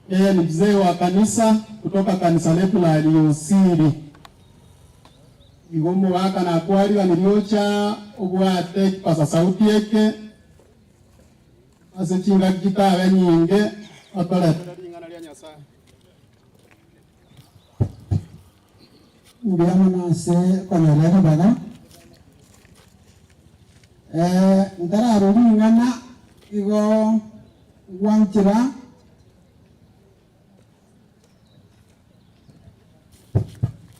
Yeye ni mzee wa kanisa kutoka kanisa letu la Liosiri. Igo omogaka nakwariganirie ocha obwate ekipasa sauti eke ase chingaki chitabe nyinge otoretere ring'ana ria Nyasae. Mbuya mono ase okonyorera ribaga. Ntararwa ring'ana igo ngwanchera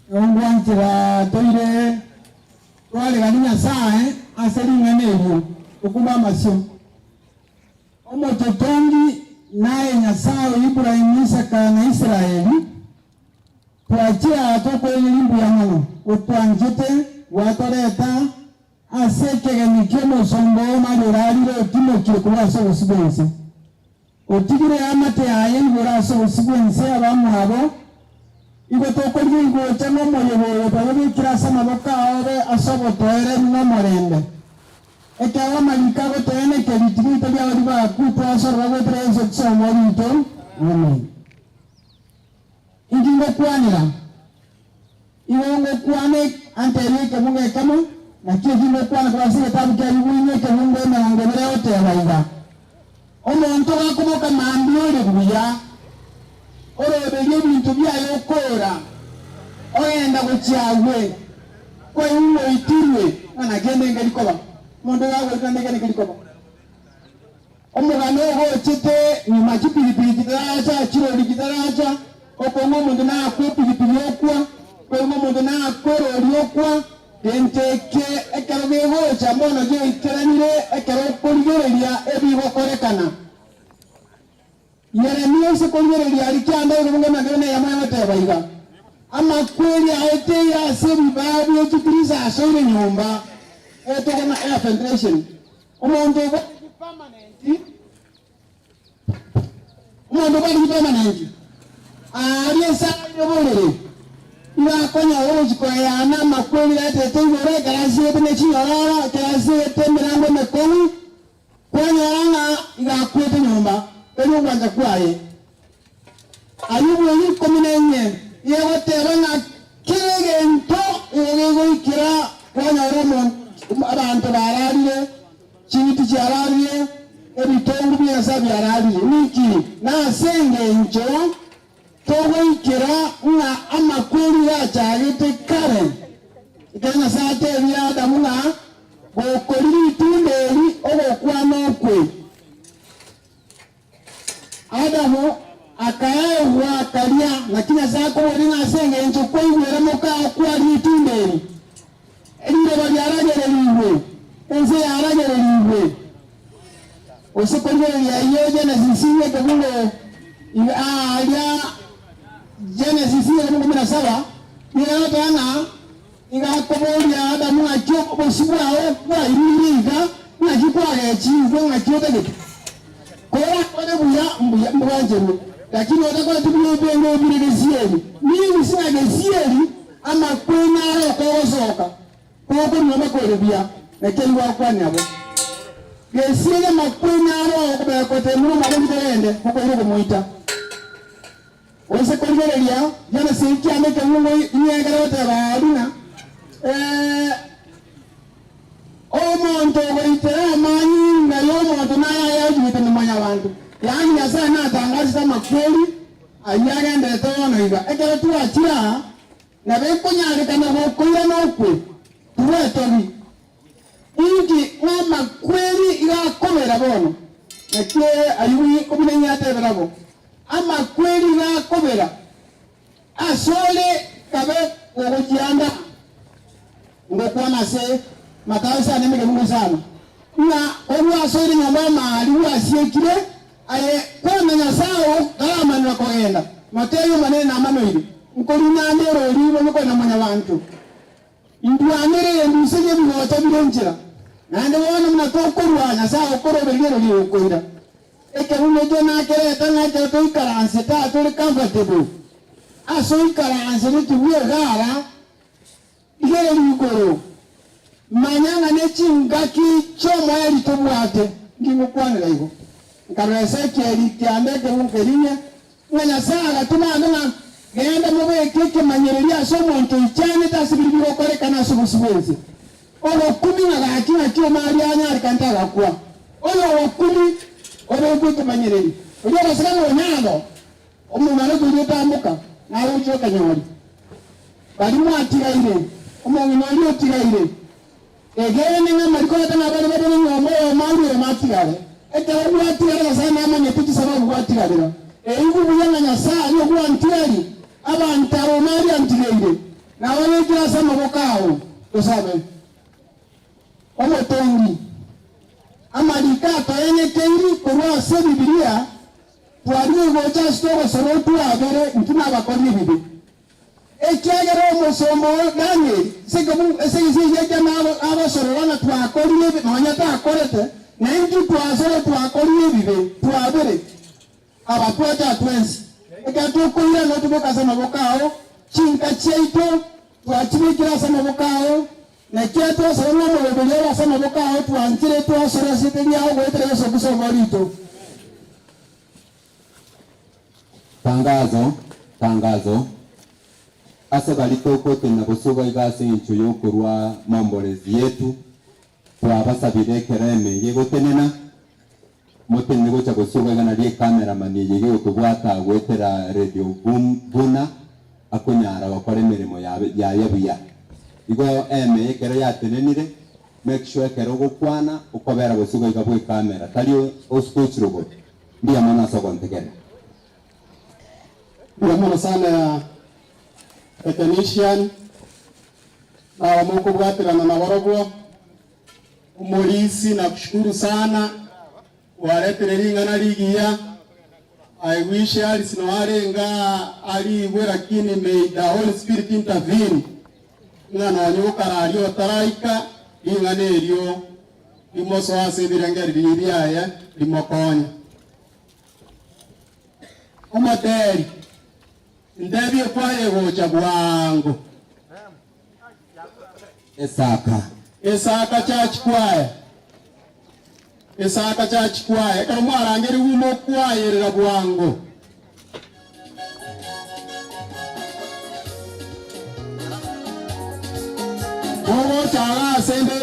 igo ngwanchera toire twaregani Nyasae ase ring'ana erio, tokumbe amasio. Omochotongi naye Nyasae o Ibrahimu, Isaka na Israeli. Twachire aa tokoineria mbuya mono, otwanchete gwatoreta ase ekegeni ki'omosomba oo Maria orarire otimokire korwa ase obosio bw'ense. Otigire eamate yaye igoro ase obosio bw'ense abamwabo, igo tokorigia igocha nomoyega oyo twayobekire ase amaboko ao obe ase obotoereru nomorembe. Ekero amariko agotoenekia ritibo riao ribaku twasorora goetera Yeso Kristo Omoruto. Amen. Inki ngokwanera? Igo ngokwana anteebie ekebungo ekemo, nakio eki ngokwana korwa ase egetabu kia Ayubu ime ekebungo emerongo ebere egoteba iga, Omonto gakoboka mambia ore buya, oroberie ebinto biaye okoora, ogenda gochia agwe, kwaigwa ng'a oitirwe, ng'a naki ende nkeri koba. Omonto iga agoitwa naende kende nkeri koba. Omogano ogochete nyuma chipigipigi chitaracha, chirori chitaracha, okong'a omonto nakwe epigipigi okwa, okong'a omonto nakwe erori okwa, gento eke ekero gegocha bono giaikeranire ekero okorigereria ebigokorekana. Yeremia ase korigereria aria kianda igoro buna emegabane eyemo egoteba iga, Amakweri aeteire ase ebibao bie chitirisa asoire nyomba, etogona air ventilation, Omonto obwate chipermanent, omonto obwate chipermanent aaria esaani oborere, igo akonyora ogochia koeana amakweri gaetete igoro ekero asiegete ne chinyororo, ekero asiegete emerango emekong'u, kwanyora ng'a igo akwete nyomba, tari ogwancha kwaye. Ayubu eyio ikomi na inye nigo egoteba ng'a kera egento nigo gegoikera kwanyora omonto, abanto bararire, ching'iti chiararire, ebitongu bia Nyasae biararire. Ninki? Nase engencho togoikera ng'a amakweri gachagete kare, ekero Nyasae atebire Adamu ng'a gokoria ritunda eri ogokwana okwe. Adamu akaegwa akaria, naki Nyasae akoboria ng'a ase engencho kwaigwera mokao kwaria ritunda eri, riroba riaragererigwe, ense yaragererigwe. Gose korigereria ayio Genesis ekebungo aaria Genesis ekebungo 17 nigo egoteba ng'a iga akoboria Adamu ng'aki obosio bwao bwairurire iga, ng'aki kwagechigwe, ng'aki otagete. Korakore buya, mbuya mbwancherwe, lakini otakoreti buya ebenge obire gesieri. Ninsi ng'a gesieri amakwene are okogosoka, gokorua amakori buya, naki ayio gwakwanire bo. Gesieri amakwene are okobekote buna omwabo torende, okoira okomoita. Gose korigereria Genesis kiane ekebungo inye ekero goteba buna, Ee, omonto ogoitera amanyinga y'omonto naye ayachigete na mwanyabanto, yaani Nyasae natangasete amakweri ayio agenderete bono iga. Ekero twachire aa, nabo ekonyarekana gokoirana okwe, tibwetogi. Inki ng'a amakweri iga akobera bono? Naki ayio buna inye atebera bo, amakweri iga akobera Asore kabe gogochianda ngokwana ase Mathayo isano emegemungu isano, ng'a korwa asore nyomba y'amari gwasiekire, aye kwana Nyasae oo taramanera kogenda, motebie Omonene namanoire, nkorina ande erori bobe kore na mwanyabanto, indwanere enduserie ebigocha bire nchera, naende bono buna tokorwa Nyasae okorobereria erori egokoira. Ekebumo ekio nakereta ng'a ekero toikaransete aa tore comfortable, ase oikaranse tibwa egara, rigereria igoro, manya ng'a ne chingaki chi'omoerio tobwate. Nki ngokwanera igo? Nkarora Ezekieli kianda ekebumo kerinyia. Ng'a Nyasae agatoma ande ng'a, Genda mobeke ekemanyererio ase omonto oichanete ase biria bigokorekana ase obosio bw'ense. Ogokumi ng'a gaki ng'aki omari anyarekane tagakwa. Oyo ogokumi obekwe ekemanyererio. Oria ogoseka ng'a onyango, omomalaika oria otamboka, nare gochia okanyori. Baria mwatigaire, omong'ina oria otigaire, Egeene ng'a amariko atano abare babere ng'a omoyo omo aure oyomo atigare. Ekero gwatigara Nyasae namanyete chisababu gwatigarera. Eigwe buya ng'a Nyasae aria ogwantigari abanto abo naria antigeire, nababekire ase amaboko ao. Tosabe. Omotongi. Amariko atoenyekeiri korwa ase Ebibilia twarire gocha ase togosora otwabere intwe nabakori ebibe. Ekiagera omosomba oo Danieli, ase egesio ekia nagosorora ng'a twakorire ebibe, nonya takorete, na intwe twasore twakorire ebibe, twabere abatwacha twensi. Ekero tokoirana otobeke ase amaboko ao, chinka chiaito twachibekire ase amaboko ao, na ekiagera twasora ng'a omoroberi ore ase amaboko ao twanchire twasore ase erieta riao goetera Yeso Kristo Omorwoti oito. Tangazo, tangazo, ase baria togotenena bosio iga ase engencho y'okorua maomborezi yetu, twabasabire ekero eme gegotenena, motenene gocha bosio iga nario ecameraman eye gegotobwata goetera radio buna akonyara gokora emeremo yaye buya. Igo eme ekero yatenenire, make sure ekero ogokwana okobera bosio iga bw'ecamera, tari osuke rogoro. Mbuya mono ase ogontegerera. Mbuya mono sana technician, naba mokobwaterana nabarobwo, omorisi nakushukuru sana kwaretire ring'ana rigiya, I wish Alice noarenge aa arigwe lakini may the Holy Spirit intervene ng'a nonye gokararia otaraika ring'ana erio Rimosoe ase ebirengererio biaye, rimokonye. Omoteri, Ntebie kwaye gocha bwango. Esaka. Esaka Church Choir. Esaka Church Choir. Ekero mwarangerigwe mokwayerera bwango. Mogocha iga ase 'nde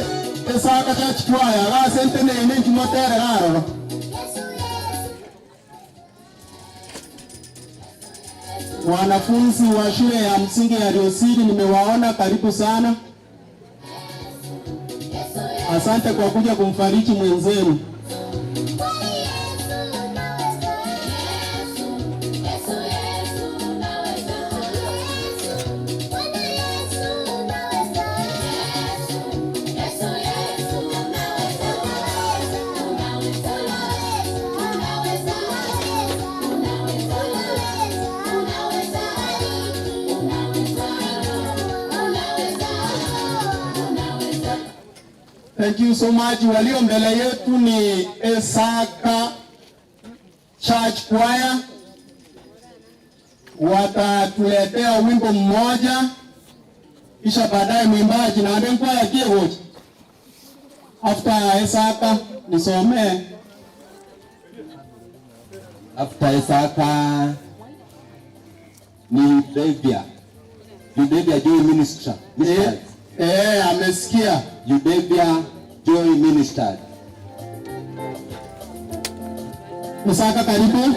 Esaka Church Choir, iga ase nteneine inki moterere aroro. Wanafunzi wa shule ya msingi ya Riosiri nimewaona, karibu sana. Asante kwa kuja kumfariji mwenzenu. Thank you so much. Walio mbele yetu ni Esaka Church Choir, watatuletea wimbo mmoja, kisha baadaye mwimbaji na ande nkwaya kiegocha after Esaka nisomee After Esaka ni Eudevia. Eudevia Joy Minister. Eh, eh, amesikia. Eudevia Joy Ministers. Esaka karibu.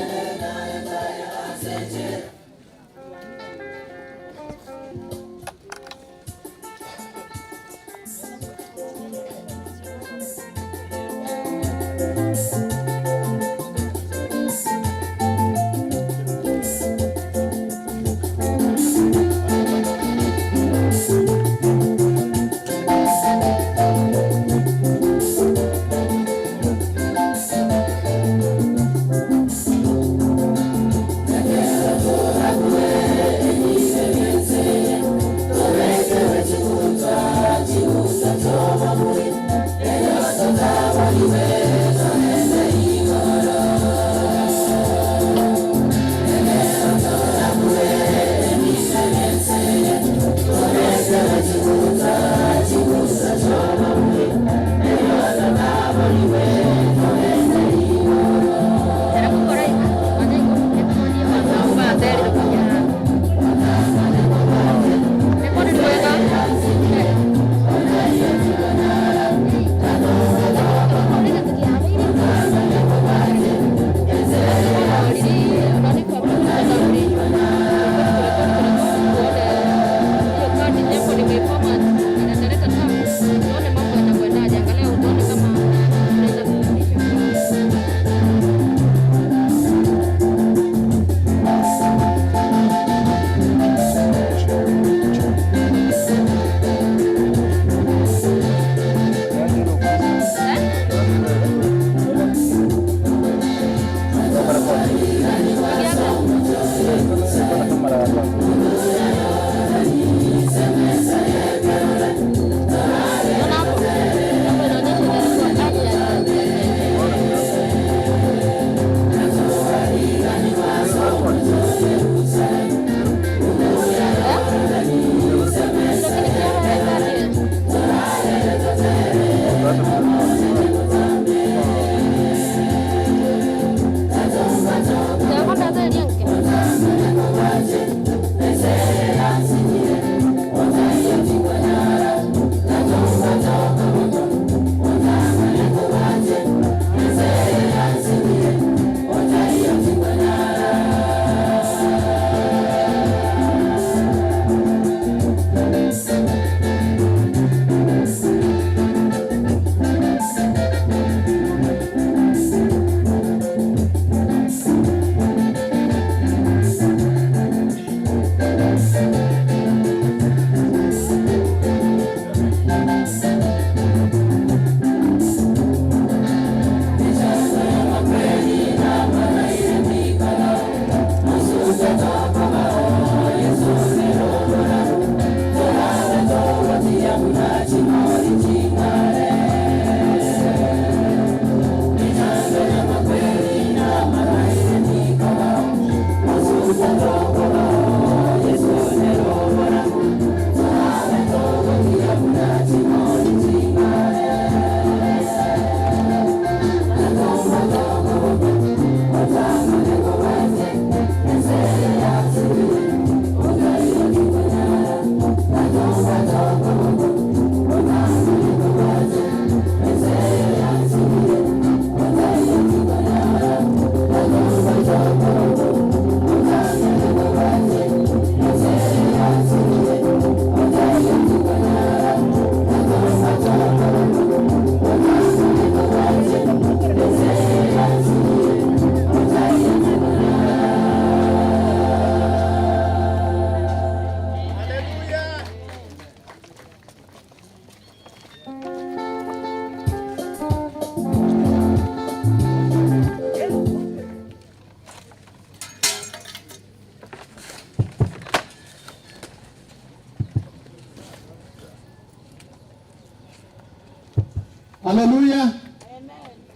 Haleluya!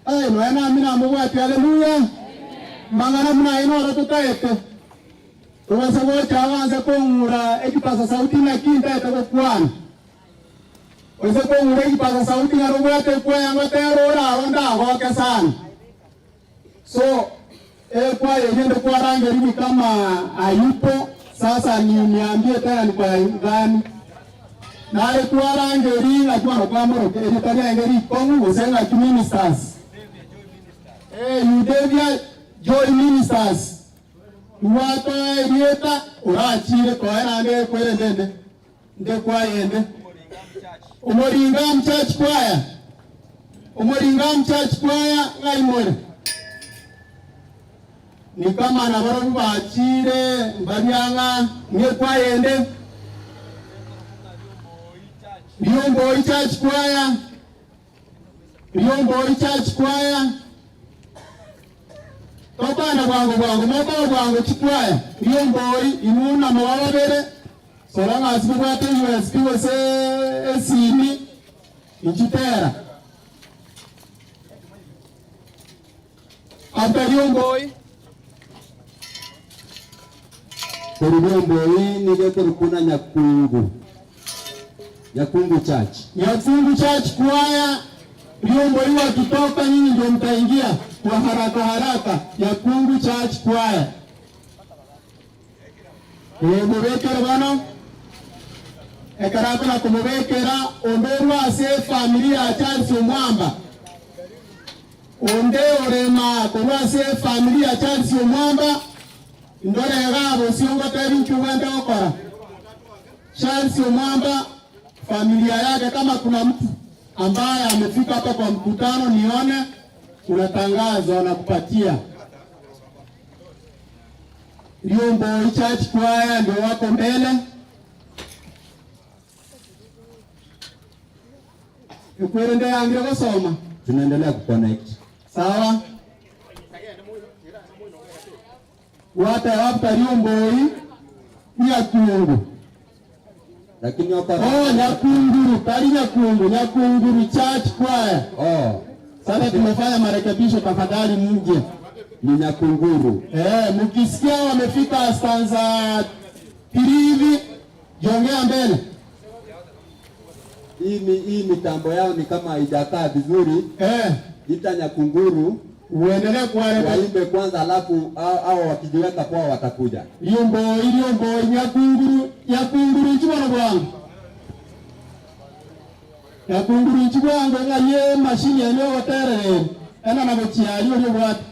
Aye nonya nami namobwati, haleluya! Mang'ana buna aye noro totaete. Tobasa gocha abanse kong'ura ekipasa sauti naki ntaete gokwana. Oise kong'ura ekipasa sauti ng'a nobwate ekwaya ngotera ore aro ndagoke sana. So ekwaya eria ende kwarangerigwe kama hayupo sasa ni uniambie tena ni kwaya gani? Nare twarangeri ng'aki bono kwamorokia erieta riaye rikong'u gose ng'aki ministers? Eh, Eudevia Joy Ministers. Gwatoa erieta orachire koe naende ekwerende ende nde kwaya ende. Omoringamu Church Choir, Omoringamu Church Choir ng'ai more? Ni kama nabarobwo bachire mbaria ng'a ng'ekwaya ende. Riomboi Church Choir, Riomboi Church Choir. Tokwana bwango bwango, mokoba bwango chikwaya, riomboi, inwe namoba babere, sora ng'a ase mobwate USB gose esimi, inchu tera. After riomboi. Korwa riomboi nigo ekorokwa na Nyakungu, Nyakungu Church. Nyakungu Church Choir, riomboi wakitoka nyinyi ndio mtaingia kwa haraka haraka. Nyakungu Church Choir. Ee, mobekere bono. Ekero akona komobekera onde orwa ase efamiri ya Charles Omwamba. Onde orema korwa ase efamiri ya Charles Omwamba, ndore igaa bosio ngotebi inki obwenerete gokora. Charles Omwamba, familia yake kama kuna mtu ambaye amefika hapa kwa mkutano nione, kuna tangazo nakupatia. Riomboi Church Choir ndio wako mbele. Ekwerende yangire gosoma. Tunaendelea kuconnect. Sawa. Wate after Riomboi Nyakungu. Lakini okora. Oh, Nyakunguru, tari Nyakungu, Nyakunguru Church Choir. Oh, Sasa tumefanya marekebisho, tafadhali mje. ni Nyakunguru. Eh, mkisikia wamefika stanza 3 hivi, jongea mbele. Hii mitambo yao ni kama haijakaa vizuri. Ita Nyakunguru Uendelee kuwarekebisha. Waimbe kwanza alafu hao wakijiweka poa watakuja. Riomboi, Riomboi, Nyakunguru, Nyakunguru nchibono bwangu. Nyakunguru nchibwango ng'a ye mashini ene ogoterereri. Ena na gochiari oria obwate.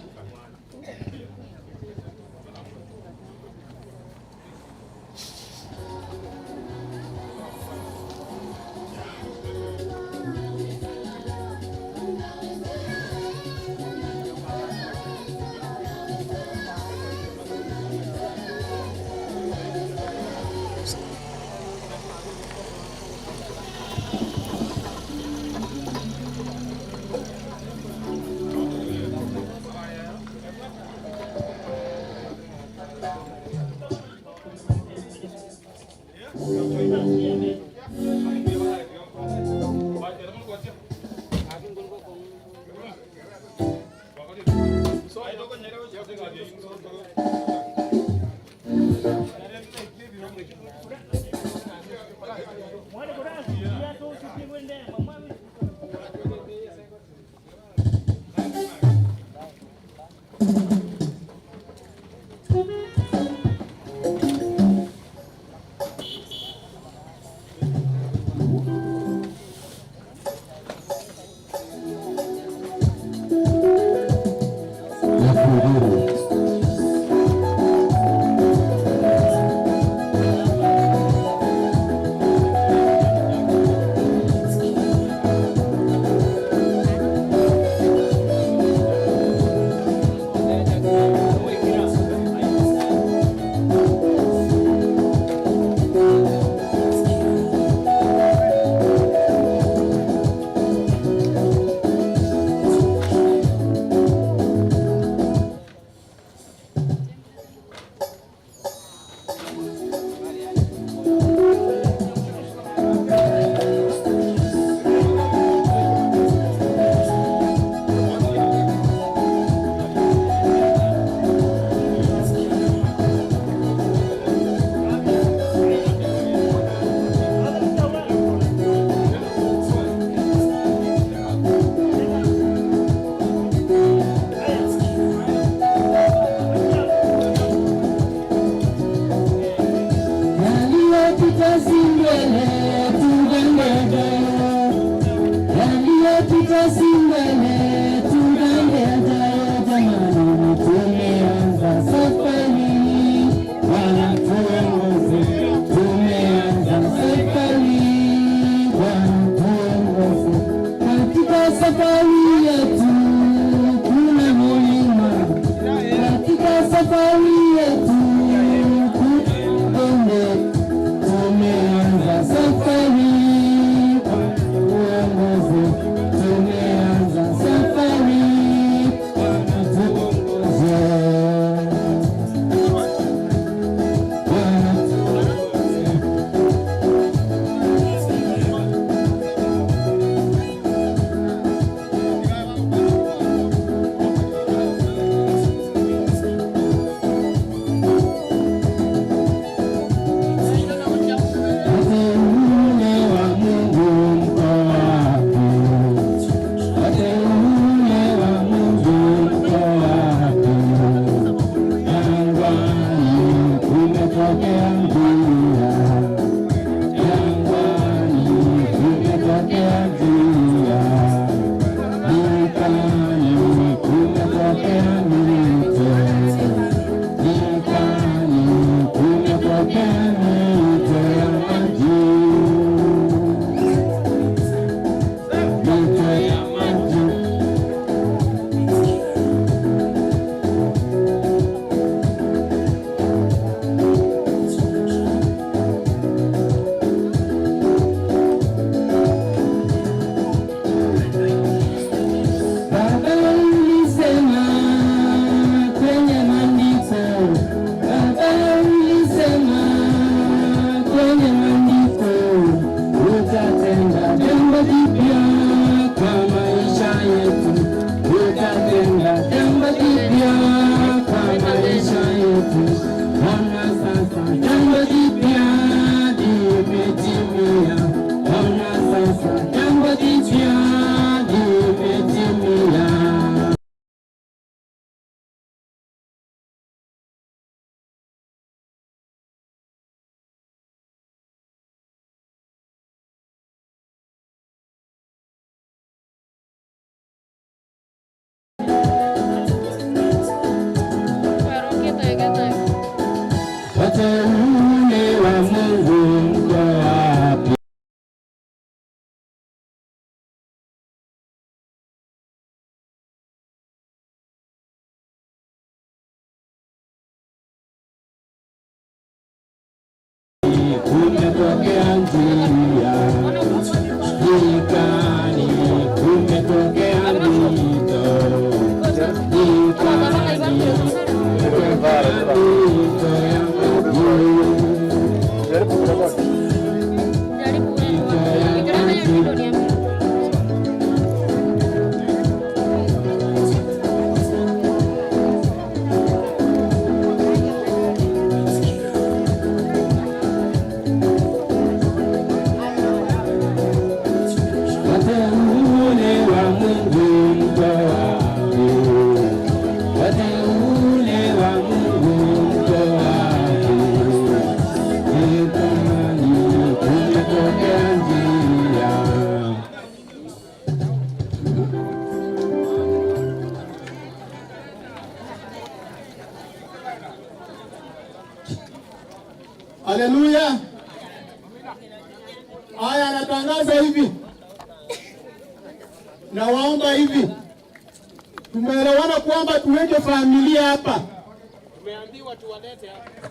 Wateule wa Mungu mko wapi? Kumetokea njia nyikani, kumetokea mito nyikani, kumetokea mito ya maji. Mito ya maji. Wateule wa Mungu mko wapi? Wateule wa Mungu mko wapi? Nyikani kumetokea njia. Haleluya! Haya, anatangaza hivi, nawaomba hivi, tumeelewana kwamba tuweke familia hapa. Tumeambiwa tuwalete hapa.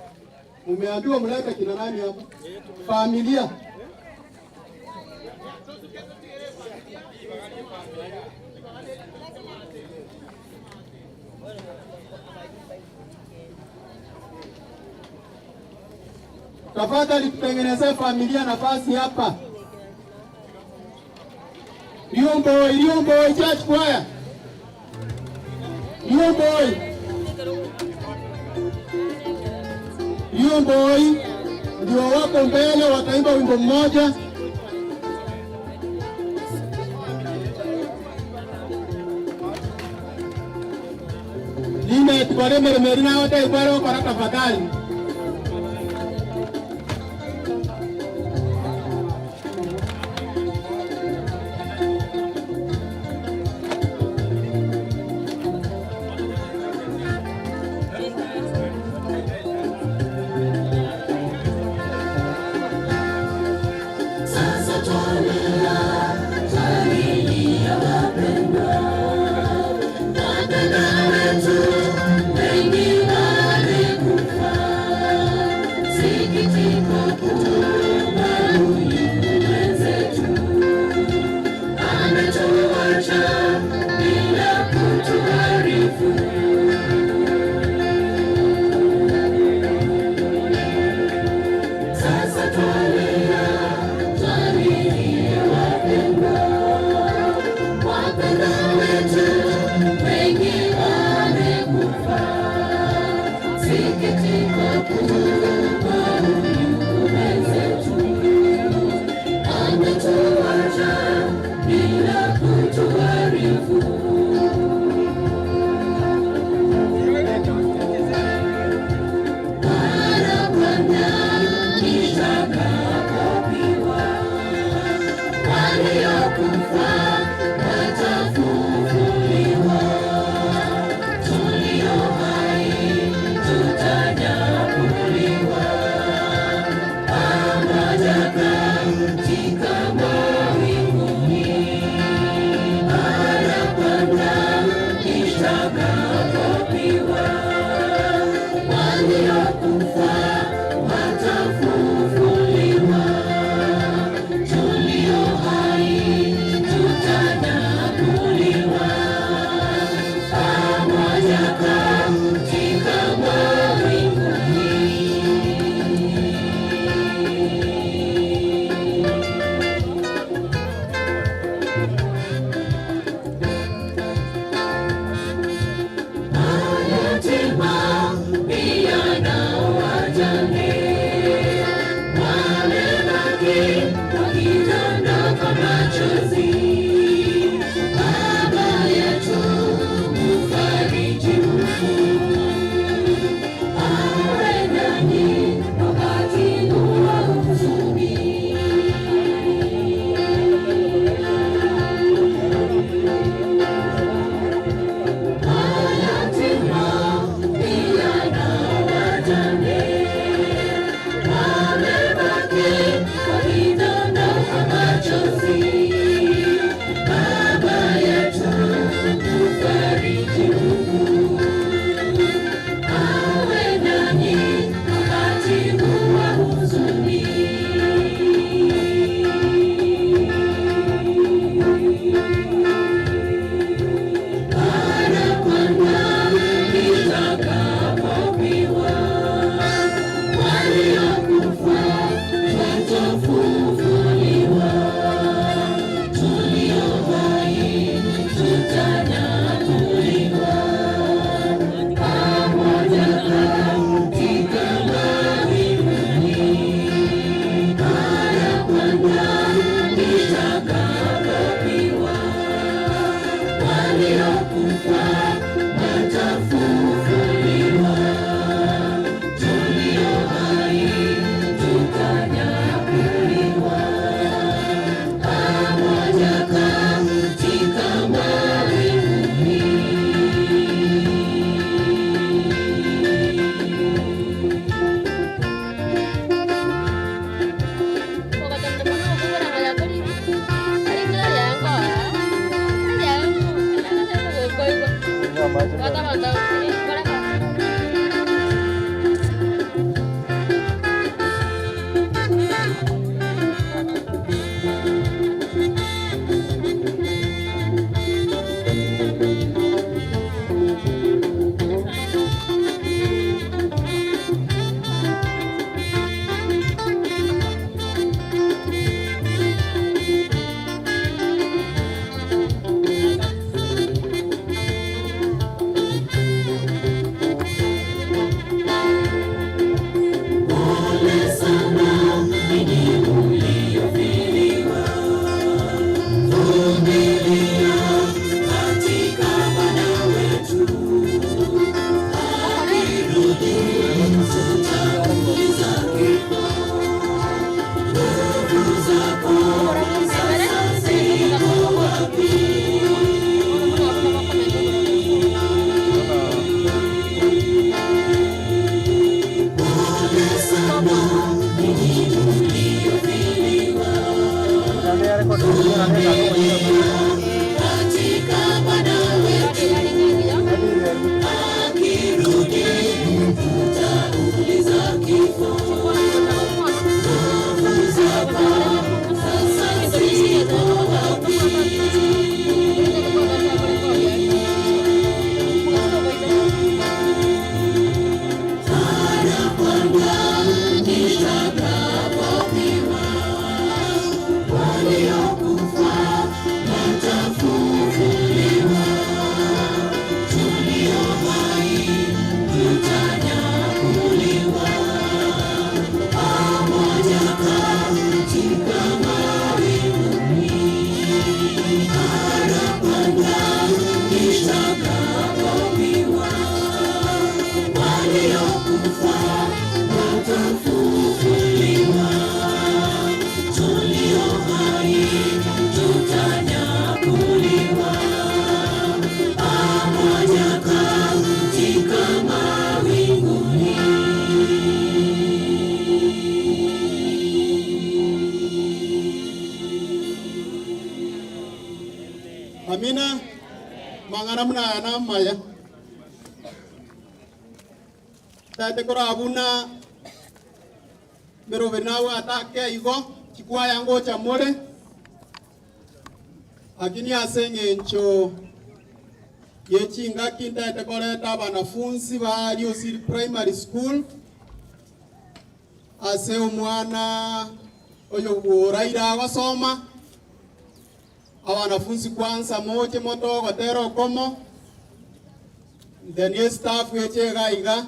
Mumeambiwa mlete kina nani hapa? Familia. Tafadhali tutengenezee familia nafasi hapa. Riomboy, Riomboy Church Choir. Riomboy. Riomboy ndio wako mbele, wataimba wimbo mmoja. Lina tukore meremeri na wote ibaro kwa tafadhali. Amang'ana buna aya namaya. Tataete korora buna meroberi nabwate ake igo, chikwaya ngocha more, lakini ase eng'encho ye chingaki ntaete koreta abanafunsi ba Riosiri Primary School ase omwana oyo bworaire agosoma. Abanafunsi kwansa moche motoe ogotera okomo, then estaff eche iga iga,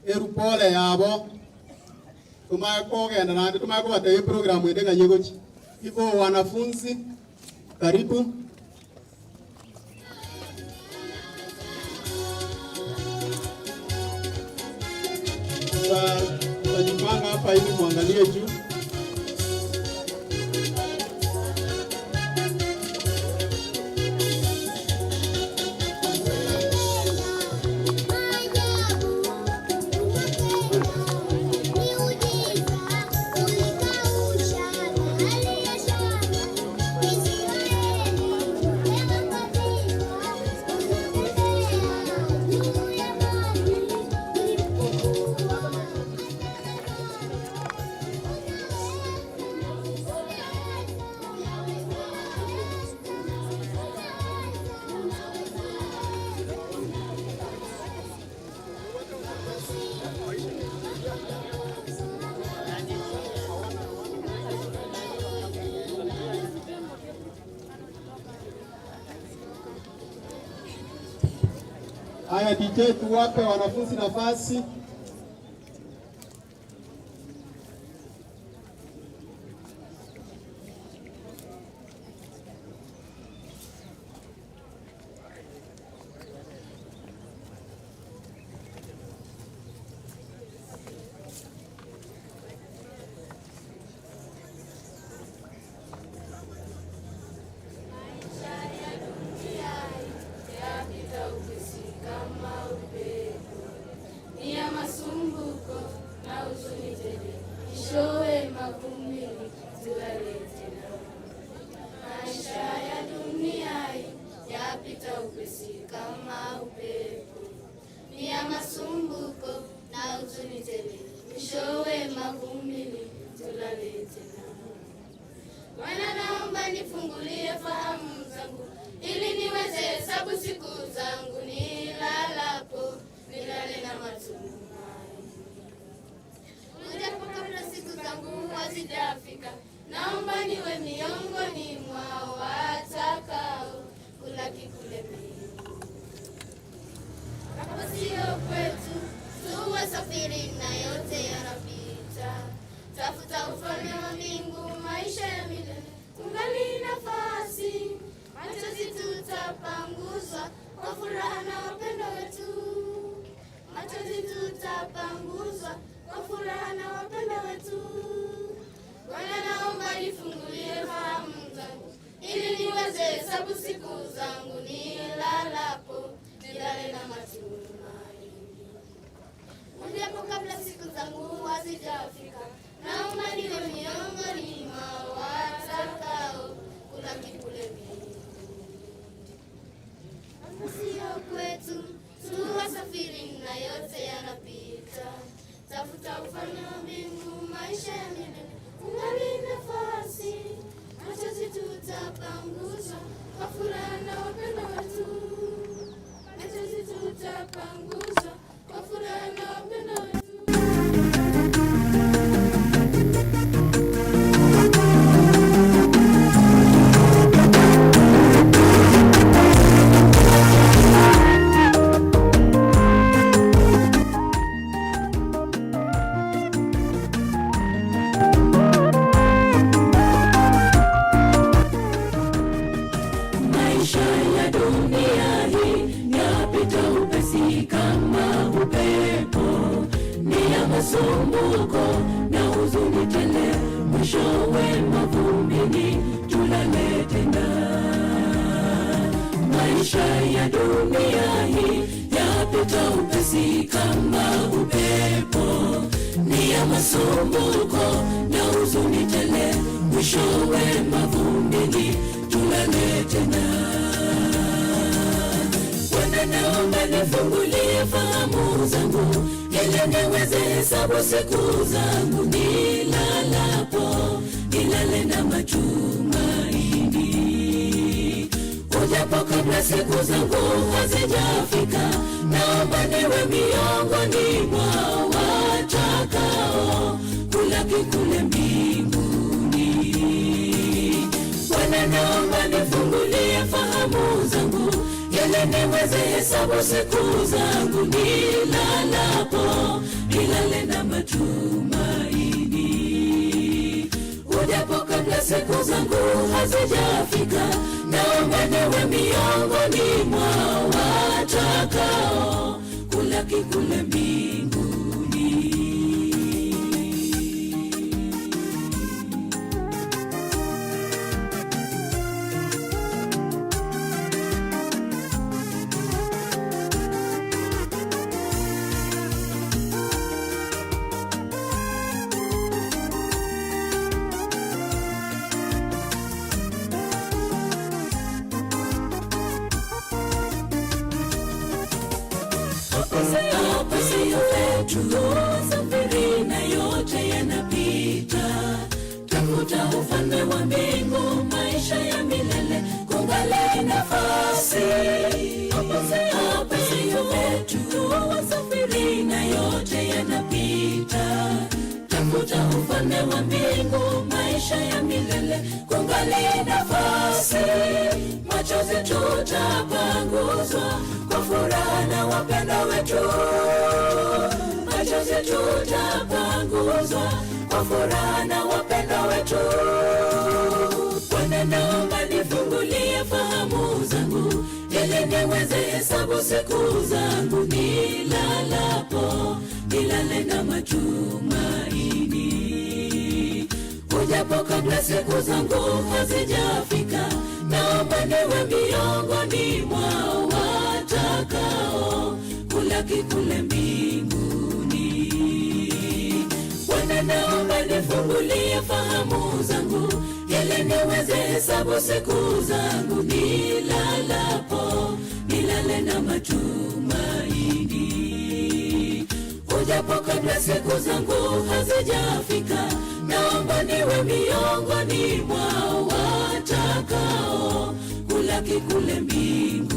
erupole yabo, tomanye kogenda naende tomanye kobatebia eprogram ende ng'ai egochia. Igo wanafunzi, karibu. Tutajipanga hapa hivi muangalie juu. Haya, DJ tuwape wanafunzi nafasi. Maisha ya dunia yapita upesi kama upepo, ni ya masumbuko na huzuni tele, mwishowe mavumbini tulale tena. Maisha ya dunia yapita upesi kama upepo, ni ya masumbuko na huzuni tele, mwishowe mavumbini tulale tena. Bwana, naomba nifungulie fahamu zangu ili niweze hesabu siku zangu, nilalapo nilale na matumaini. Ujapo kabla siku zangu hazijafika, naomba niwe miongoni mwao watakao kulaki kule mbinguni. Hapo sio kwetu, tuwasafiri na yote yanapita. Tafuta ufalme wa mbingu, maisha ya milele, kungali nafasi. Machozi tutapanguzwa kwa furaha na wapendo wetu. Machozi tutapanguzwa kwa furaha na wapendo wetu. Bwana, naomba nifungulie fahamu zangu ili niweze hesabu siku zangu, nilalapo nilale na matumaini. Ujapo kabla siku zangu hazijafika, naomba niwe miongoni mwa watakao kulaki kule mbinguni. Sio kwetu, tuwasafiri na yote yanapita. Tafuta ufalme wa mbingu, maisha ya milele, kungali nafasi. Machozi tutapanguzwa kwa furaha na wapendwa wetu. Machozi tutapanguzwa kwa furaha na wapendwa wetu. Maisha ya dunia hii yapita upesi kama upepo, ni ya masumbuko na huzuni tele, mwishowe mavumbini tulale tena. Maisha ya dunia hii yapita upesi kama upepo, ni ya masumbuko na huzuni tele, mwishowe mavumbini tulale tena. Bwana, naomba nifungulie fahamu zangu, ili niweze hesabu siku zangu, nilalapo nilale na matumaini. Ujapo kabla siku zangu hazijafika, naomba niwe miongoni mwa watakao kulaki kule mbinguni. Bwana, naomba nifungulie fahamu zangu, ili niweze hesabu siku zangu, nilalapo nilale na matumaini. Ujapo kabla siku zangu hazijafika, naomba niwe miongoni mwa watakao kulaki kule mbinguni. Safiri na yote yanapita, tafuta ufalme wa mbingu, maisha ya milele, kungali nafasi. Hapa sio petu, wasafiri na yote yanapita, tafuta ufalme wa mbingu, maisha ya milele, kungali nafasi. Machozi tutapanguzwa kwa furaha na wapendwa wetu, machozi tutapanguzwa kwa furaha na wapendwa wetu. Bwana, naomba nifungulie fahamu zangu, ili niweze hesabu siku zangu, nilalapo nilale na matumaini. Ujapo kabla siku zangu hazijafika, naomba niwe miongoni mwa watakao kulaki kule mbinguni. Bwana, naomba nifungulie fahamu zangu, ili niweze hesabu siku zangu, nilalapo nilale na matumaini. Ujapo kabla siku zangu hazijafika, naomba niwe miongoni mwa watakao kulaki kule mbinguni.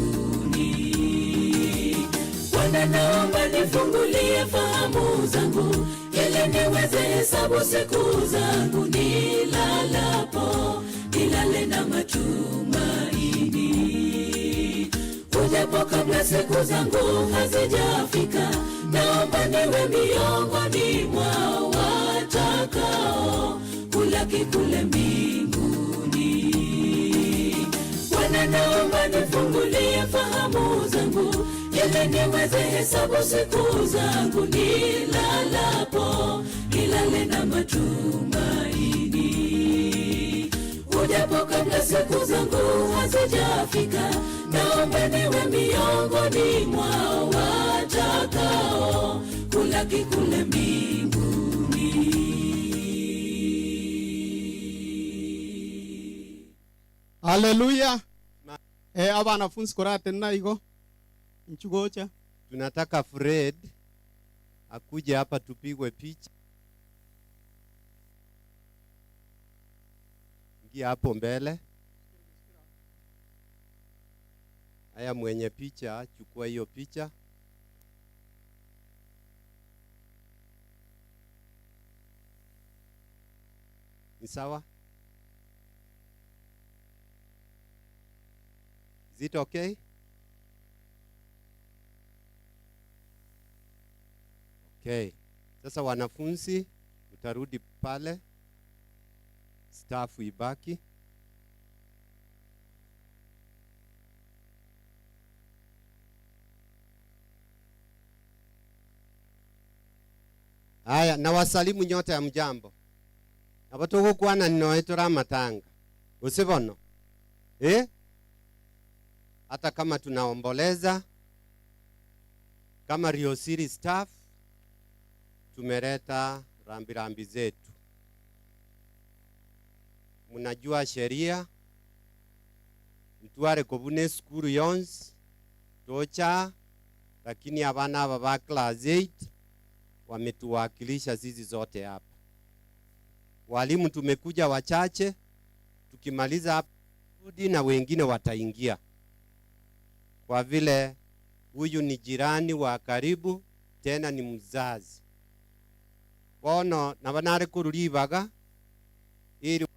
Bwana, naomba nifungulie fahamu zangu, ili niweze hesabu siku zangu, nilalapo nilale na matumaini. Ujapo kabla siku zangu hazijafika, naomba niwe miongoni mwa watakao kulaki kule mbinguni. Bwana, naomba nifungulie fahamu zangu, ili niweze hesabu siku zangu, nilalapo nilale na matumaini. Ujapo kabla siku zangu hazijafika, naomba niwe miongoni mwa watakao kulaki kule mbinguni. Haleluya. Eh, abanafunzi korate naigo nchugocha Tunataka Fred akuje hapa tupigwe picha. Ingia hapo mbele. Haya, mwenye picha chukua hiyo picha. Ni sawa? Is it okay? Okay. Sasa wanafunzi mtarudi pale, staff ibaki. Haya, na wasalimu nyote ya mjambo. Abo tugukwana ninoetora matanga usibono eh? Hata kama tunaomboleza kama Rio City staff tumeleta rambirambi zetu. Mnajua sheria mtware kobuna esukuru yonsi. Tocha lakini abana aba ba class 8 wametuwakilisha sisi zote hapa. Walimu tumekuja wachache, tukimaliza hapa rudi na wengine wataingia, kwa vile huyu ni jirani wa karibu, tena ni mzazi bono nabanare kurulibaga ili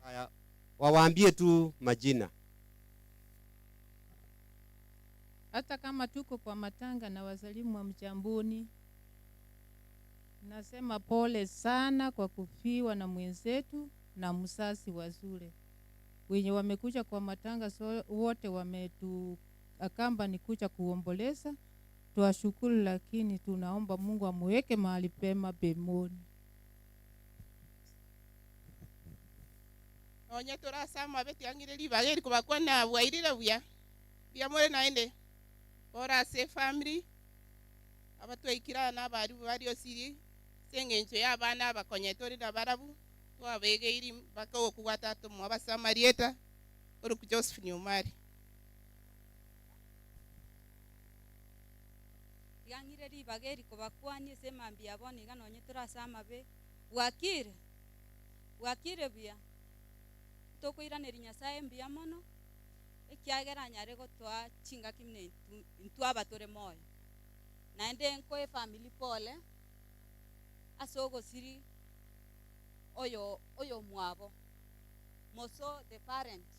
wawaambie tu majina. Hata kama tuko kwa matanga na wasalimu wa Mchambuni, nasema pole sana kwa kufiwa na mwenzetu na msasi wa shule. Wenye wamekuja kwa matanga so, wote wametu akamba ni kuja kuomboleza. Twashukuru, lakini tunaomba Mungu amuweke mahali pema peponi. Onye torasama betiang'ire ribaga eri kobakwana bwairire buya mbuya more naende ore ase efamily abatwaikire na abaribu bari osiri ase eng'encho ya abana abakonye tore na barabu twabegeiri mpaka okubwata tata omwabo amarieta oroku Josephine Omari. Tiga ribaga eri kobakwania ase emambia yabo niga nonye tore ase amabe bwakire bwakire buya tokoiraneria nyasaye mbuya mono ekiagera anyare gotoa chingaki muna intwe aba tore moyo naende nkoe efamily pole ase ogosiri oyo oyo mwabo moso the parent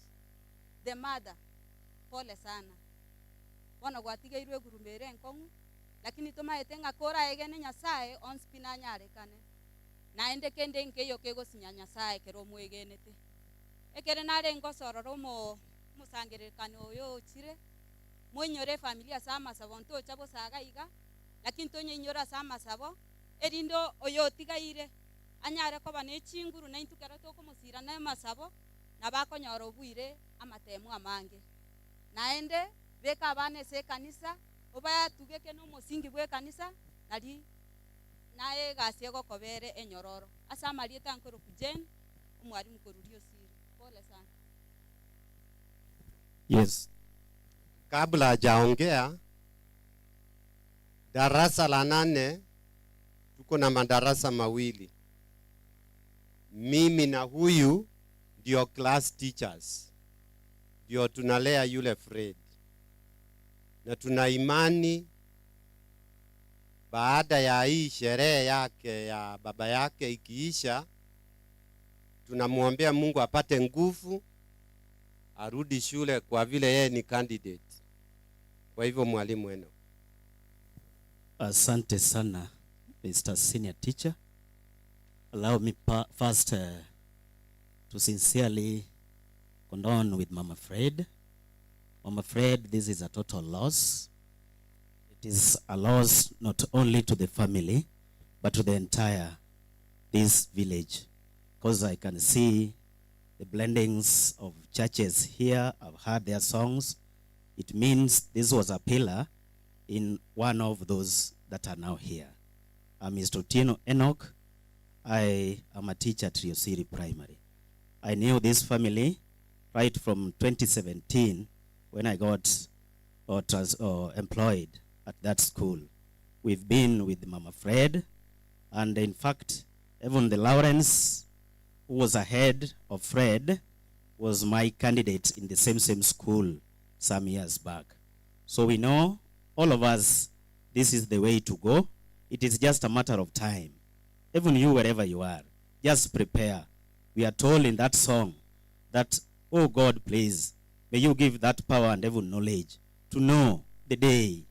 the mother pole sana bono gwatigeirwe eguruma ere enkong'u lakini tomaete ng'a koraegene nyasaye onsi pi nanyarekane naende kende nkeiyo kegosinya nyasaye kero omwegenete ekere nare ngosorora omo omosangererekano oyo ochire mwenyore efamily ase amasabo ntocha bosaga iga lakini tonyenyore ase amasabo erinde oyo otigaire anyare koba na echinguru na intwe kero tokomosira na amasabo nabo obwire amatemu amange. Naende beka abana ase ekanisa obayatugeke na omosingi bwa ekanisa nari naye egasi egokobere enyororo. Ase amarieta nkoroku Jane omwarimu koruria osiri pole sana. Yes. Kabla hajaongea, darasa la nane tuko na madarasa mawili. Mimi na huyu ndio class teachers, ndio tunalea yule Fred, na tuna imani baada ya hii sherehe yake ya baba yake ikiisha, tunamwombea Mungu apate nguvu arudi shule, kwa vile yeye ni candidate. Kwa hivyo mwalimu Eno. Asante sana Mr. Senior Teacher. Allow me first to sincerely condole with Mama Fred. Mama Fred, this is a total loss. It is a loss not only to the family, but to the entire this village. Because I can see the blendings of churches here. I've heard their songs. It means this was a pillar in one of those that are now here. I'm Mr. Otieno Enoch. I am a teacher at Riosiri Primary. I knew this family right from 2017 when I got or or employed at that school. We've been with Mama Fred, and in fact, even the Lawrence, who was ahead of Fred, was my candidate in the same school some years back. So we know, all of us, this is the way to go. It is just a matter of time. Even you, wherever you are, just prepare. We are told in that song that, oh God, please, may you give that power and even knowledge to know the day.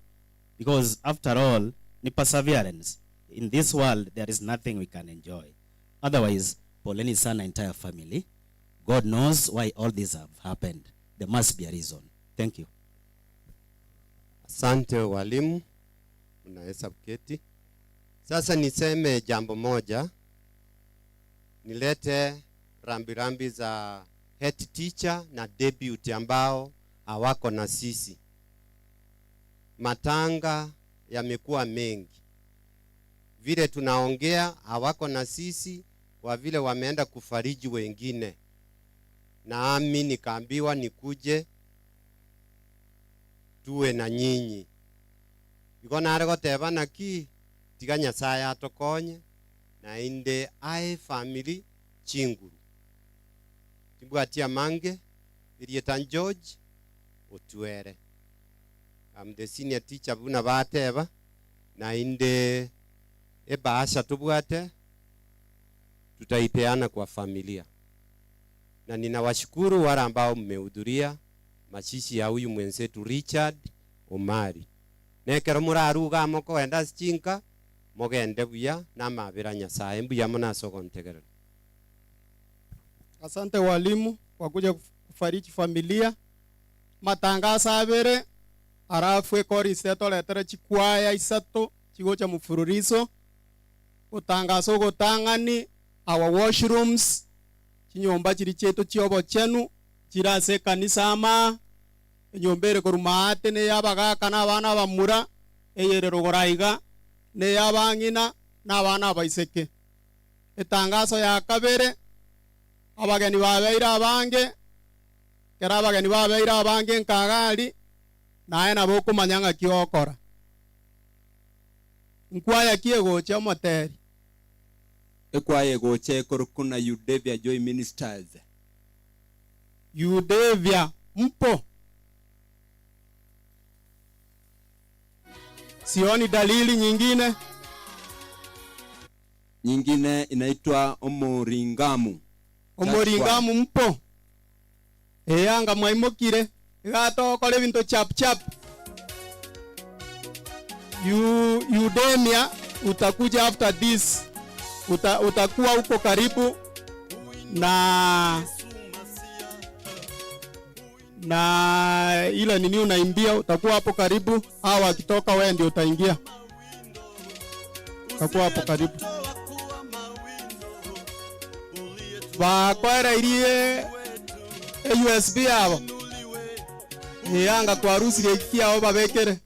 Because after all, ni perseverance. In this world, there is nothing we can enjoy. Otherwise, poleni sana entire family. God knows why all this have happened. There must be a reason. Thank you. Asante walimu, mnaweza kuketi. Sasa niseme jambo moja, nilete rambirambi za head teacher na deputy ambao hawako na sisi. Matanga yamekuwa mengi, vile tunaongea hawako na sisi kwa vile wameenda kufariji wengine, nami nikaambiwa nikuje tuwe na nyinyi. Igo nare goteba naki, tiga Nyasae atokonye, naende ae efamiri chinguru. Timbwati amange, erieta George Otwere. I'm the senior teacher buna bateba, naende ebahasha tobwate tutaipeana kwa familia. Na ninawashukuru wale ambao mmehudhuria mazishi ya huyu mwenzetu Richard Omari. Nekero moraruge amo kogenda ase chinka, mogende buya na amabera a Nyasae. Mbuya mono ase ogontegerera. Asante walimu kwa kuja kufariji familia. Matangaso abere alafu ekorisi etoretere chikwaya isato chigocha mfululizo gotangasa ogotang'ani our washrooms chinyomba chiria chiaito chia obochenu chire ase ekanisa ama enyomba ere korwa maate na eya abagaka na abana abamura eyere rogoro aiga na eya abang'ina na abana abaiseke. Etangaso ya kabere abageni babeire abange Ekero abageni babeire abange nkagari, naye nabo okomanya ng'aki ogokora. Nkwaya ki egocha omoteri? Ekwaya egocha ekorokwa na Eudevia Joy Ministers. Eudevia mpo? Sioni dalili nyingine. Nyingine inaitwa Omoringamu. Omoringamu mpo? Ee, anga mwaimokire, iga togokora ebinto chap chap. You, Eudemia, utakuja after this. Uta, utakuwa huko karibu na na ile nini unaimbia, utakuwa hapo karibu. Hao wakitoka, wewe ndio utaingia, utakuwa hapo karibu. Bakoereirie e-USB yabo, eyanga kwarusirie eki kiabo babekere.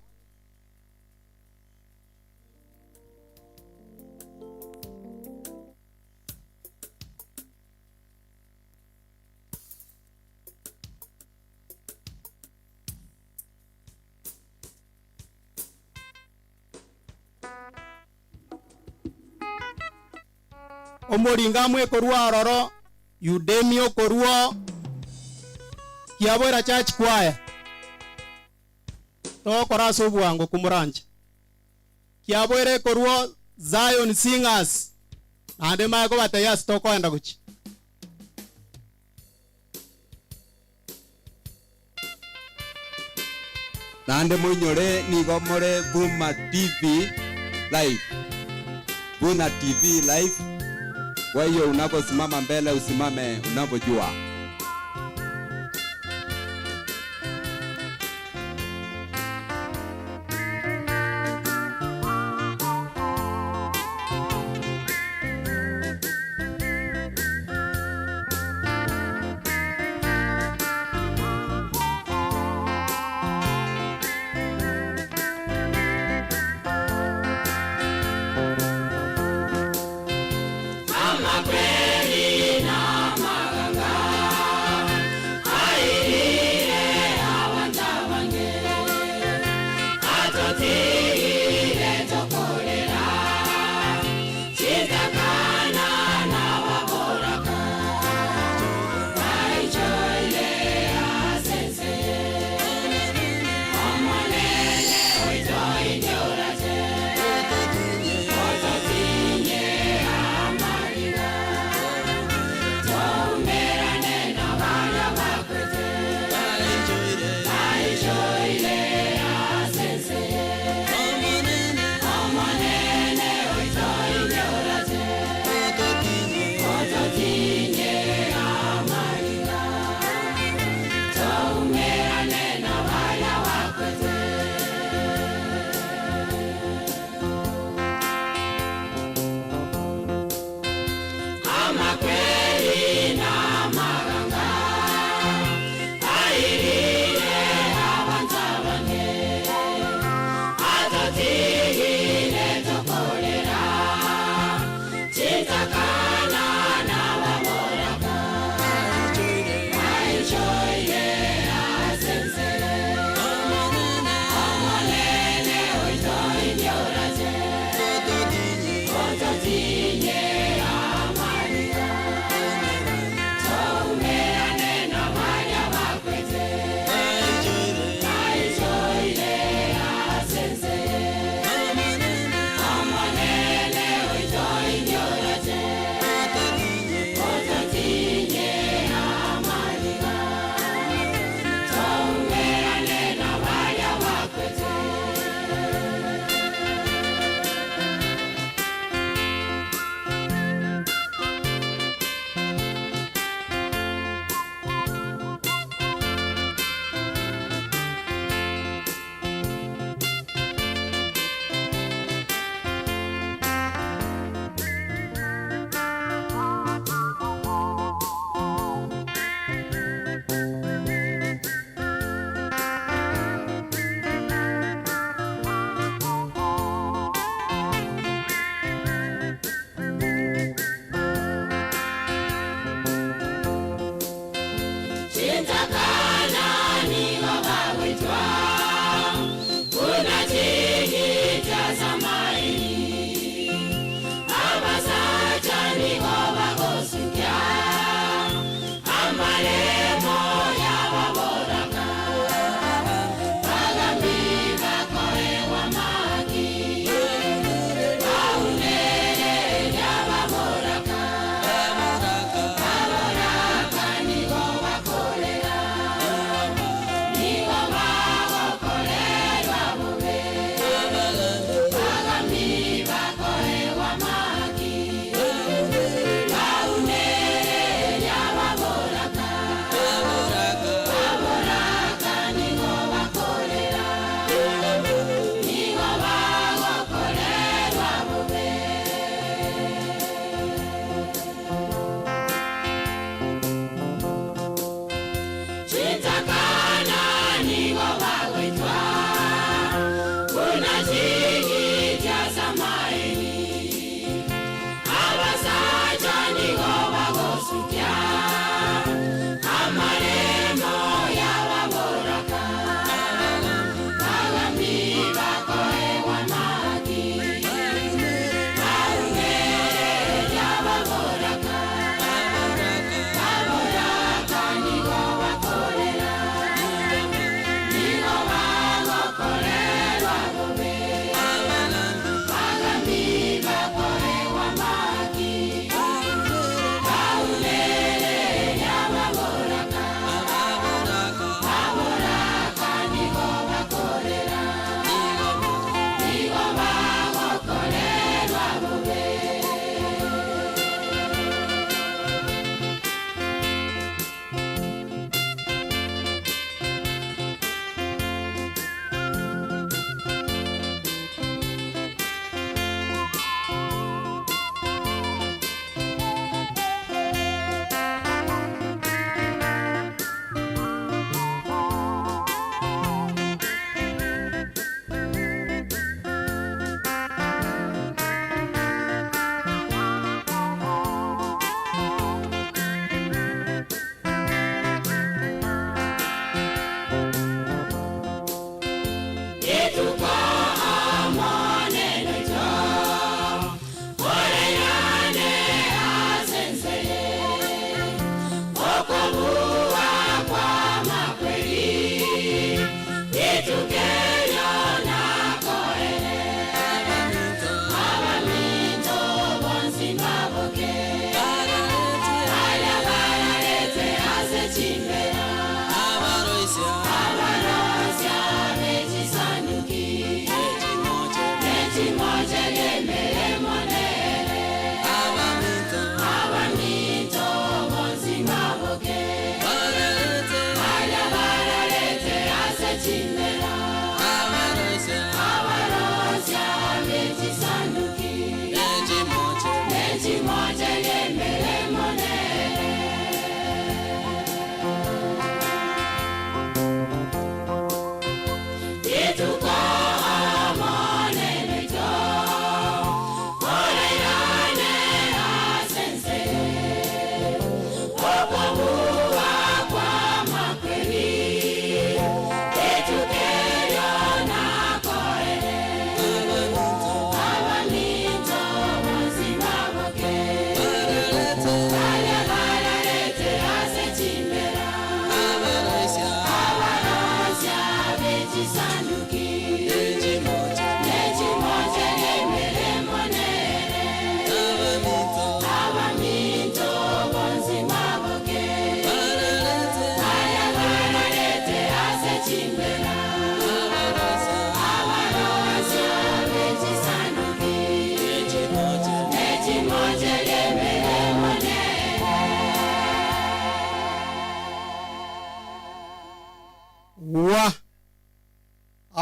Omoringamu ekorwa aroro, Yudemi okorwa Kiaboira Church Choir. Togokora ase obwango komoranche. Kiaboira ekorwa Zion Singers, naende manye kobatebia ase tokoenda gochia. Naende moinyore nigo more Vuma TV Live. Vuna TV Live. Kwa hiyo unaposimama mbele usimame unavyojua.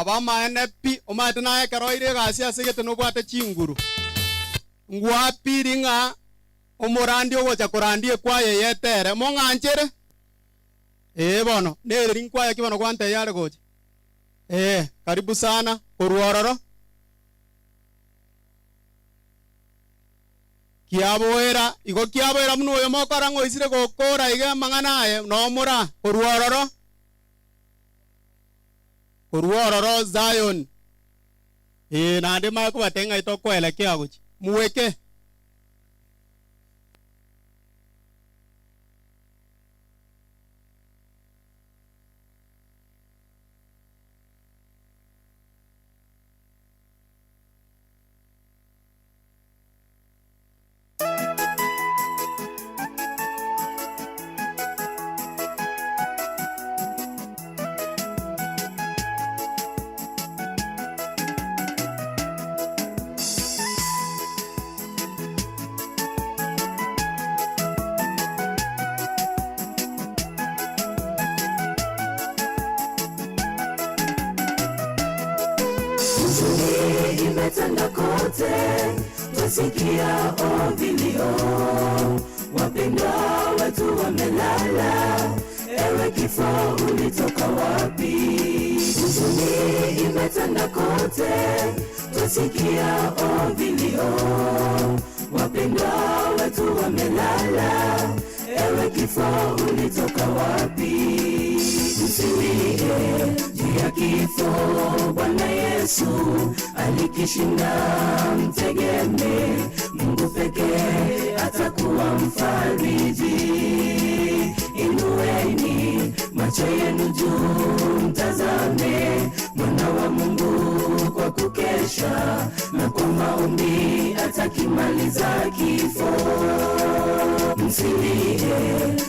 Abamaene pi, omanyete naye ekero oire egasi ase egete nobwate chinguru. Ngwapiri ng'a omorandi ogocha korandia ekwaya eye etere, mong'anchere? Ee bono, nereri nkwaya ki bono gwantebia are gocha? Ee, karibu sana, korwa ororo. Kiaboera, igo kiaboera buna oyo mokora ng'a oisire gokora iga amang'ana aye, nomora, korwa ororo. Korwa ororo Zayoni. Ee, naende manye kobatebia ng'ai tokoelekea gochia. Mweke. Huzuni imetanda kote, twasikia oh vilio, wapendwa wetu wamelala. Ewe kifo ulitoka wapi? Huzuni imetanda kote, twasikia oh vilio, wapendwa wetu wamelala. Ewe kifo ulitoka wapi? Msilie juu ya kifo, Bwana Yesu alikishinda. Mtegemee Mungu pekee, atakuwa mfariji. Inueni macho yenu juu, mtazame mwana wa Mungu kwa kukesha na kwa maombi, atakimaliza kifo. Msilie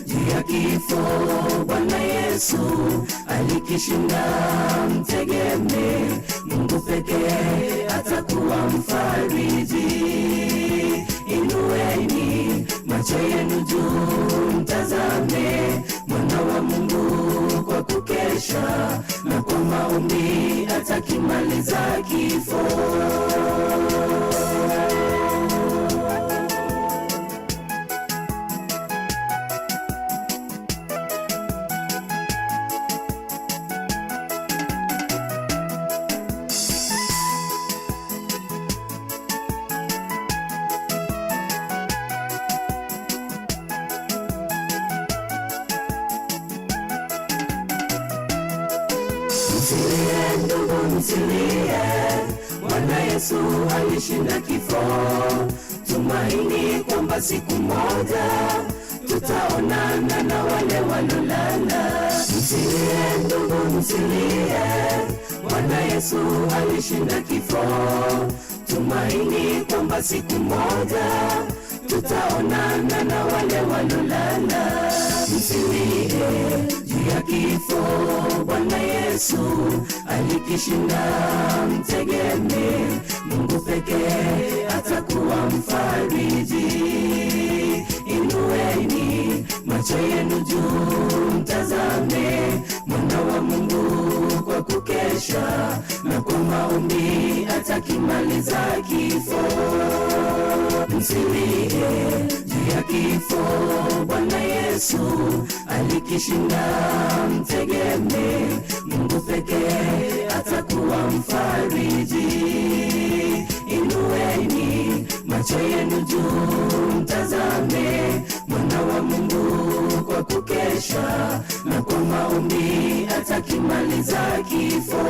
juu ya kifo, Bwana Yesu alikishinda. Mtegemee Mungu pekee, atakuwa mfariji. Inueni macho yenu juu, mtazame mwana wa Mungu kwa kukesha na kwa maombi, atakimaliza kifo. Msilie ndugu, msilie, Bwana Yesu alishinda kifo. Tumaini kwamba siku moja tutaonana na wale walolala. Msilie ndugu, msilie, Bwana Yesu alishinda kifo. Tumaini kwamba siku moja tutaonana na wale walolala. Msilie juu ya kifo, Bwana Yesu alikishinda. Mtegemee Mungu pekee, atakuwa mfariji. Inueni macho yenu juu, mtazame mwana wa Mungu kwa kukesha na kwa maombi, atakimaliza kifo. Msilie juu ya kifo, Bwana Yesu alikishinda. Mtegemee Mungu pekee, atakuwa mfariji. Inueni macho yenu juu, mtazame mwana wa Mungu kwa kukesha na kwa maombi, atakimaliza kifo.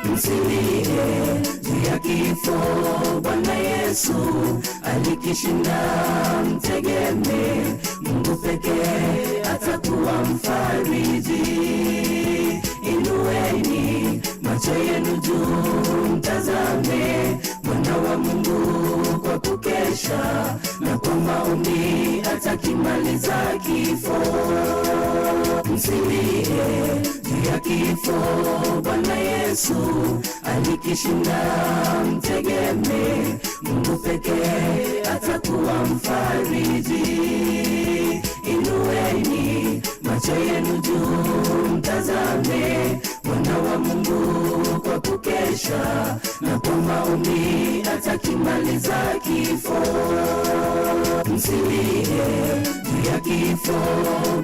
Msilie juu ya kifo, Bwana Yesu alikishinda. Mtegemee Mungu pekee, atakuwa mfariji. Inueni macho yenu juu, mtazame mwana Mwana wa Mungu kwa kukesha na kwa maombi atakimaliza kifo. Msilie juu ya kifo, Bwana Yesu alikishinda. Mtegemee Mungu pekee atakuwa mfariji. Inueni macho yenu juu, mtazame Mwana wa Mungu kwa kukesha na kwa maombi atakimaliza kifo. Msilie juu ya kifo,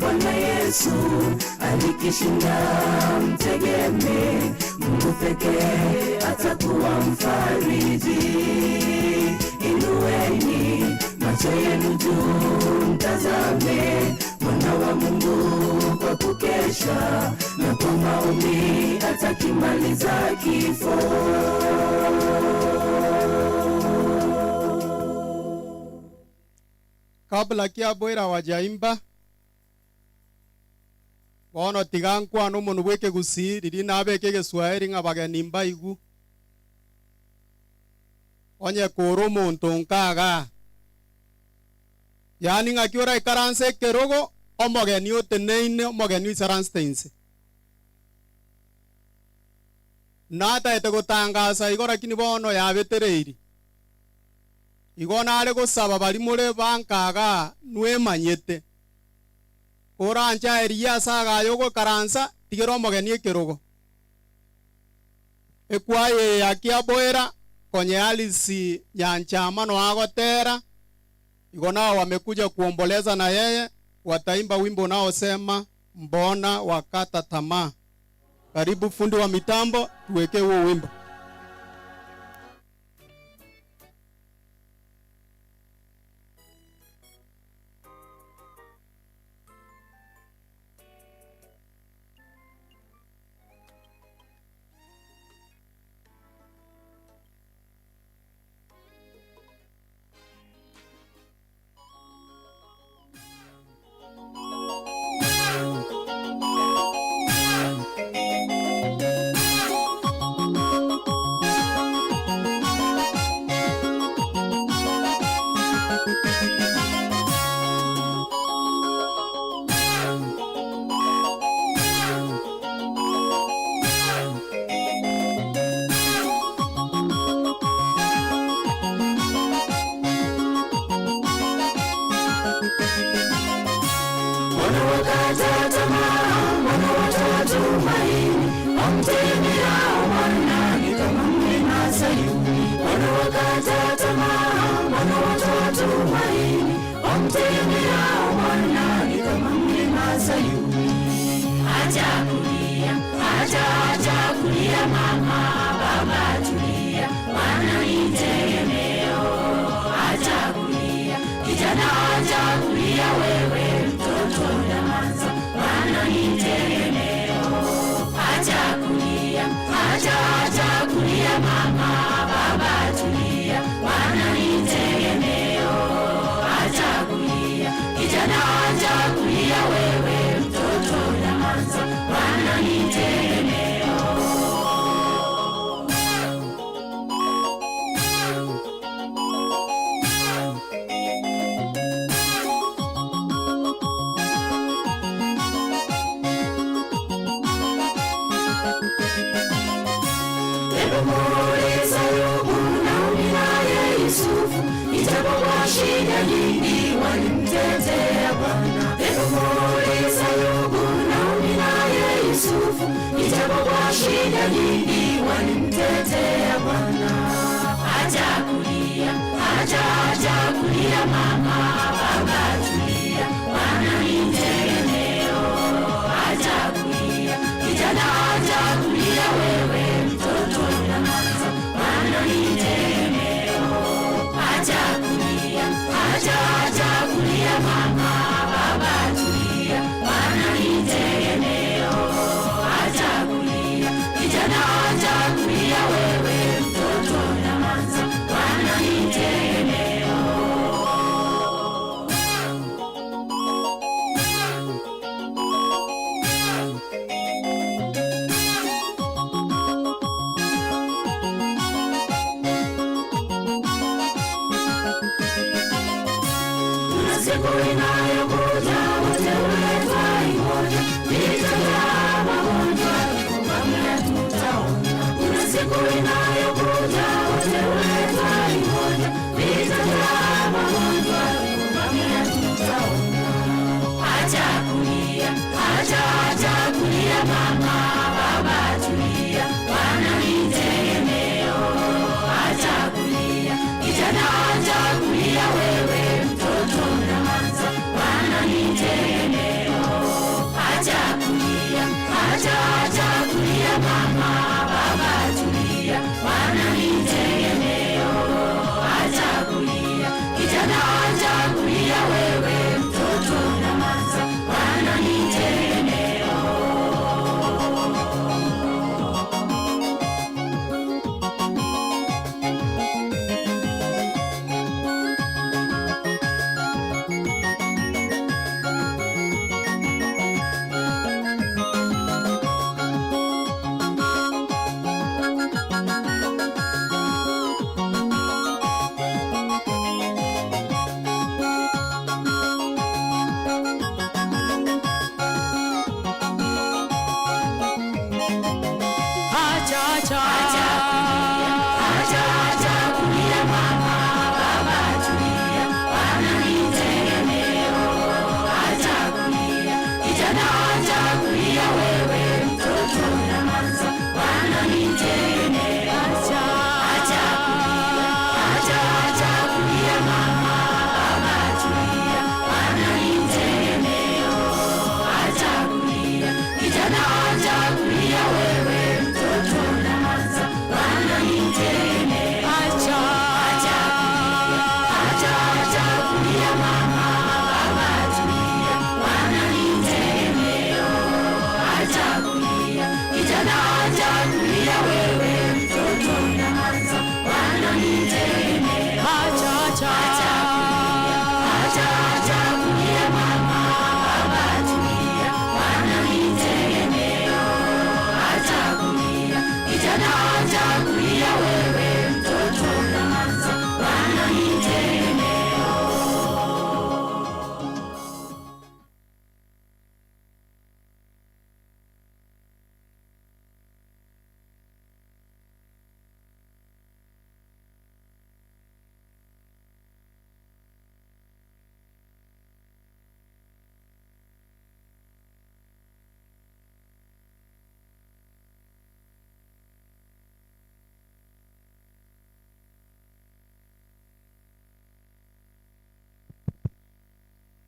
Bwana Yesu alikishinda. Mtegemee Mungu pekee atakuwa mfariji. Inueni macho yenu juu, mtazame Mwana wa Mungu kwa kukesha na kwa maombi atakimaliza kifo. Kabla kiaboira wajaimba bono tiga nkwana omonwe bwa ekegusii riria nabeke egeswahili ng'a bageni mbaigu onye kora omonto nkaga yaani ng'aki oraikaranse ekerogo omogeni oteneine omogeni oisaransete inse nataete gotangasa igo lakini bono yabetereiri igo nare gosaba bari more bankaga nwemanyete korancha eria ase agayo ogoikaransa tigera omogeni ekerogo ekwaya ya kiaboera konye Alice Nyanchama no agotera igo nao wamekuja kuomboleza na yeye, wataimba wimbo unaosema mbona wakata tamaa. Karibu fundi wa mitambo, tuwekee huo wimbo. Mbona wakata tamaa, mbona watoa tumaini, wamtegemeao Bwana ni kama mlima Sayuni. Mbona wakata tamaa, mbona watoa tumaini, wamtegemeao Bwana ni kama mlima Sayuni. Acha kulia, acha acha kulia mama, baba tulia, Bwana ni tegemeo. Acha kulia, kijana acha kulia wewe mtoto nyamaza, Bwana ni tegemeo. Acha kulia, acha acha kulia mama, baba tulia, Bwana ni tegemeo. Acha kulia, kijana acha kulia wewe mtoto nyamaza, Bwana ni tegemeo. Hebu muulize Ayubu, Naomi naye Yusufu, ijapokuwa shida nyingi walimtetea Bwana. Hebu muulize Ayubu, Naomi naye Yusufu, ijapokuwa shida nyingi walimtetea Bwana. Acha kulia, acha acha kulia mama, baba tulia, Bwana ni tegemeo. Acha kulia, kijana acha kulia wewe mtoto nyamaza, Bwana ni tegemeo. Acha kulia, acha acha kulia mama, baba tulia, Bwana ni tegemeo. Acha kulia, kijana acha kulia wewe mtoto nyamaza, Bwana ni tegemeo.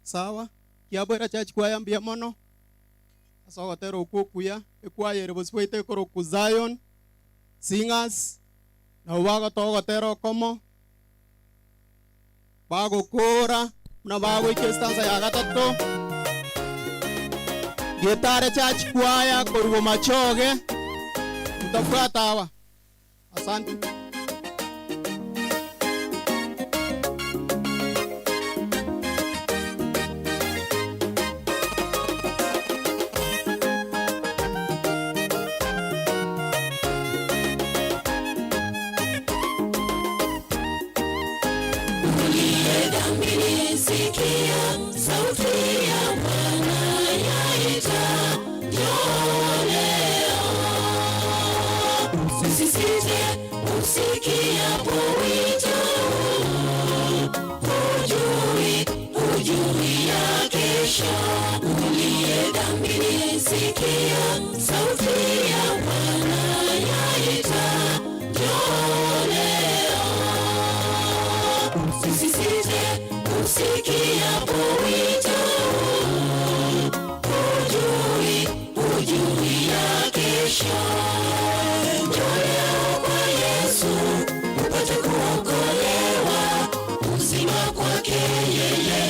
Sawa, Kiaboira Church Choir mbuya mono ase ogotera okwo okuya, ekwaya ere bosio bwaito ekorokwa Zion Singers, nabo bagotoa ogotera okomo, bagokora buna bagoika estanza ya gatato. Getare Church Choir korwa Bomachoge, mtafuata hawa. Asante. Uliye dhambini, sikia sauti ya Bwana yaita, njoo leo. Usisite usikiapo wito huu, hujui, hujui ya kesho. Uliye dhambini, sikia sauti ya Bwana yaita, njoo leo. Usisite usikiapo wito huu, hujui, hujui ya kesho. Njoo leo kwa Yesu upate kuokolewa, uzima kwake yeye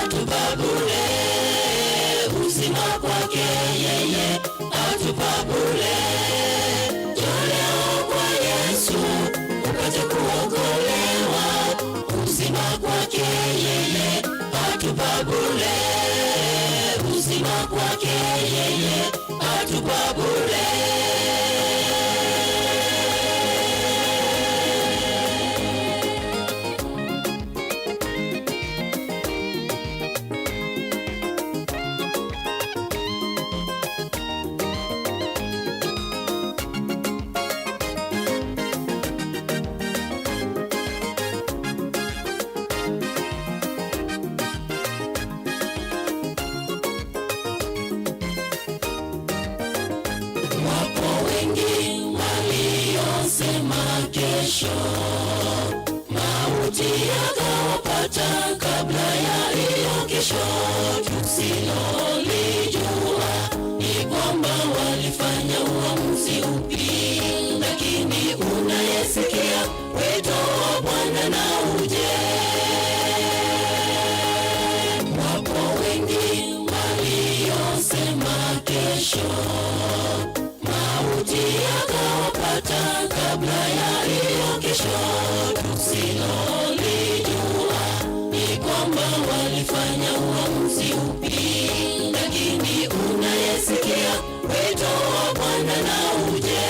atupa bure, uzima kwake yeye atupa bure. Njoo leo kwa Yesu upate kuokolewa, uzima kwake yeye atupa bure, uzima kwake yeye atupa bure. Wapo wengi waliosema kesho, mauti yakawapata kabla ya hiyo kesho. Tusilolijua ni kwamba walifanya uamuzi upi, lakini unayesikia wito wa Bwana na uje. Wapo wengi waliosema kesho, mauti yakawapata kabla ya hiyo kesho. Tusilolijua ni kwamba walifanya uamuzi upi, lakini unayesikia wito wa Bwana na uje.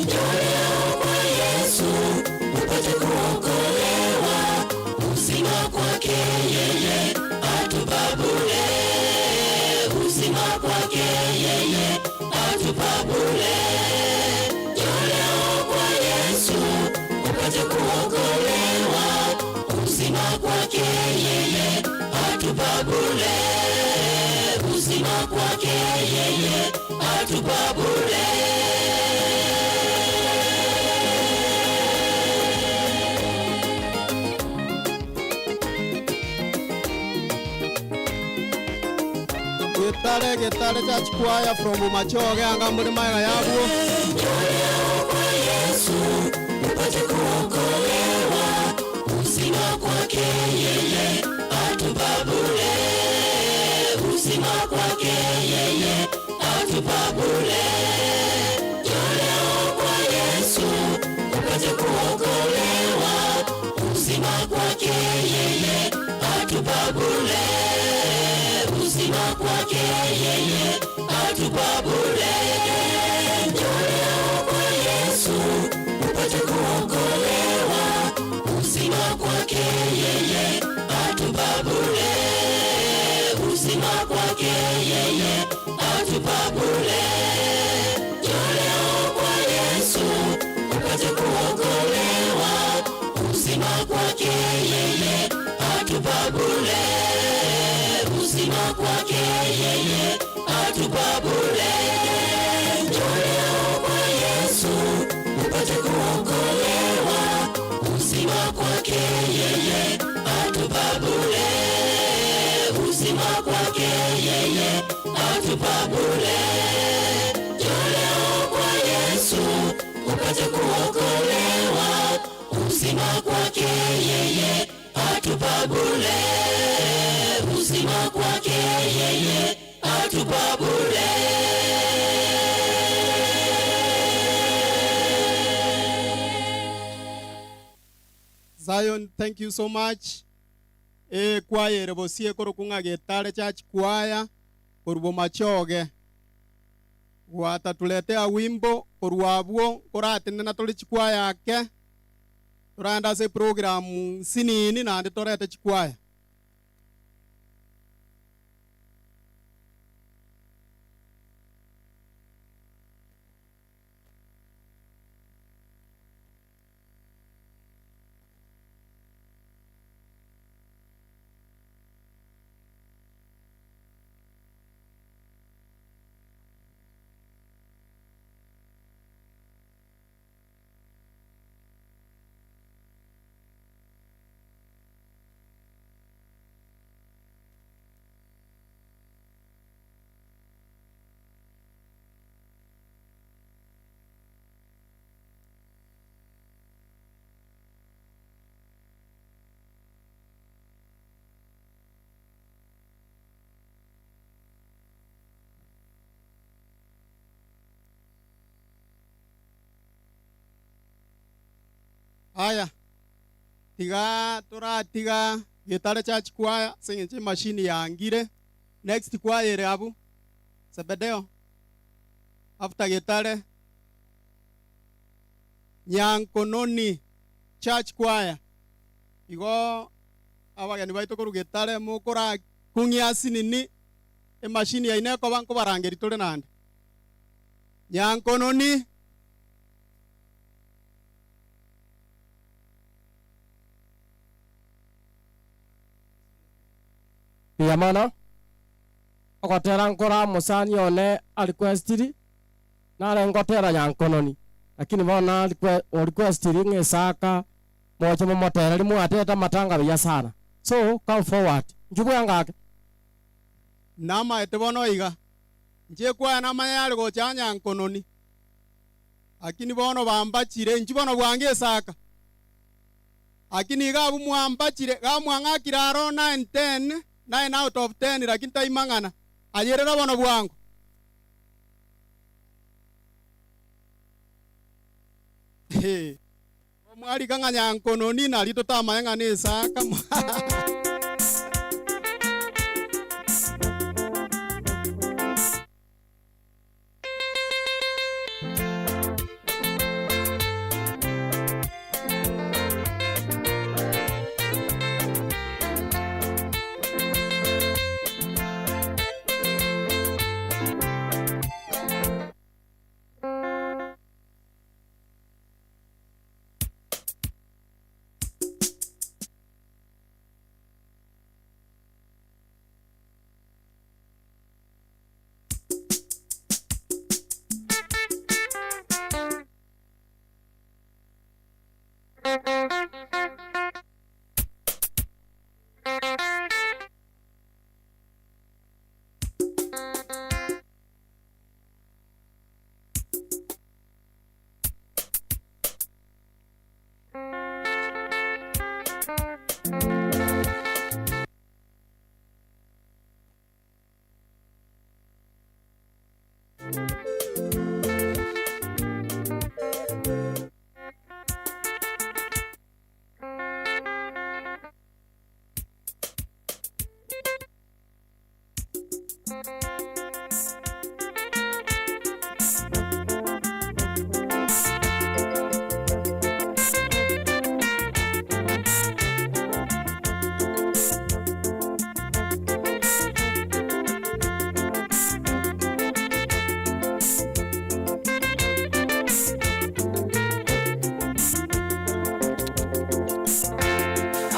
Njoo leo kwa Yesu upate kuokolewa, uzima kwake yeye atupa bure, uzima kwake yeye atupa bure. Njoo leo kwa Yesu upate kuokolewa, uzima kwake yeye atupa bure, uzima kwake yeye atupa bure. Getare Getare Church Choir from Bomachoge anga muri maega yabwo. Njoo leo kwa Yesu upate kuokolewa, uzima kwake yeye atupa bure, uzima kwake yeye atupa bure. Njoo leo kwa Yesu upate kuokolewa, uzima kwake yeye atupa bure, uzima kwake yeye atupa bure. Njoo leo kwa Yesu upate kuokolewa, uzima kwake yeye atupa bure, uzima kwake yeye atupa bure. Njoo leo kwa Yesu upate kuokolewa, uzima kwake yeye atupa bure, uzima kwake yeye atupa bure. Njoo leo kwa Yesu upate kuokolewa, uzima kwake yeye Uzima kwake yeye atupa bure. Njoo leo kwa Yesu upate kuokolewa. Uzima kwake yeye atupa bure. Uzima kwake yeye atupa bure. Zion, thank you so much. E kwaya ere bosie korokung'a Getare Church Choir korwa Bomachoge. Gwatatuletea wimbo korwa abwo koratenena tore chikwaya ake toranda ase program sinini naende torete chikwaya. Aya, tiga toratiga Getare Church Choir ase eng'encho emashini yangire. Next choir ere abwo Zebedeo after Getare Nyankononi Church Choir. Igo abageni baito korwa Getare mokora kung'ia asinini emashini yaino ekoba nkobarangeri tore naende. Nyankononi Mbuya mono. Ogotera nkora omosani one arequestiri, nare ngotera Nyankononi, lakini bono orequestiri ng'a Isaka moche momotereri mwatete amatanga buya sana. So come forward. Inchuo bwengake. Namaete bono iga, inche ekwaya namanya yare gocha Nyankononi, lakini bono bambachire, inchuo bono bwango Isaka. Lakini iga abwo mwambachire, iga mwang'akire aro nine ten, nine out of ten, lakini taimang'ana. Ayerera bono bwango. Hee. Mwarika ng'a Nyankononi nario totamanye ng'a nesaka.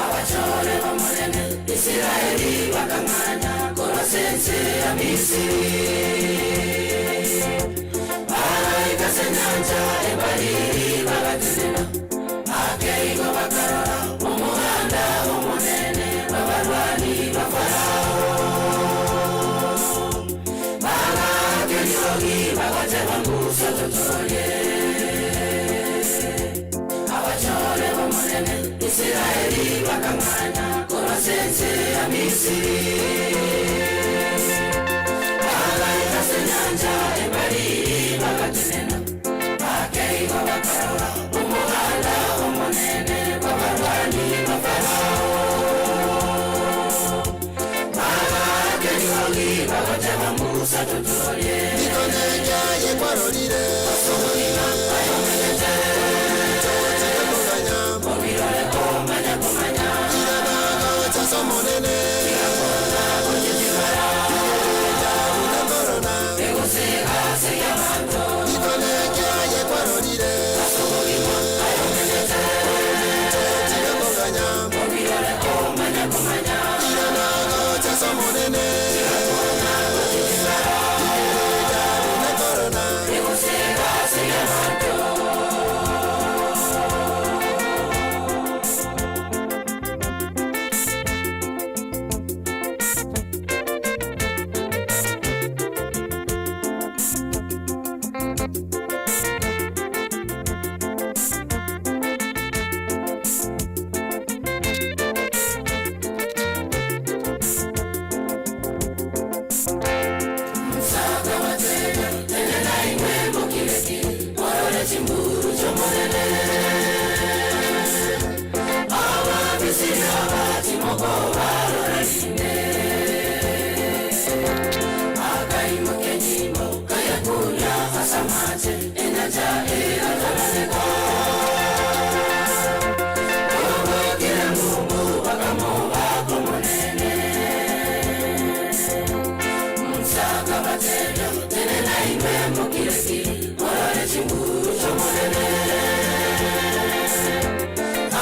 Abachore b'Omonene, Isiraeli bakang'anya korwa ase ense ya Misiri. Bagaika ase enyancha ebariri bagatenena, ake igo bakarora omoganda omonene bw'abarwani ba Farao. Bagoteba Musa totorie. Abachore b'Omonene, Isiraeli bakang'anya korwa ase ense ya Misiri. Bagaika ase enyancha embariri bagatenena, bakeigwa bakarora omoganda omonene bw'abarwani ba Farao. Bagaaka eriogi bagoteba Musa totorie. Aye kwarorire Ase aye omenyete. Tiga koganya Obirore komanya komanya. Irana gocha ase Omonene Tiga kona gochitigara. Buna korona Egosega ase abanto. Ikone aye kwarorire Ase obogima aye omenyete. Tiga koganya Obirore komanya komanya. Irana gocha ase Omonene Tiga kona gochitigara. Buna korona Egosega ase abanto. Msaka watene tene na imwe mukireki morore chimburu chomonene Abamisiri abatimoko barorarinde Akaimuke nyimbo kayakunya asamache enyaja eratananeka Obokire Mungu bakamuba komonene Msaka batebya tene na imwe mukireki morore chimburu chomonene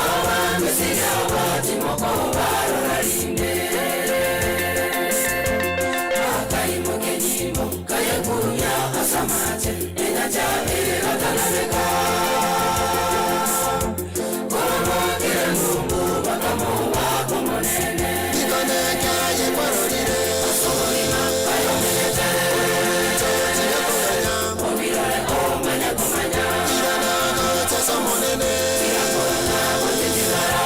Abamisiri abatimoko barorarinde Akaimuke nyimbo kayakunya asamache enyaja eratananeka Obokire Mungu bakamuba komonene Ikone aye kwarorire Ase obogima aye omenyete Tiga koganya Obirore komanya komanya Irana gocha ase Omonene Tiga kona gochitigara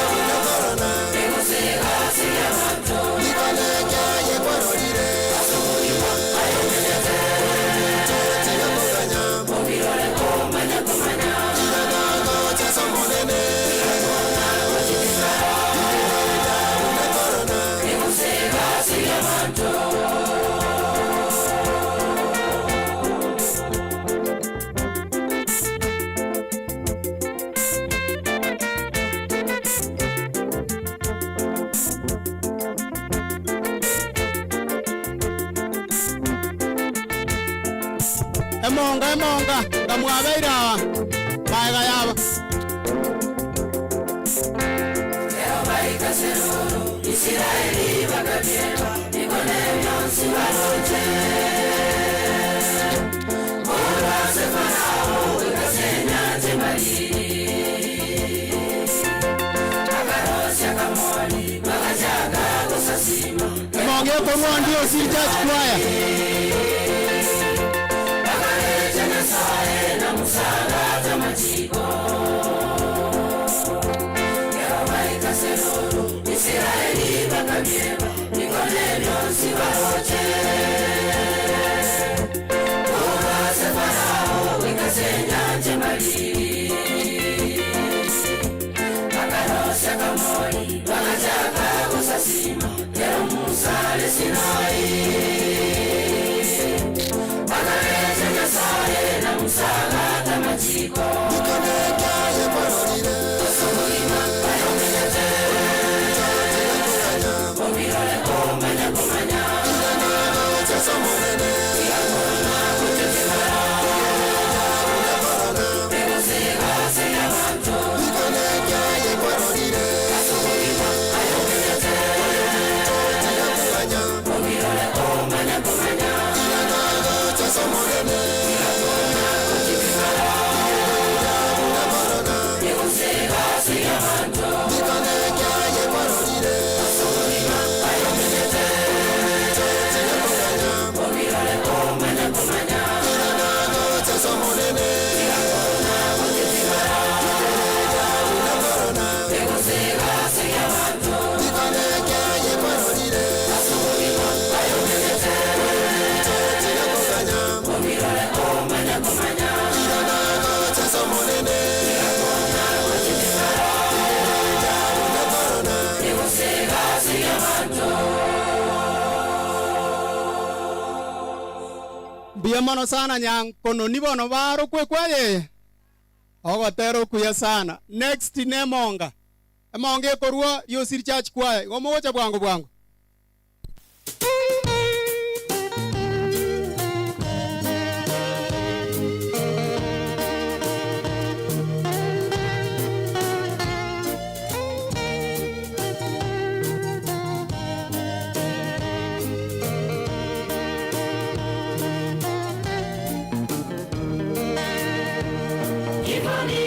Buna korona Egosega ase abanto Ikone aye kwarorire Ase obogima aye omenyete Tiga koganya Obirore komanya komanya Irana gocha ase Omonene Tiga kona gochitigara Buna korona Egosega ase abanto. Emonga emonga ngamwabeire aba maega yaba Leo baika seruru Isiraeli bakabyeba Ikone byonsi baroche Olwase Farao wekasenya tembaliri Akarosya kamoli bakajaga gosasima emonga ekorwa ndio Osiri Church Choir. Bakarecha Nyasaye na Musa tamachiko Leo baika seruru Isiraeli bakabyeba Ikone byonsi baroche Olwase Farao wekasenya tembaliri Bakarosya kamoli bakajaga gosasima Lero Musa lesinai Bakarecha Nyasaye na Musa tamachiko Ikone aye kwarorire Ase obogima aye omenyete Tiga koganya Obirore komanya komanya Irana gocha ase Omonene Tiga kona gochitigara Buna korona Egosega ase abanto Ikone aye kwarorire Ase obogima aye omenyete Tiga koganya Mbuya mono sana nyankononi bono barokwe kwayeye. Ogotera okuya sana. Next ne emonga. Emonga ekorwa Riosiri Church Choir. Igo mogocha bwango bwango. Kifo ni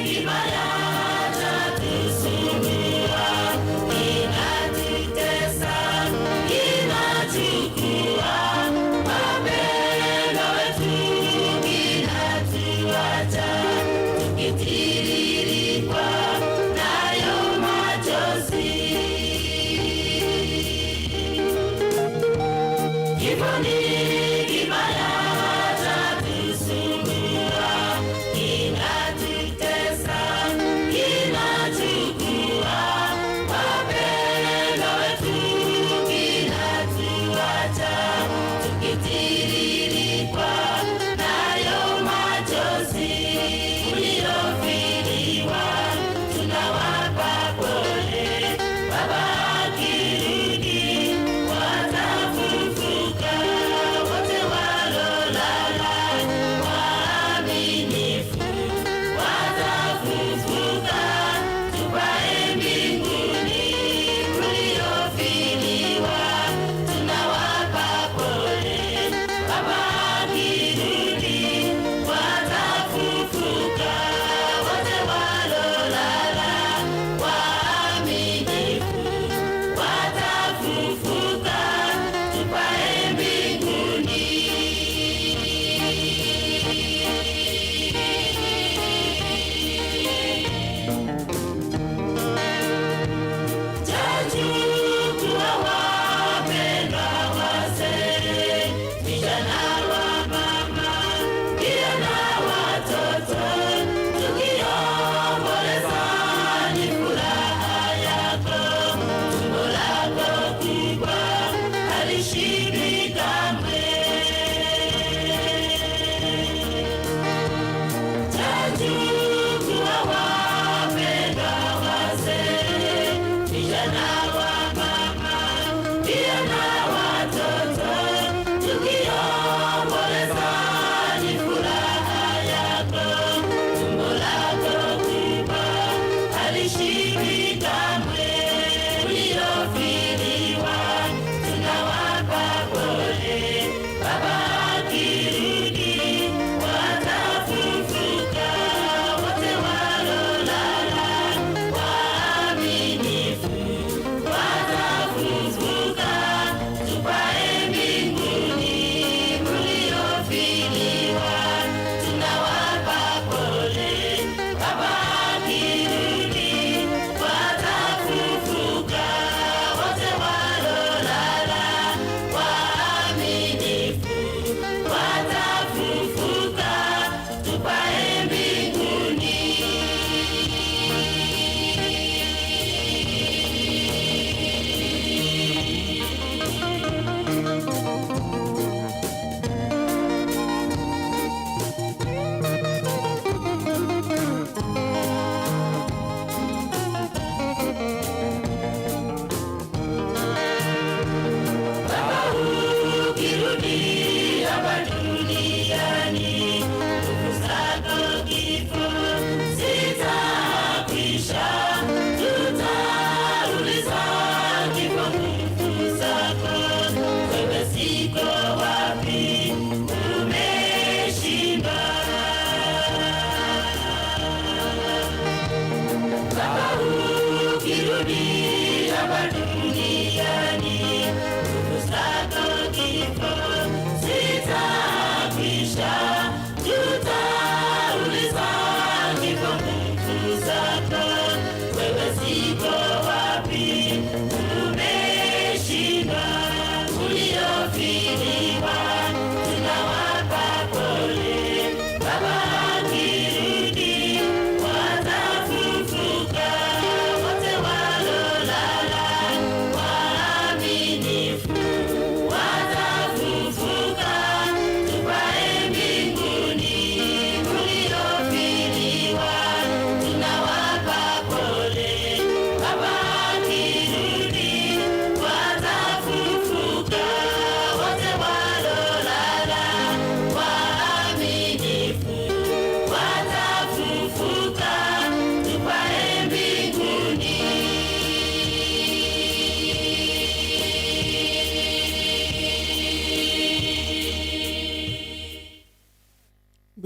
kibaya chatusumbua, kinatutesa, kinachukua wapendwa wetu, kinatuacha tukitiririkwa nayo machozi. Kifo ni kibaya chatusumbua, kinatutesa, kinachukua wapendwa wetu, kinatuacha tukitiririkwa nayo machozi. Uliofiliwa tunawapa pole, Baba akirudi watafufuka.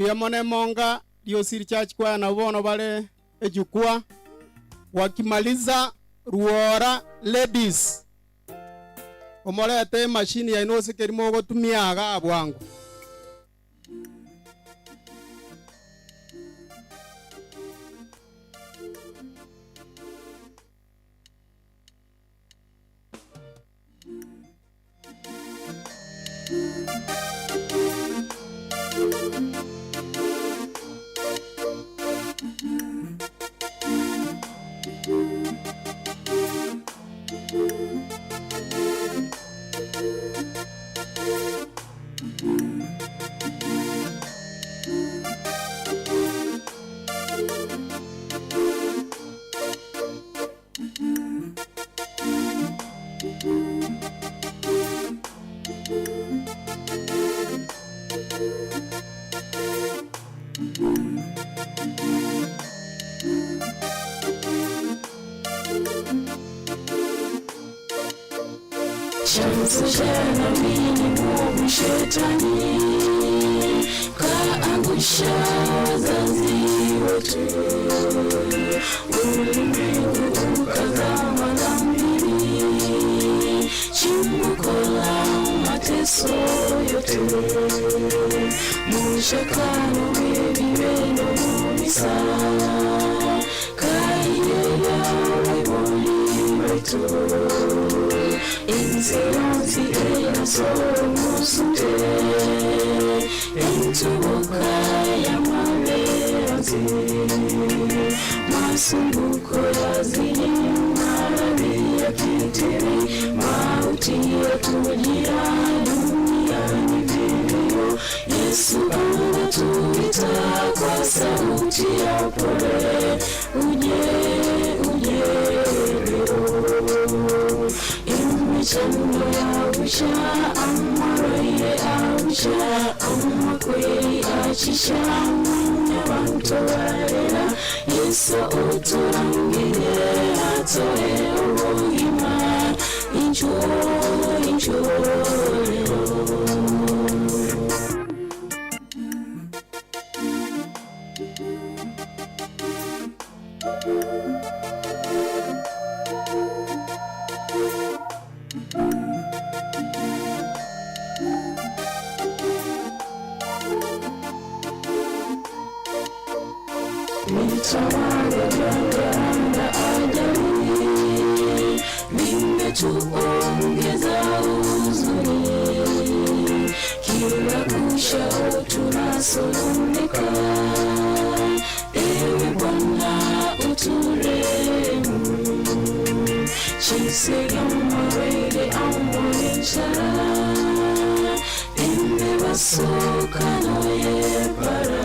Mbuya mono emonga Riosiri Church Choir nabwo bono bare ejukwa wakimaliza Ruora Ladies omorete emachine yaino ase keri mogotumia igaa bwango. Chanzo cha dhambi ni mwovu Shetani, kaangusha wazazi wetu, ulimwengu ukazama dhambini, chimbuko la mateso yote, mushakano w'ebibeno mubisa, kaiyeya weboli wetu inzira eyasolomusute entubuka y'amaberanzi masumbuko yazidi maradhi ya kitiri mauti yatujia duniani vilio Yesu anatuita kwa sauti ya upole uje uje leo imechando yausha amaraire ausha amakweli achisha mwana Yesu uturangire atoe ubuzima injo injo leo Nitawale ajali, vimetuongeza huzuni, kila kuchao tunasononeka. Ewe Bwana uturehemu, chisega mawele amolencha imebasuka noyepara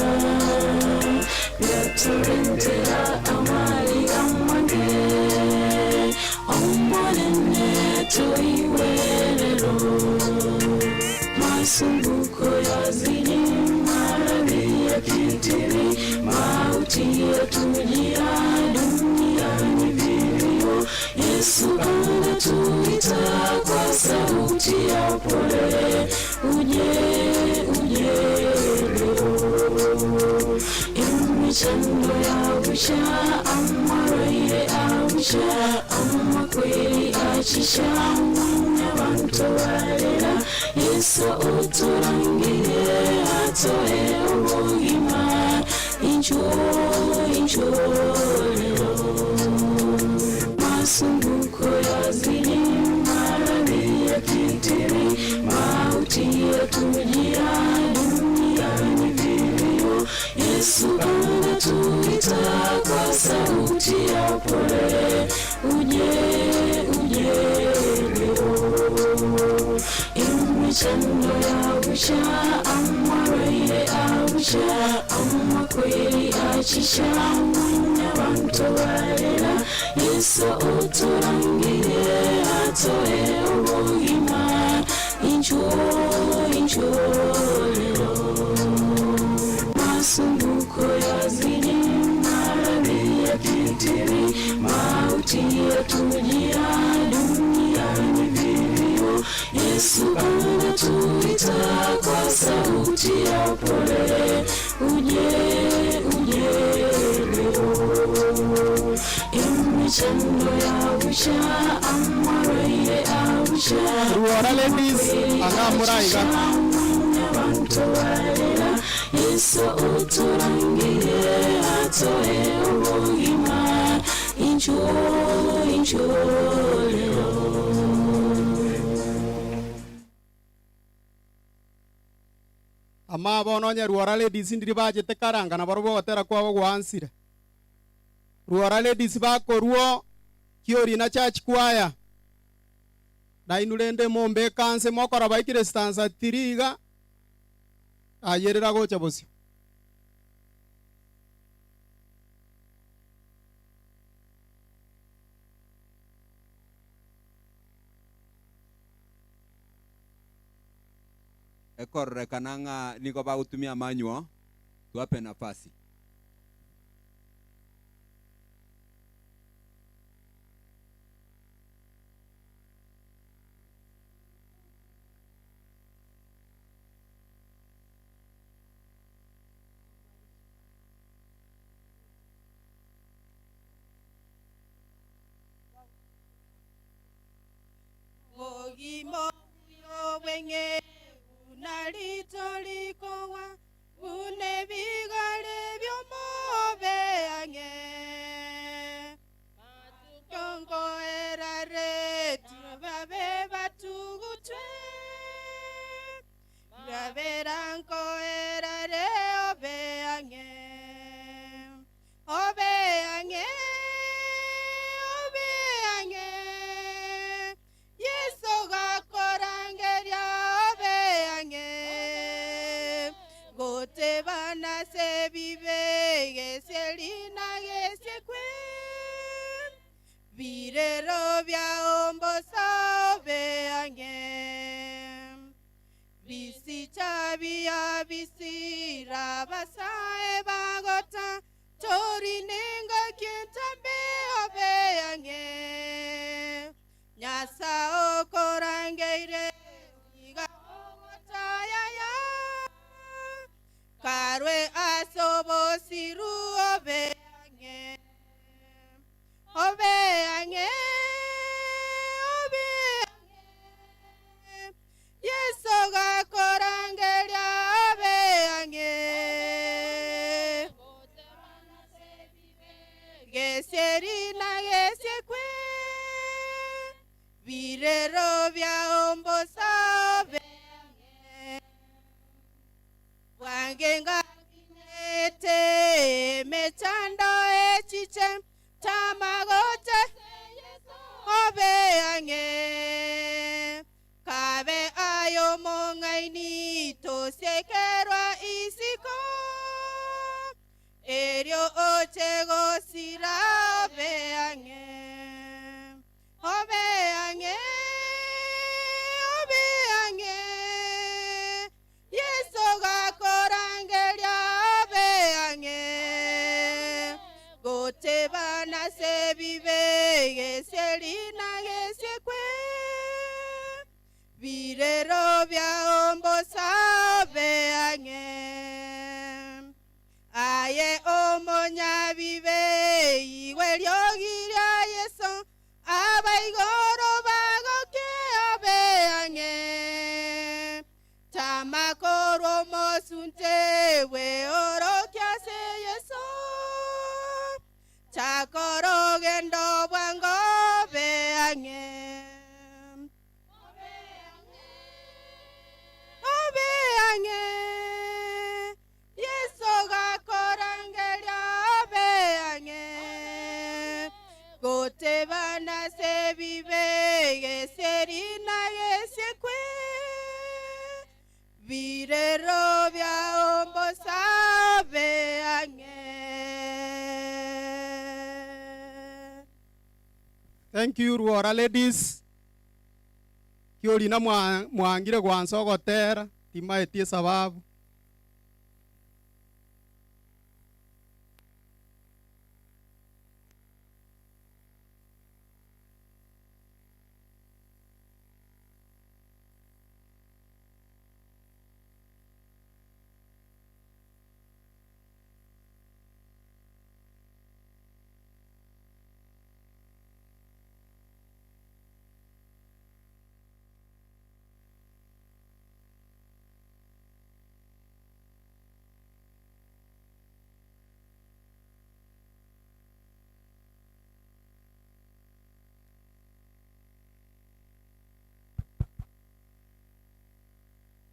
byaturentera amali amange omonene toiwerero masumbuko yazidi maradhi ya kitiri mauti yatujia duniani vilio Yesu anatuita kwa sauti ya upole uje uje leo imechando yausha amaraire ausha amakweli achisha mwana bantobarera Yesu uturangire atoe ubuzima injo injo leo masumbuko yazidi maradhi ya kitiri mauti yatujia duniani vilio Yesu anatuita kwa sauti ya upole uje uje leo imechando yausha amaraire ausha amakweli achisha mwana bantobarera Yesu uturangire atoe ubuzima injo injo leo masumbuko yazidi maradhi ya kitiri mauti yatujia duniani vilio Yesu anatuita kwa sauti ya upole. Ruora ladies anga muraiga. Ama bono onye Ruora ladies ndiri bachete karanga nabarobwo ogotera kwabo gwansire. Ruora ladies bakorwo Kiorina church choir. Nainwe rende mombeke anse mokora baikire stanza three iga, ayerera gocha bosio. Ekororekana ng'a nigo bagotumia amanywa, tuwape nafasi. Bogima obuya obweng'e buna rito rikogwa, buna ebigare bi'omobe ang'e. Matuko nkoeraretie babe batugutwe, Rabera nkoerare obe ang'e, obe ang'e, obe ang'e, Yeso gakorangeria obe ang'e, gotebana ase ebibe gesieri na gesiekwe, birero biao mbosa obe ang'e. Bisicha bia bisira abasae bagota tori nengaki entambe obe ang'e. Nyasae okorangeire tiga ogotayaya karwe ase obosiru obe ang'e. Obe ang'e, obe ang'e, Yeso gakorangeria obe ang'e. Gesieri na gesiekwe, birero biao mbosa obe ang'e. Bwange ngakinete emechando echiche tamagote obe ang'e kabe ayo mong'aini tosiekerwa isiko erio oche gosira obe ang'e Obe ang'e, obe ang'e, Yeso gakorangeria obe ang'e, gotebana ase ebibe gesieri na gesiekwe, birero biao mbosa obe ang'e. Aye omonyabibe, igwa eriogi ria Yeso, abaigoro bagoke obe ang'e. Tama korwa omosunte bweorokia ase Yeso, chaka orogendo bwango obe ang'e. Obe ang'e, Yeso gakorangeria obe ang'e, gotebana ase ebibe gesieri na gesiekwe, birero biao mbosa obe ang'e. Thank you Rwora ladies. Kiorina mwangire gwansa ogotera, timaeti esababu.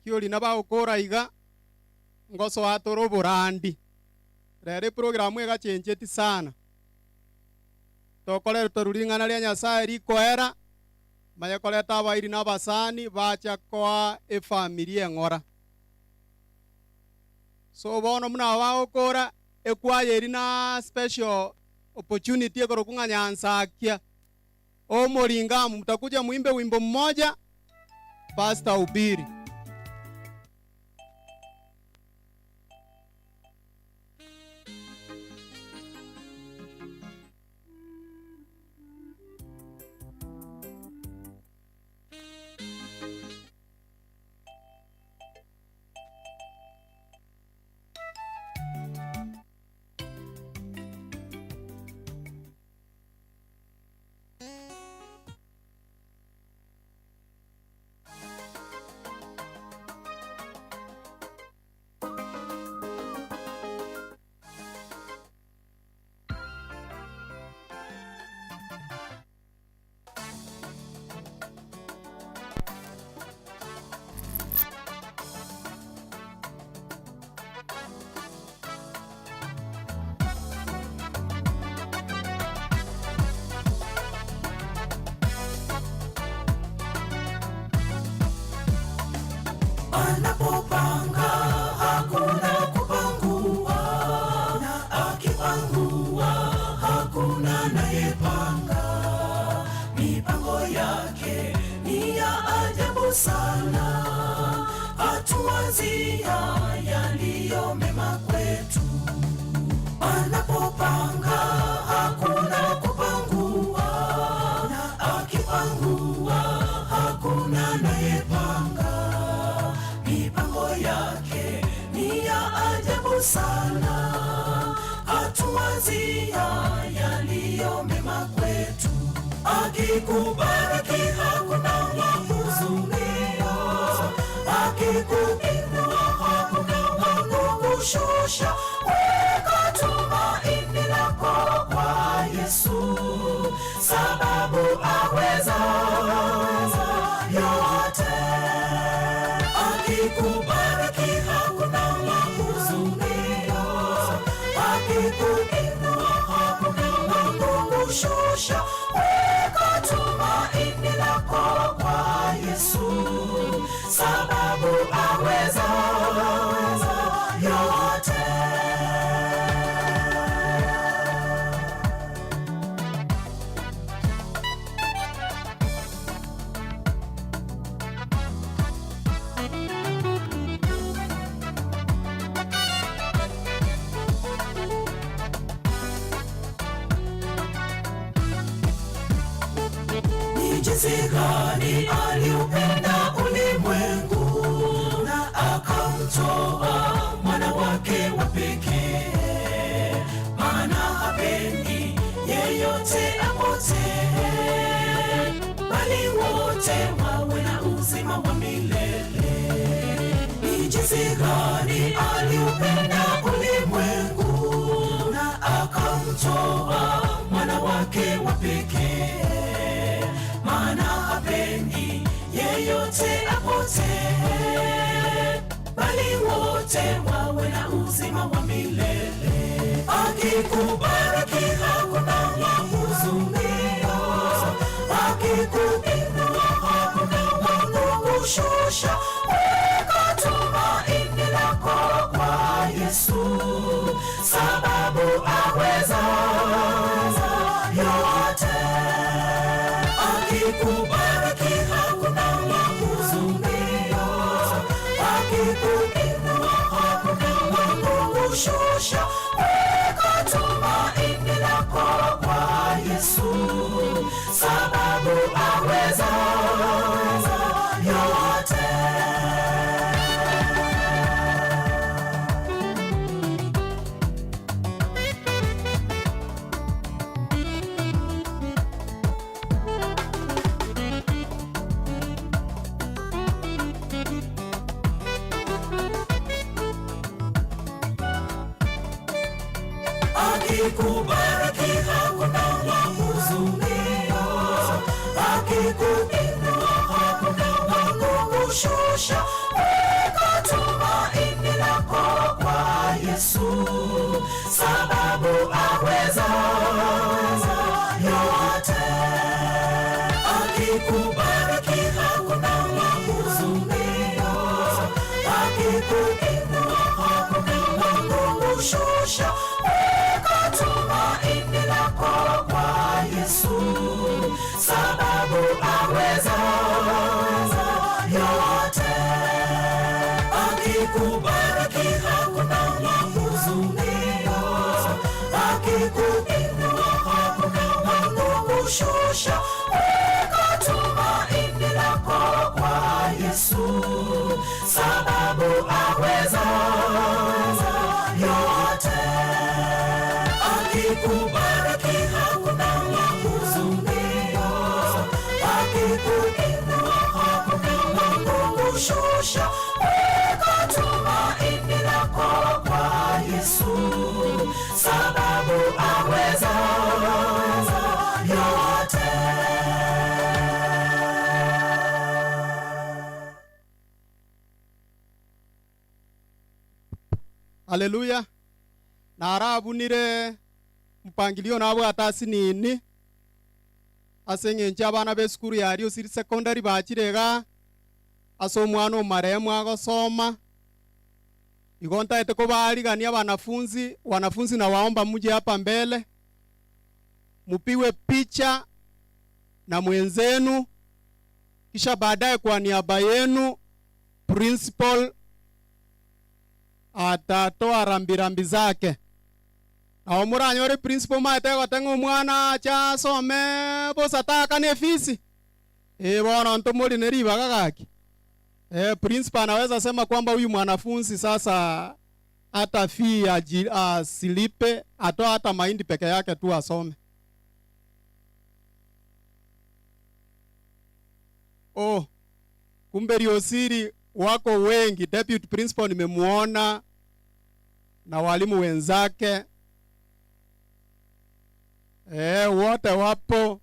Kiori nabagokora iga, ngosoa tore oborandi. Rero eprogramu egachencheti sana. Tokoreta ring'ana ria Nyasaye rikoera, manye koreta abairi na abasani bacha koa efamiri eng'ora. So bono buna bagokora ekwaya eri na special opportunity ekorokwa ng'a Nyansakia. Omoringamu mtakuja muimbe wimbo mmoja, Pastor hubiri. Anapopanga hakuna kupangua, na akipangua hakuna anayepanga. Mipango yake ni ya ajabu sana, hatuwazia yaliyo mema kwetu. Anapopanga hakuna kupangua, na akipangua hakuna anayepanga. Mipango yake ni ya ajabu sana, hatuwazia yaliyo mema kwetu. Akikubariki hakuna wa kuzuia, akikuinua hakuna wa kukushusha. Weka tumaini lako kwa Yesu, sababu aweza yote. Akikubariki hakuna wa kuzuia, akikuinua hakuna wa kukushusha. Weka tumaini lako kwa Yesu, sababu aweza yote. Ni jinsi gani aliupenda ulimwengu na akamtoa mwana wake wa pekee, maana hapendi yeyote apotee, bali wote wawe na uzima wa milele. Ni jinsi gani aliupenda ulimwengu na akamtoa mwana wake wa pekee, maana hapendi yeyote apotee, bali wote wawe na uzima wa milele. Akikubariki hakuna wa kuzuia, akikuinua hakuna wa kukushusha. Weka tumaini lako kwa Yesu, sababu aweza yote. Akikubariki hakuna wa kuzuia, akikuinua hakuna wa kukushusha. Weka tumaini lako kwa Yesu, sababu aweza yote. Akikubariki hakuna wa kuzuia, akikuinua hakuna wa kukushusha. Akikuinua hakuna wa kukushusha, weka tumaini lako kwa Yesu, sababu aweza yote. Akikubariki hakuna wa kuzuia, akikuinua hakuna wa kukushusha, weka tumaini lako kwa Yesu, sababu aweza yote. Akikubariki hakuna wa kuzuia, akikuinua hakuna wa kukushusha, weka tumaini lako kwa Yesu, sababu aweza yote. Haleluya. Narabunire mpangilio nabwate ase nini ase eng'encho abana ba esukuru ya Riosiri Secondary bachire iga ase omwana omarehemu agosoma igo ntaete kobarigania wanafunzi wanafunzi nawaomba muje hapa mbele mupigwe picha na mwenzenu kisha baadaye kwa niaba yenu principal atatoa rambirambi zake. Nao muranyore principal maete goteng'a omwana acha asome bosa taakane efisi eh, bono ntomori ne ribaga gaki eh, principal anaweza sema kwamba huyu mwanafunzi sasa hata fee asilipe, atoa hata mahindi peke yake tu asome. Oh, kumbe Riosiri wako wengi. Deputy principal nimemuona na walimu wenzake wote wapo.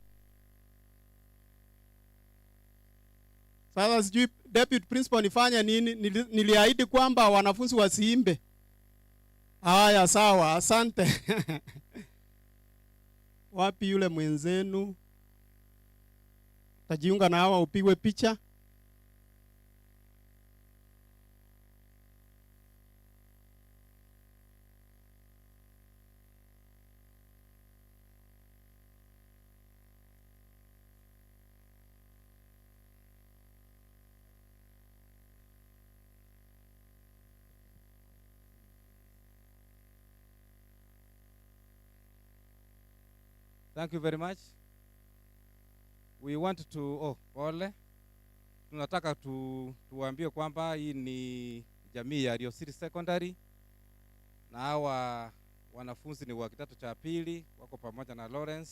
Sasa sijui deputy principal nifanye nini? Niliahidi kwamba wanafunzi wasiimbe. Haya, sawa, asante. Wapi yule mwenzenu? Tajiunga na hawa upigwe picha. Thank you very much. We want to, oh, pole. Tunataka tuwaambie kwamba hii ni jamii ya Riosiri Secondary na hawa wanafunzi ni wa kidato cha pili, wako pamoja na Lawrence.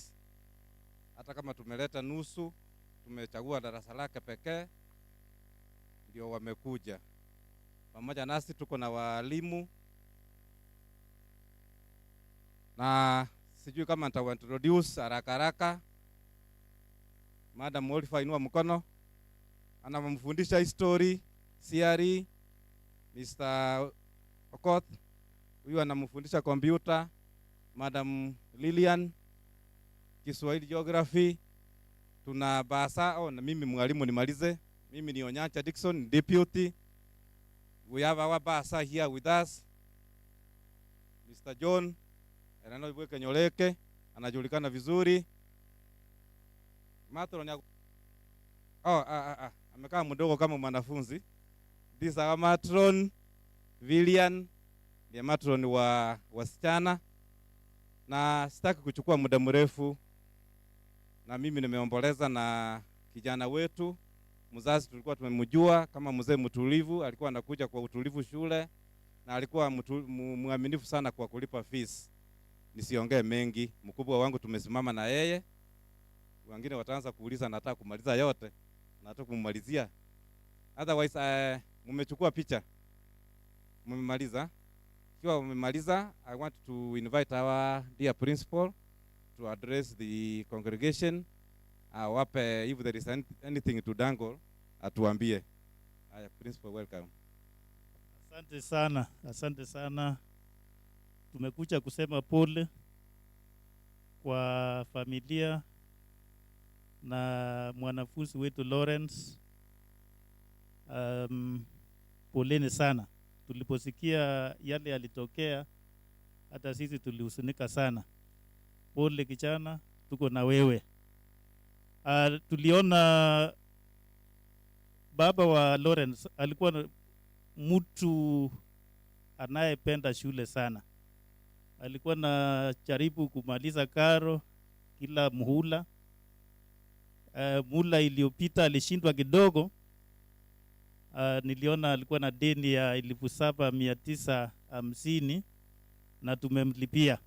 Hata kama tumeleta nusu, tumechagua darasa lake pekee ndio wamekuja pamoja nasi. Tuko na walimu na sijui kama nitawaintroduce haraka haraka. Madam Oliver, inua mkono. Anamfundisha history, CRE. Mr. Okoth huyu anamfundisha computer. Madam Lilian Kiswahili, geography. Tuna basa, oh, na mimi mwalimu nimalize. Mimi ni Onyancha Dickson, deputy. We have our basa here with us. Mr. John Erano Ibweke Nyoleke anajulikana vizuri. Matron ya Oh, amekaa mdogo kama mwanafunzi. This is our matron Villian, ndiye matron wa wasichana. Na sitaki kuchukua muda mrefu, na mimi nimeomboleza na kijana wetu mzazi. Tulikuwa tumemjua kama mzee mtulivu, alikuwa anakuja kwa utulivu shule na alikuwa mwaminifu sana kwa kulipa fees. Nisiongee mengi, mkubwa wangu tumesimama na yeye. Wengine wataanza kuuliza, nataka kumaliza yote, nataka kumalizia. Otherwise, mmechukua picha, mmemaliza. Ikiwa mmemaliza, I want to invite our dear principal to address the congregation. Awape, if there is anything to dangle, atuambie. Haya, principal, welcome. Asante sana, asante sana. Tumekuja kusema pole kwa familia na mwanafunzi wetu Lawrence. Poleni sana. Tuliposikia yale yalitokea, hata sisi tulihuzunika sana. Pole kijana, tuko na wewe. Tuliona baba wa Lawrence alikuwa mtu anayependa shule sana. Alikuwa na jaribu kumaliza karo kila muhula. Muhula iliyopita alishindwa kidogo. Niliona alikuwa na deni ya 7,950 na tumemlipia.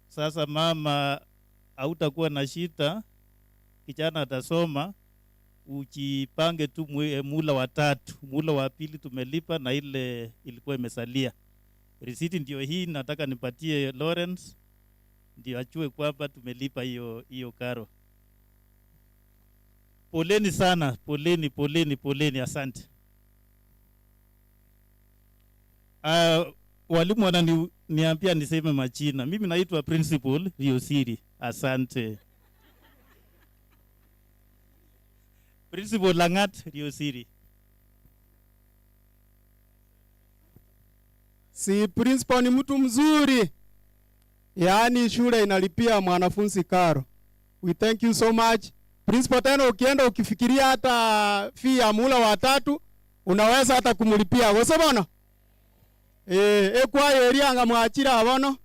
Sasa mama, hautakuwa na shida, kijana atasoma, ujipange tu muhula wa tatu. Muhula wa pili tumelipa na ile ilikuwa imesalia. Risiti ndio hii, nataka nipatie Lawrence ndio ajue kwamba tumelipa hiyo karo. Poleni sana, poleni, poleni, poleni, asante. Walimu wananiambia niseme majina. Mimi naitwa Principal Riosiri. Asante. Principal Langat Riosiri. Si principal ni mtu mzuri. Yaani shule inalipia mwanafunzi karo. We thank you so much. Principal, tena ukienda ukifikiria hata fee ya muhula wa tatu unaweza hata kumlipia. Gose bono? Ekwaya erianga mwachira abono.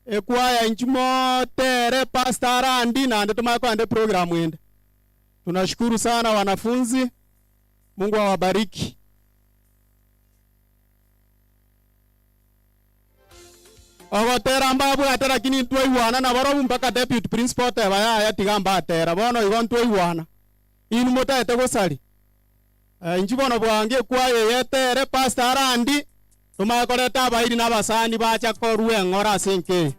Ekwaya inchumo tere Pastor Randy na ande tumako ande program ende. Tunashukuru sana wanafunzi. Mungu awabariki. Ogotera mbabu ate lakini ntwaiwana na borobu mpaka deputy principal teba yaya tiga mbatera bono igo ntwaiwana. Inu mutaete gosari. Inchi bono bwange kwaye yetere Pastor Randy tumakoreta abairi n'abasani bacha korwa eng'ora ase enke.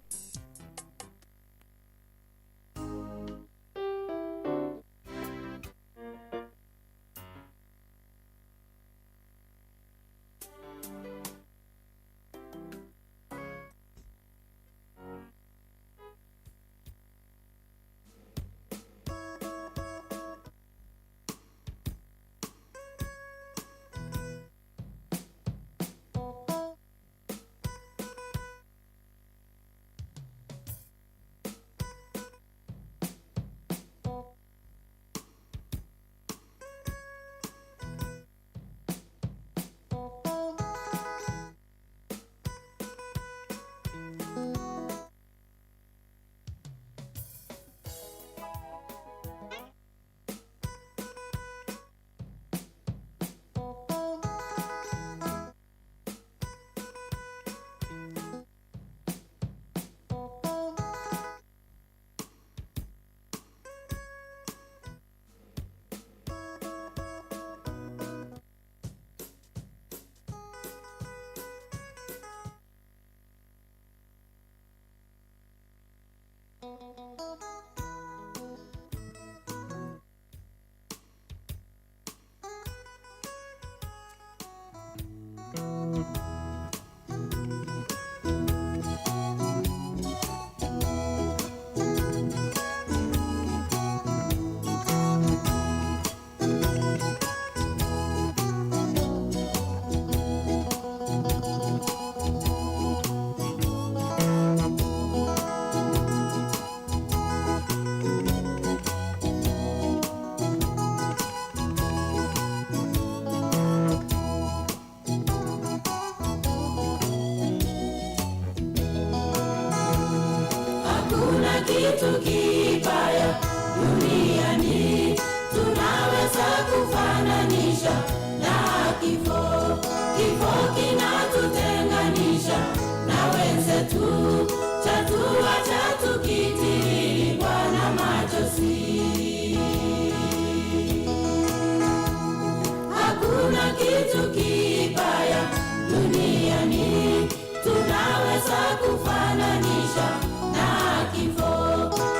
Hakuna kitu kibaya duniani tunaweza kufananisha na kifo. Kifo kinatutenganisha na wenzetu, chatuacha tukitiririkwa na machozi. Hakuna kitu kibaya duniani tunaweza kufananisha na kifo.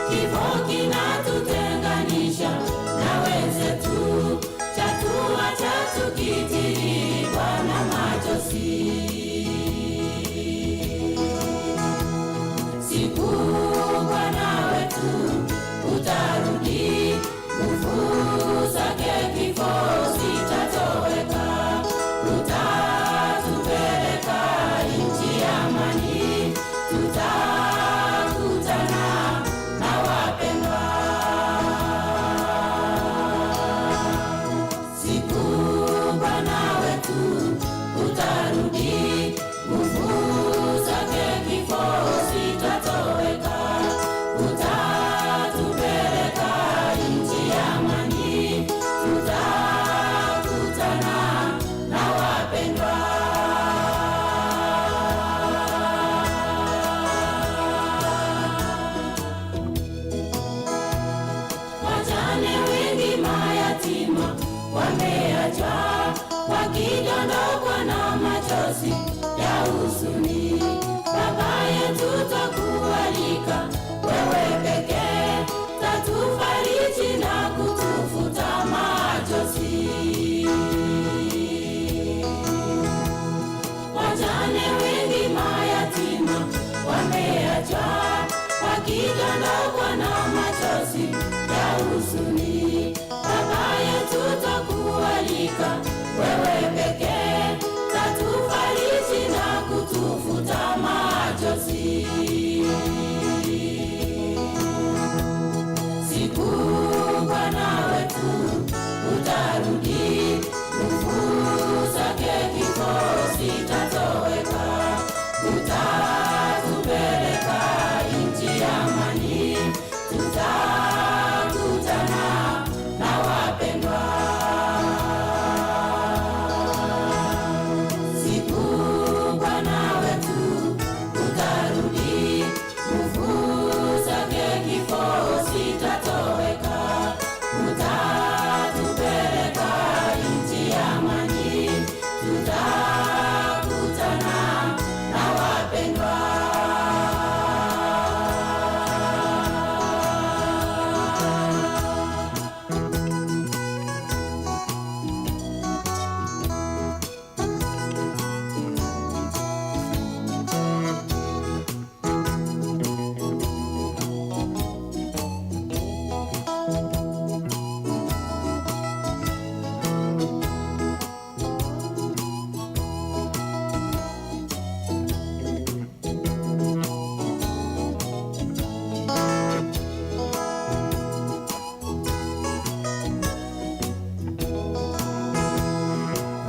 Kifo kinatutenganisha na wenzetu, chatuacha tukitiririkwa na machozi. mayatima wameachwa wakidondokwa na machozi ya huzuni. Baba yetu twakualika, wewe pekee tatufariji na kutufuta machozi. Wajane wengi mayatima wameachwa wakidondokwa na machozi ya huzuni. Baba yetu twakualika, wewe pekee tatufariji na kutufuta machozi. Siku Bwana wetu utarudi, nguvu zake kifo zitatoweka, utatupeleka nchi ya amani, tutakutana na wapendwa. Siku Bwana wetu utarudi, nguvu zake kifo zitatoweka, utatupeleka nchi ya amani, tutakutana na wapendwa.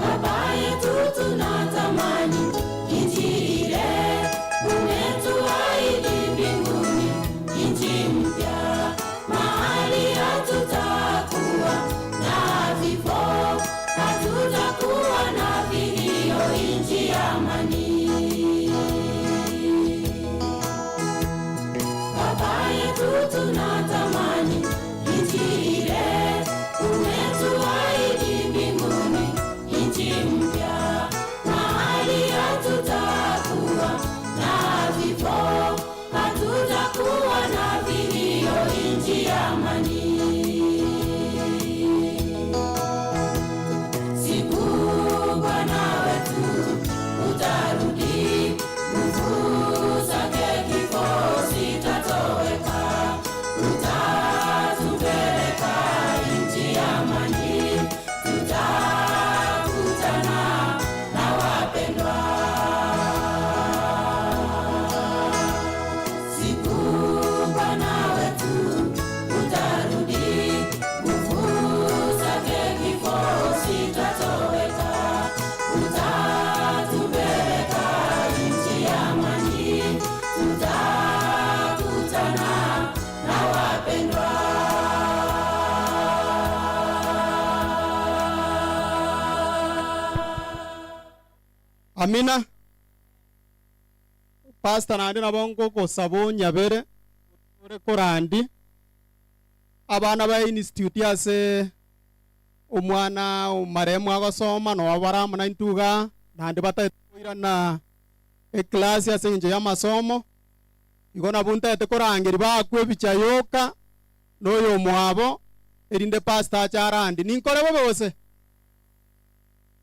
Baba yetu tunatamani nchi ile umetuahidi mbinguni, nchi mpya, mahali hatutakuwa na vifo, hatutakuwa na vilio, nchi ya amani. Baba yetu tunatamani nchi ile umetuahidi mbinguni, nchi mpya, mahali hatutakuwa na vifo, hatutakuwa na vilio, nchi ya amani. Siku Bwana wetu utarudi, nguvu zake kifo zitatoweka, utatupeleka nchi ya amani, tutakutana na wapendwa. Siku Bwana wetu utarudi, nguvu zake kifo zitatoweka, utatupeleka nchi ya amani, tutakutana na wapendwa. Amina. Pastor nandi nabo ngogosaba onyabere ore korandi abana ba institute ase omwana omaremu agosoma nobo baramuna intuga nandi bataete koirana eclass ase eng'encho ya amasomo igo nabo ntaete korangeri bakwa ebicha yoka na oyo omwabo erinde pastor ache arandi ninkore bobe gose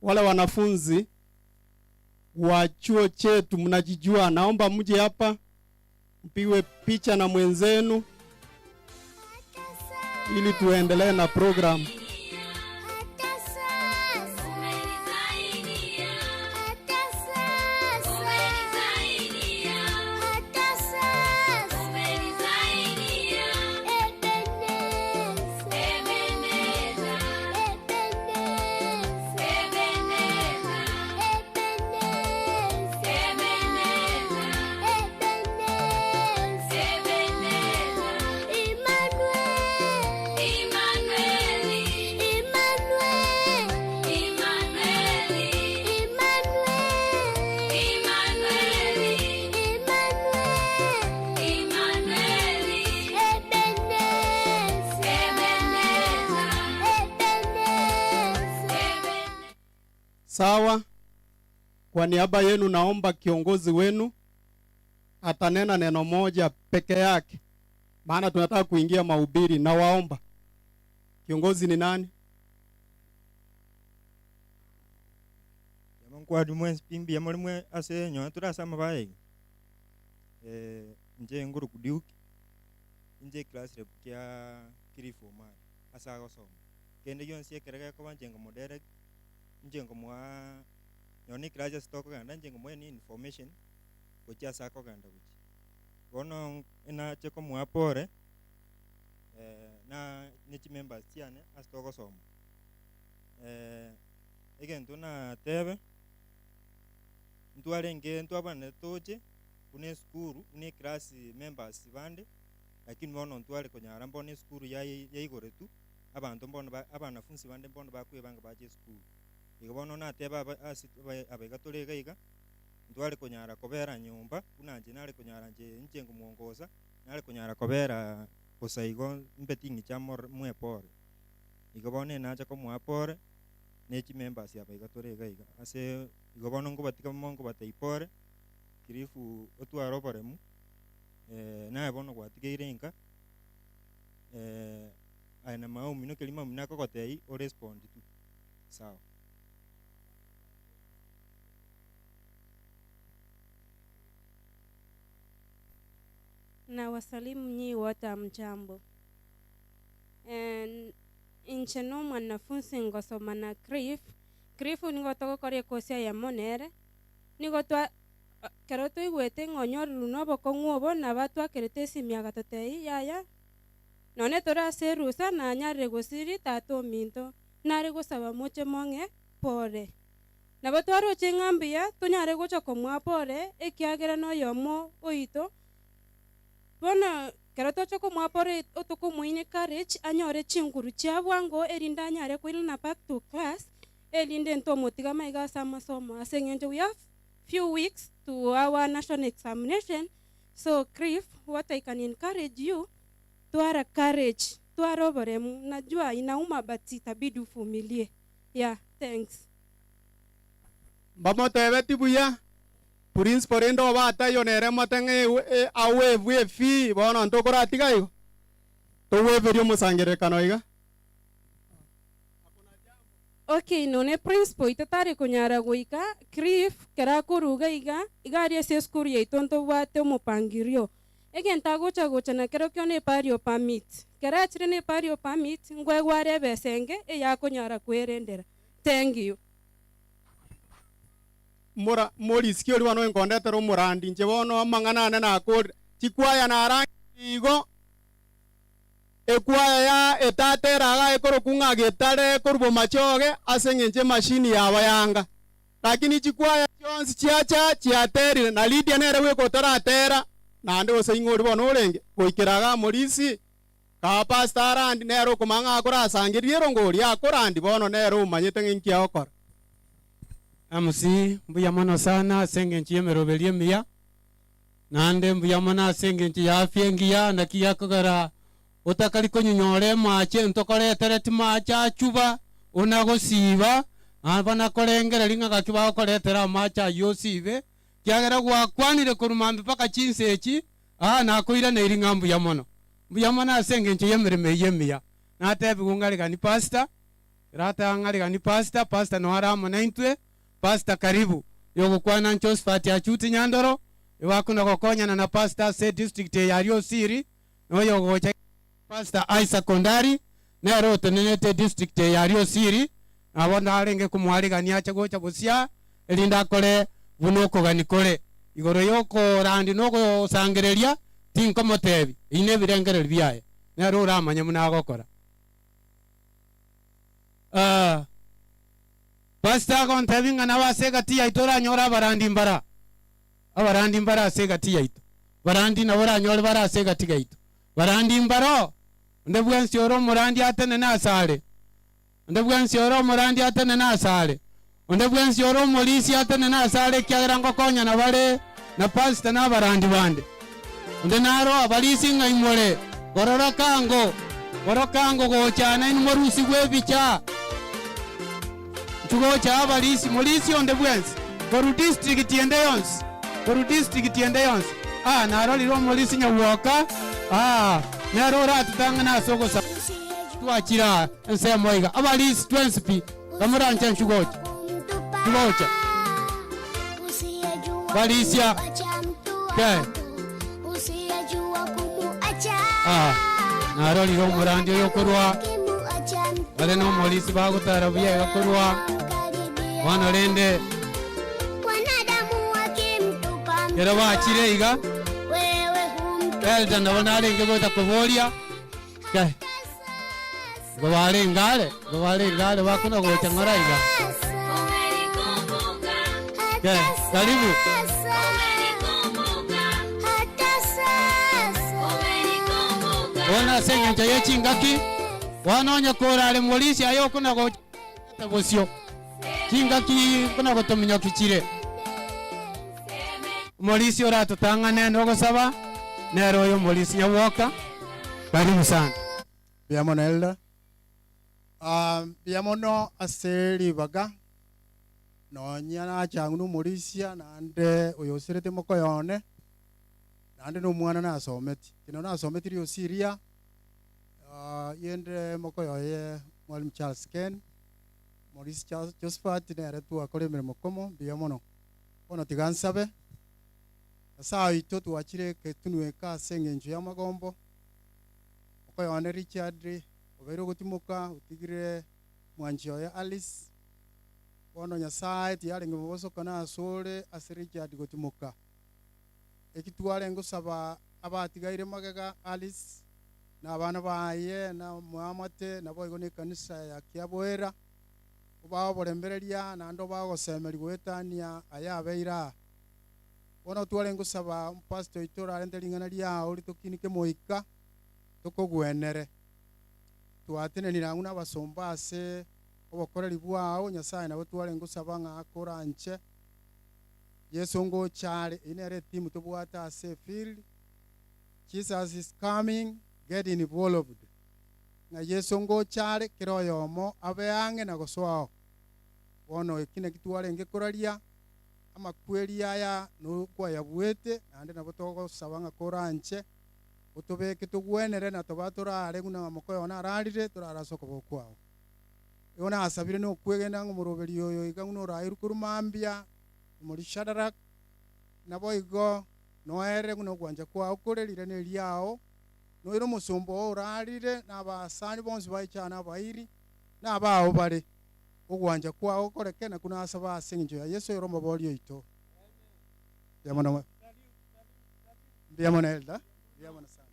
wale wanafunzi wa chuo chetu mnajijua, naomba mje hapa mpigwe picha na mwenzenu ili tuendelee na program. Emmanuel, Sawa, kwa niaba yenu naomba kiongozi wenu atanena neno moja peke yake, maana tunataka kuingia mahubiri. Nawaomba, kiongozi ni nani? Nkwari mwensi pi mbuya more mwe ase nyowe tore ase amabaye iga. Inche ngoroku Duke, inche eclass rep kia Cliff Omari ase agosoma. Kende gionsi ekere gekoba inche nkomodirect, inche nkomoa nonye na eclass ase tokogenda inche nkomoa any information gochia ase akogenda gochia. Bono nache komoa pore na ne chimembers chiane ase togosoma. Egento natebe, ntwarenge ntwabwenerete toche buna esukuru buna eclass members bande, lakini bono ntware konyara mbono esukuru yai yaigoretwe, abanto mbono ba abanafunsi bande mbono bakwebanga bache esukuru. Igo bono nateba aba ase aba iga tore iga iga, ntware konyara kobera nyomba buna inche nare konyara inche inche nkomwongosa, nare konyara kobera bosa igo mbe ting'icha more mwepore. Igo bono nacha komoa pore, ne chimembers aba iga tore iga iga. Ase igo bono nkobatiga mono nkobatebia pore, Cliff otware oboremu, naye bono gwatigeire inka, aye na mama omino ekeri mama omino akogotebia orespond tu, sawa. Na wasalimu nyii wote hamjambo. Inche nomwanafunsi ngosoma na Cliff. Cliff nigo togokora ekosi eyemo nere, nigo twa ekero toigwete ng'a onyorire na obokong'u obo, nabo atwakerete esimi agatotebia yaya, nonye tore ase erusa nanyarire gosiria tata ominto, nare gosaba moche mong'e pore. Nabo twaroche ng'a mbuya tonyare gocha komoa pore, ekiagera noyomo oito. Bono ekero twacha komoa pore otokomoinya courage anyore chinguru chia bwango erinde anyare koirana back to class erinde ntomotiga maiga ase amasomo ase eng'encho we have few weeks to our national examination so Cliff what I can encourage you twara courage twara oboremu najua inauma but itabidi uvumilie yeah thanks. Mbamotebeti buya, Principal rende obe ataiyo nere mote ng'a e awaive efee bono ntokoratiga igo? Togweveria omosangererekano iga. Okay nonye principal oito tari konyara goika Cliff kero akoruga iga, iga aria ase esukuru yaito ntobwate omopangirio. Egento agocha gocha nakerokio ne epario permit. Kero achire ne epario permit, nkoegwa are ebesa enge eyakonyara kwerendera. Thank you. Mora, morisiki oria bono oinkondetera omorandi, inche bono amang'ana ane nakorire. Chikwaya narangeire igo, ekwaya ya etatera iga ekorokwa ng'a getare korwa bomachoge ase eng'encho emashini yabo yanga. Lakini chikwaya chionsi chiacha chiaterire, na Lydia nere bweka otaratera, naende gose ing'o oria bono orenge goikera igaa morisi, kaa pastor arandi nere okomanya ng'a akorasangererie erongo oria akorandi bono nere omanyete ng'a inki agokora. MC, Mbuya mono sana ase engencho y'emeroberio emiya, naende mbuya mono ase engencho ya afya engiya, naki gekogera otakari konyunyora emache ntokoretereti mache achuba buna gosiba, aba nakorengereria ng'a gaki bagokoretera amache ayio osibe, ekiagera gwakwanire korwa mambia mpaka chinsa echi, aa nakoiraneiri ng'a mbuya mono. Mbuya mono ase engencho y'emeremo eyio emiya. Natebigwe ng'aregani pastor, Rata ng'aregani pastor, pastor noyo are amo naintwe, pastor karibu. Oyogokwana Josephat Achuti Nyandoro, oyobakuna gokonyana na pastor ase edistrict eye aria Osiri, na oyogocha pastor Isaac Ondari, nere otenenete edistrict eye aria Osiri, nabo narenge komoaregania ache gocha bosia, erinde akore buna okogania kore. Igoro y'okorandia na ogosangereria, tinkomotebi, eyio nebirengererio biaye, nere oramanye buna agokora. Aa, Pastor agontebia ng'a nabo ase egati yaito oranyore abarandi mbara, abarandi mbare ase egati yaito, barandi nabo oranyore bare ase egati gaito, barandi mbaro, onde bwensi ore omorandi atenene asare, onde bwensi ore omorandi atenene asare, onde bwensi ore omorisia atenene asare ekiagera ngokonyana bare na pastor na abarandi bande. Onde naro abarisia ng'a imore, gorora kango, goro kango gocha nainwe morusigwe ebicha. Nchugocha abarisi, morisi onde bwensi, korwa district ende yonsi, korwa district ende yonsi. Ah, narorire omorisi Nyagwoka, ah, nere oratotang'ane ase ogosaba. Twachire aa ensemo iga, abarisi twensi pi, bamoranche nchugocha, nchugocha. Barisia, ke. Ah, narorire omorandi oyo okorwa bare nomorisi bagotara buya iga korwa bono rende kero bachire iga elder nabo narenge gocha koboria ke igo barenge are igo barenge are bakona gocha ng'ora iga ke karibu. Bono ase engencho ye chingaki, bono onye korare morisia aye okona gocha bosio, chingaki kona gotominyoki chire. Omorisia oratotang'ane nogosaba, nere oyo omorisia Nyagwoka. Karibu sana. Mbuya mono Elder. Ah, mbuya mono ase ribaga, nonya nacha ng'ina omorisia naende oyo osirete mokoyo one, naende na omwana nasometi. Ekero nasometi riosiria, yende mokoyo oye Mwalimu Charles Ken, Maurice Charles Josephat nere twakora emeremo komo, mbuya mono. Bono tiga nsabe, Nyasaye oito twachire eketunwa eke ase eng'encho y'amagombo, mokoyo one Richard obeire ogotimoka otigire mwanchi oye Alice, bono Nyasaye tiyarenge mobosokano asore ase Richard gotimoka. Eki twarenge gosaba abatigaire magega Alice na abana baye na omoamate naboigo na ekanisa ya Kiaboera, obae oborembereria naende obae ogosemeria goetania aya abeire aa. Bono twarenge gosaba omopastor oito orarente ring'ana riao ritokinike moika tokogwenere. Twatenenire ang'u nabasomba ase obokoreri bwao, Nyasae nabo twarenge gosaba ng'a koranche Yeso ngocha are, eyio nere etimu tobwate ase efield, Jesus is coming, get involved. Ng'a Yeso ngocha are, kera oyomo abe ang'e na gosoao. Bono eki naki twarenge koraria, amakweri aya nokwayabuete, naende nabo togosaba ng'a koranche, otobeke togwenere na toba torare buna mokoyo one ararire, torare ase okoboko kwao. Igo nasabire nokwegena ng'a omoroberi oyo iga buna orairwe korwa mambia, omori Shadaraka, naboigo noere buna ogwancha kwao kore rirene riao, noire omosomba oo orarire, na abasani bonsi baichane na abairi, na abao bare. Ogwancha kwao gokoreke, nakwo nasaba ase engencho ya Yeso oyore Omoboria oito. Mbuya mono, mbuya mono Elder, mbuya mono sana.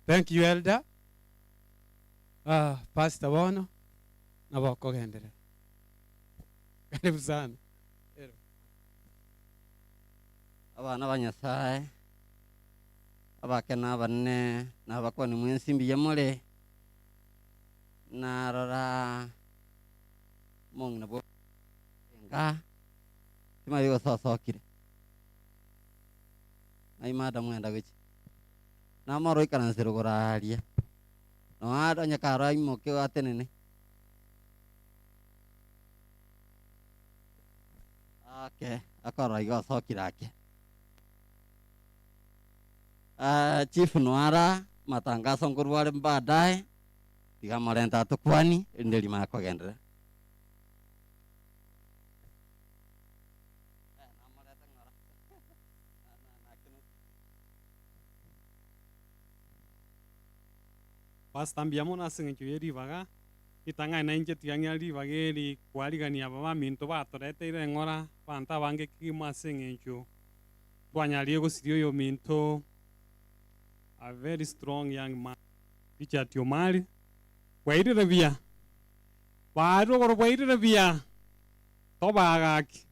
Thank you Elder. Ah, Pastor bono nabo okogenderera. Karibu sana. Ero. Abana ba Nyasae, abake na abanene, na abakuani mwensi mbuya more, narora omong'ina bwa enga, timanyeti gose osokire, ng'ai madam enda gochia, namorora oikaransire igoro aria, nonya onye karo aimoke atenene. Ake, akorora igo osokire ake. Ah, Chief Nwara, matangaso nkorwa are baadaye, tiga morente atokwani, erinde rimanye kogenderera. Pastor mbuya mono ase eng'encho ye ribaga, ritang'ani nainche tiga ng'ira ribaga eri kwarigania aba baminto batoreteire eng'ora, abanto abange kegima ase eng'encho twanyarire gosiria oyominto a very strong young man Richard Omari, bwairire buya, baarire igoro bwairire buya, tobaa gaki,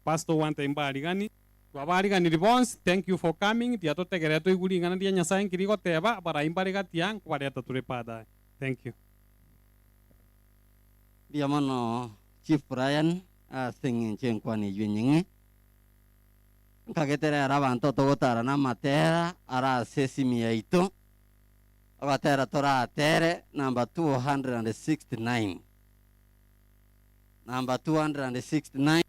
Pastor one time mbarigani. Twabariganirie bonsi, thank you for coming, tiatotegerere toigwe ring'ana ria Nyasaye nki rigoteba, abarai mbare gati aa nkobareta tore baadaye. Thank you. Mbuya mono Chief Brian ase eng'encho y'enkwana eyio enyeng'e. Nkagete rero abanto togotara namatera are ase esimi yaito, ogotera toratere number 269. Number 269.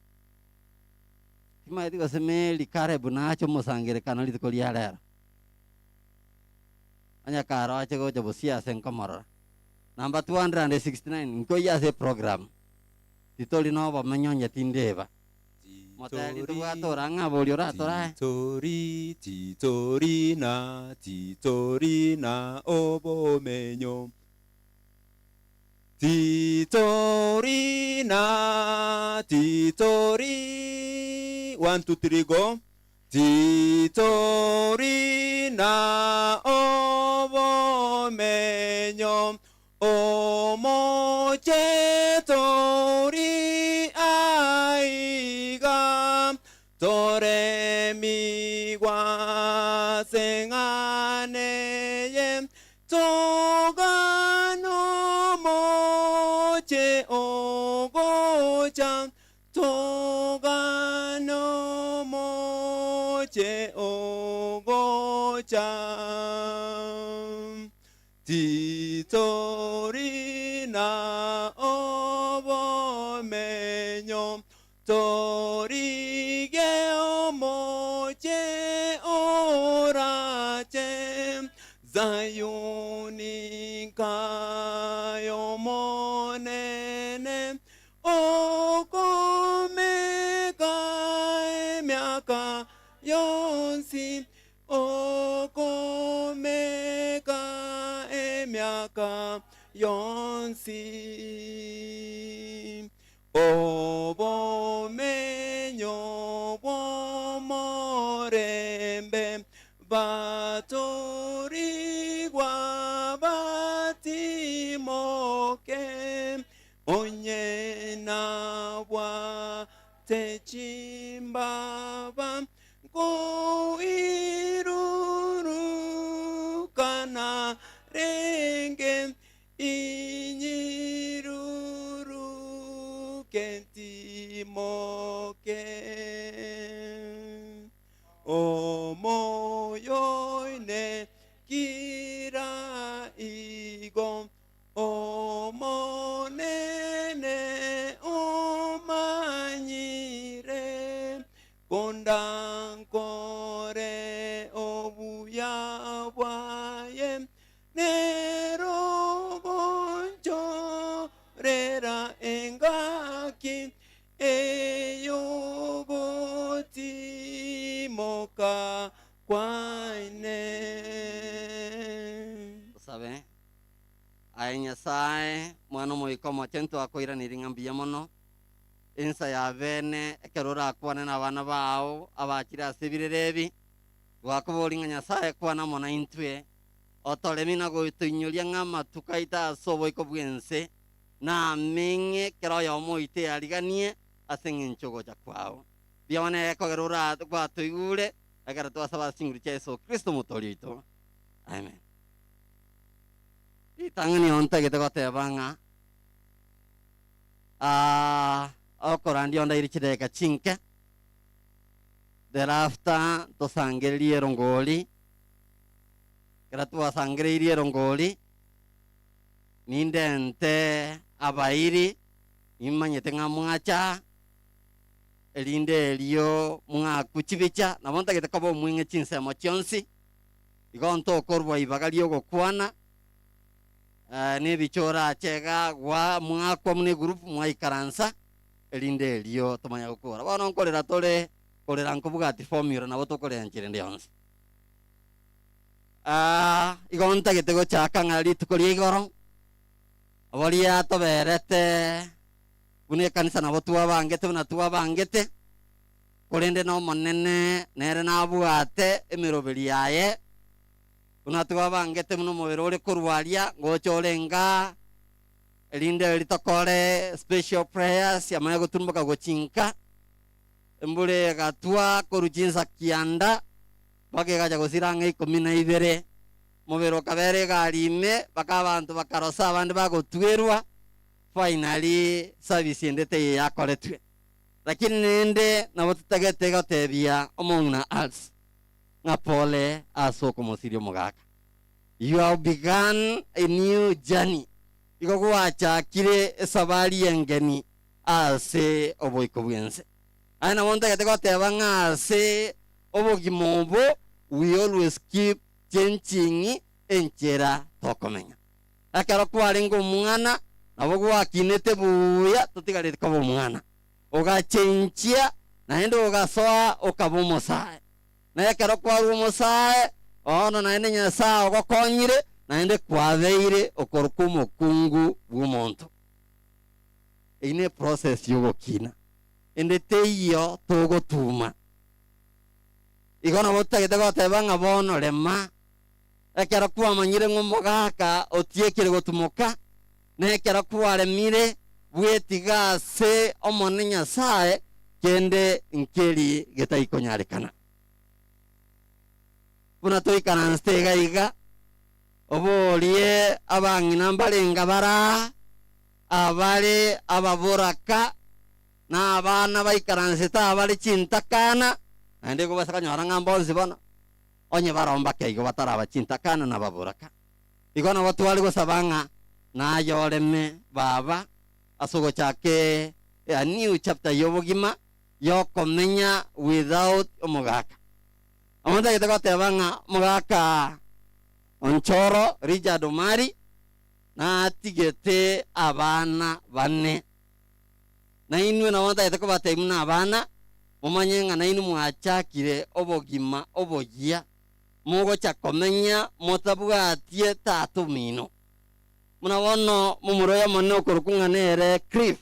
Timaeti gose Mary Caleb nache omosangerekano rituko ria rero. Onye karoche gocha bosio ase nkomorora. Number 269 nkoyia ase eprogram. Titori nobomenyo onye tindeba. Motebie tobwate orang'e aborie oratorae. Titori, titorina, titorina obomenyo. Titorina, titori, one, two, three, go. Titorina obomenyo, omoche tori aiga, toremigwa ase eng'ana eye, Toga nomoche ogocha, toga nomoche ogocha. Titori na obomenyo, Torige omochie orache, Zayuni nkay'Omonene, okomeka emiaka yonsi, okomeka emiaka yonsi. Obomenyo bw'omorembe batorigwa batimoke, onye nabwate chimbaba nkoirurukana renge Inyiruruke ntimoke, omoyo one kira igo, Omonene omanyire, kondankore obuya bwaye, Nero gonchorera engaki ey'ogotimoka kwaine. Tosabe. Aye Nyasae, Mwana Omoika Omochenu, twakoiraneria ng'a mbuya mono ensa ya bene ekero orakwane nabana bao abachire ase ebirero ebi. Twakoboria ng'a Nyasae kwana amo naintwe, Otoremi na gotoinyoria ng'a amatuko aito ase oboiko bw'ense nameng'e kera oyomo oito eariganie ase engencho y'ogocha kwao. Mbuya mono ekogera ora gwatoigure ekero twasaba ase chinguru chia Yeso Kristo Omotoori oito. Amen. Ritang'ani oo ntagete goteba ng'a ah, okorandia ondaire chidakika chinke, thereafter tosangererie erongori, Ekero twasangereirie erongori, nindente abairi, nimanyete ng'a mwacha, erinde erio mwakwe chibicha, nabo ntagete koba omweng'e chinsemo chionsi, igo ntokorwa ibaga ri'ogokwana, nebicha orache iga gwa mwakwa buna egroup mwaikaransa, erinde erio tomanye gokora. Bono nkorera tore, korera nkobwati formula nabo tokorera enchera ende yonsi. Aa, igo ntagete gochaka ng'a rituko ria igoro, boria toberete buna ekanisa nabo twabangete buna twabangete, korende n'Omonene nere nabwate emeroberi yaye, buna twabangete buna omobere ore korwa aria ngocha ore inga, erinde erio tokore special prayers amanye goturumboka gochia inka, embura egatwa korwa chinsa kianda. Mpaka egacha gosira ang'e ikomi na ibere, omobere okabera egari ime, mpaka abanto bakarosa abande bagotwerwa, finally service ende teiyo yakoretwe. Lakini rende nabo totagete gotebia omong'ina Alice ng'a pole ase okomosiria omogaka. You have begun a new journey, igo gwachakire esabari engeni. ase oboiko bw'ense. Aye nabo ntagete goteba ng'a ase obogima obo we always keep changing enchera tokomenya. Ekero kwarenge omwana nabo gwakinete buya totigareti koba omwana. Ogachenchia naende ogasoa okaba omosae. Na ekero kwarua omosae, bono naende Nyasae ogokonyire, naende kwabeire okorokwa omokungu bw'omonto. Eyio ne process y'ogokina, ende teiyo togotuma. Igo nabo totagete goteba ng'a bono rema, ekero kwamanyire ng'a omogaka otiekire gotumoka, na ekero kwaremire bwetiga ase Omonene Nyasae, kende nkeri getaikonyarekana. Buna toikaransete iga iga, oborie abang'ina mbarenge baraa, abare ababoraka, na abana baikaransete abare chintakana, naende igo base konyora ng'a mbonsi bono, onye barombake igo bataraba chintakana na ababoraka. Igo nabo tware gosaba ng'a naye oreme baba ase ogochaka a new chapter y'obogima y'okomenya without omogaka. Omonto agete goteba ng'a omogaka Onchoro Richard Omari natigete abana bane. Nainwe nabo ntagete kobatebia buna abana, momanye ng'a nainwe mwachakire obogima oboyia mogocha komenya motabwatie tata omino. Buna bono momura oyo omonene okorokwa ng'a nere Cliff,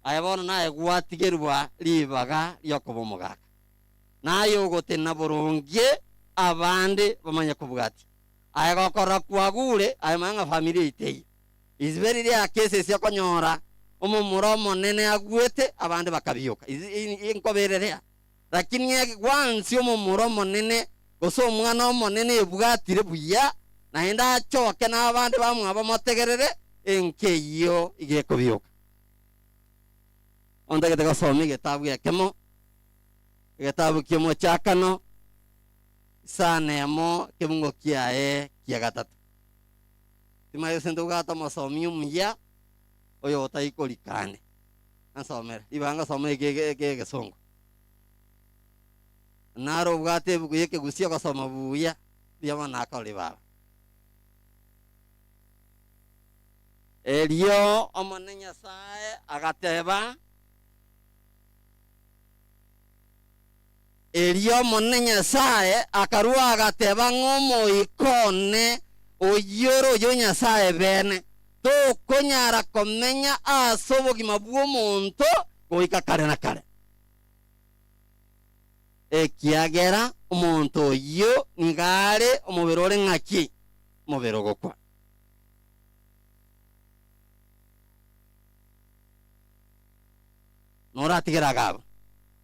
aye bono naye gwatigerwa ribaga ri'okoba omogaka, naye ogotenena boronge abande bamanye kobwatia. Aye gokorora kwagure, aye manya ng'a familia eyio teiyo. Is very rare cases okonyora omomura omonene agwete abande bakabioka. Is nkoba ere rare. Lakini gwansi omomura omonene gose omwana omonene ebwatire buya, naende achoke na abande bamwabo bamotegerere, enka eyio iga ekobioka. Ontagete gosoma egetabu ekemo, egetabu ki'omochakano, isano emo kebungo kiaye kia gatato. Timanyeti gose ntobwate omosomi omuya oyo otari korikane. Ansomere, ribaga ngosoma eke eke egesongo. Naro obwate ebuku y'ekegusia ogosoma buya, mbuya mono nakore baba. Erio Omonene Nyasae agateba, Erio Omonene Nyasae akarua agateba ng'a omoika one oyio ore oyo Nyasae bene, tokonyara komenya ase obogima bw'omonto goika kare na kare. Ekiagera omonto oyio nigo are omobere ore ng'aki? Omobere ogokwa. Noratigere agabo.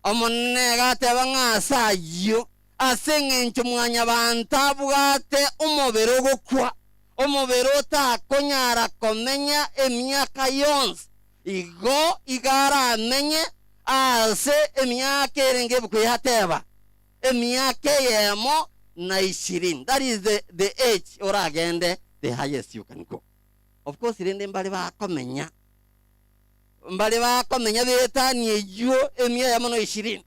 Omonene agateba ng'a ase ayio, ase engencho Mwanyabaanto abwate omobere ogokwa, omobere otakonyara komenya emiaka yonsi, igo iga aramenye ase emiaka erenge ebuku yateba, emiaka eyemo na ishirini, that is the, the age oragende the highest you can go. Of course rende mbare bakomenya Mbare bakomenya b'etani eyio emia eyemo na ishirini.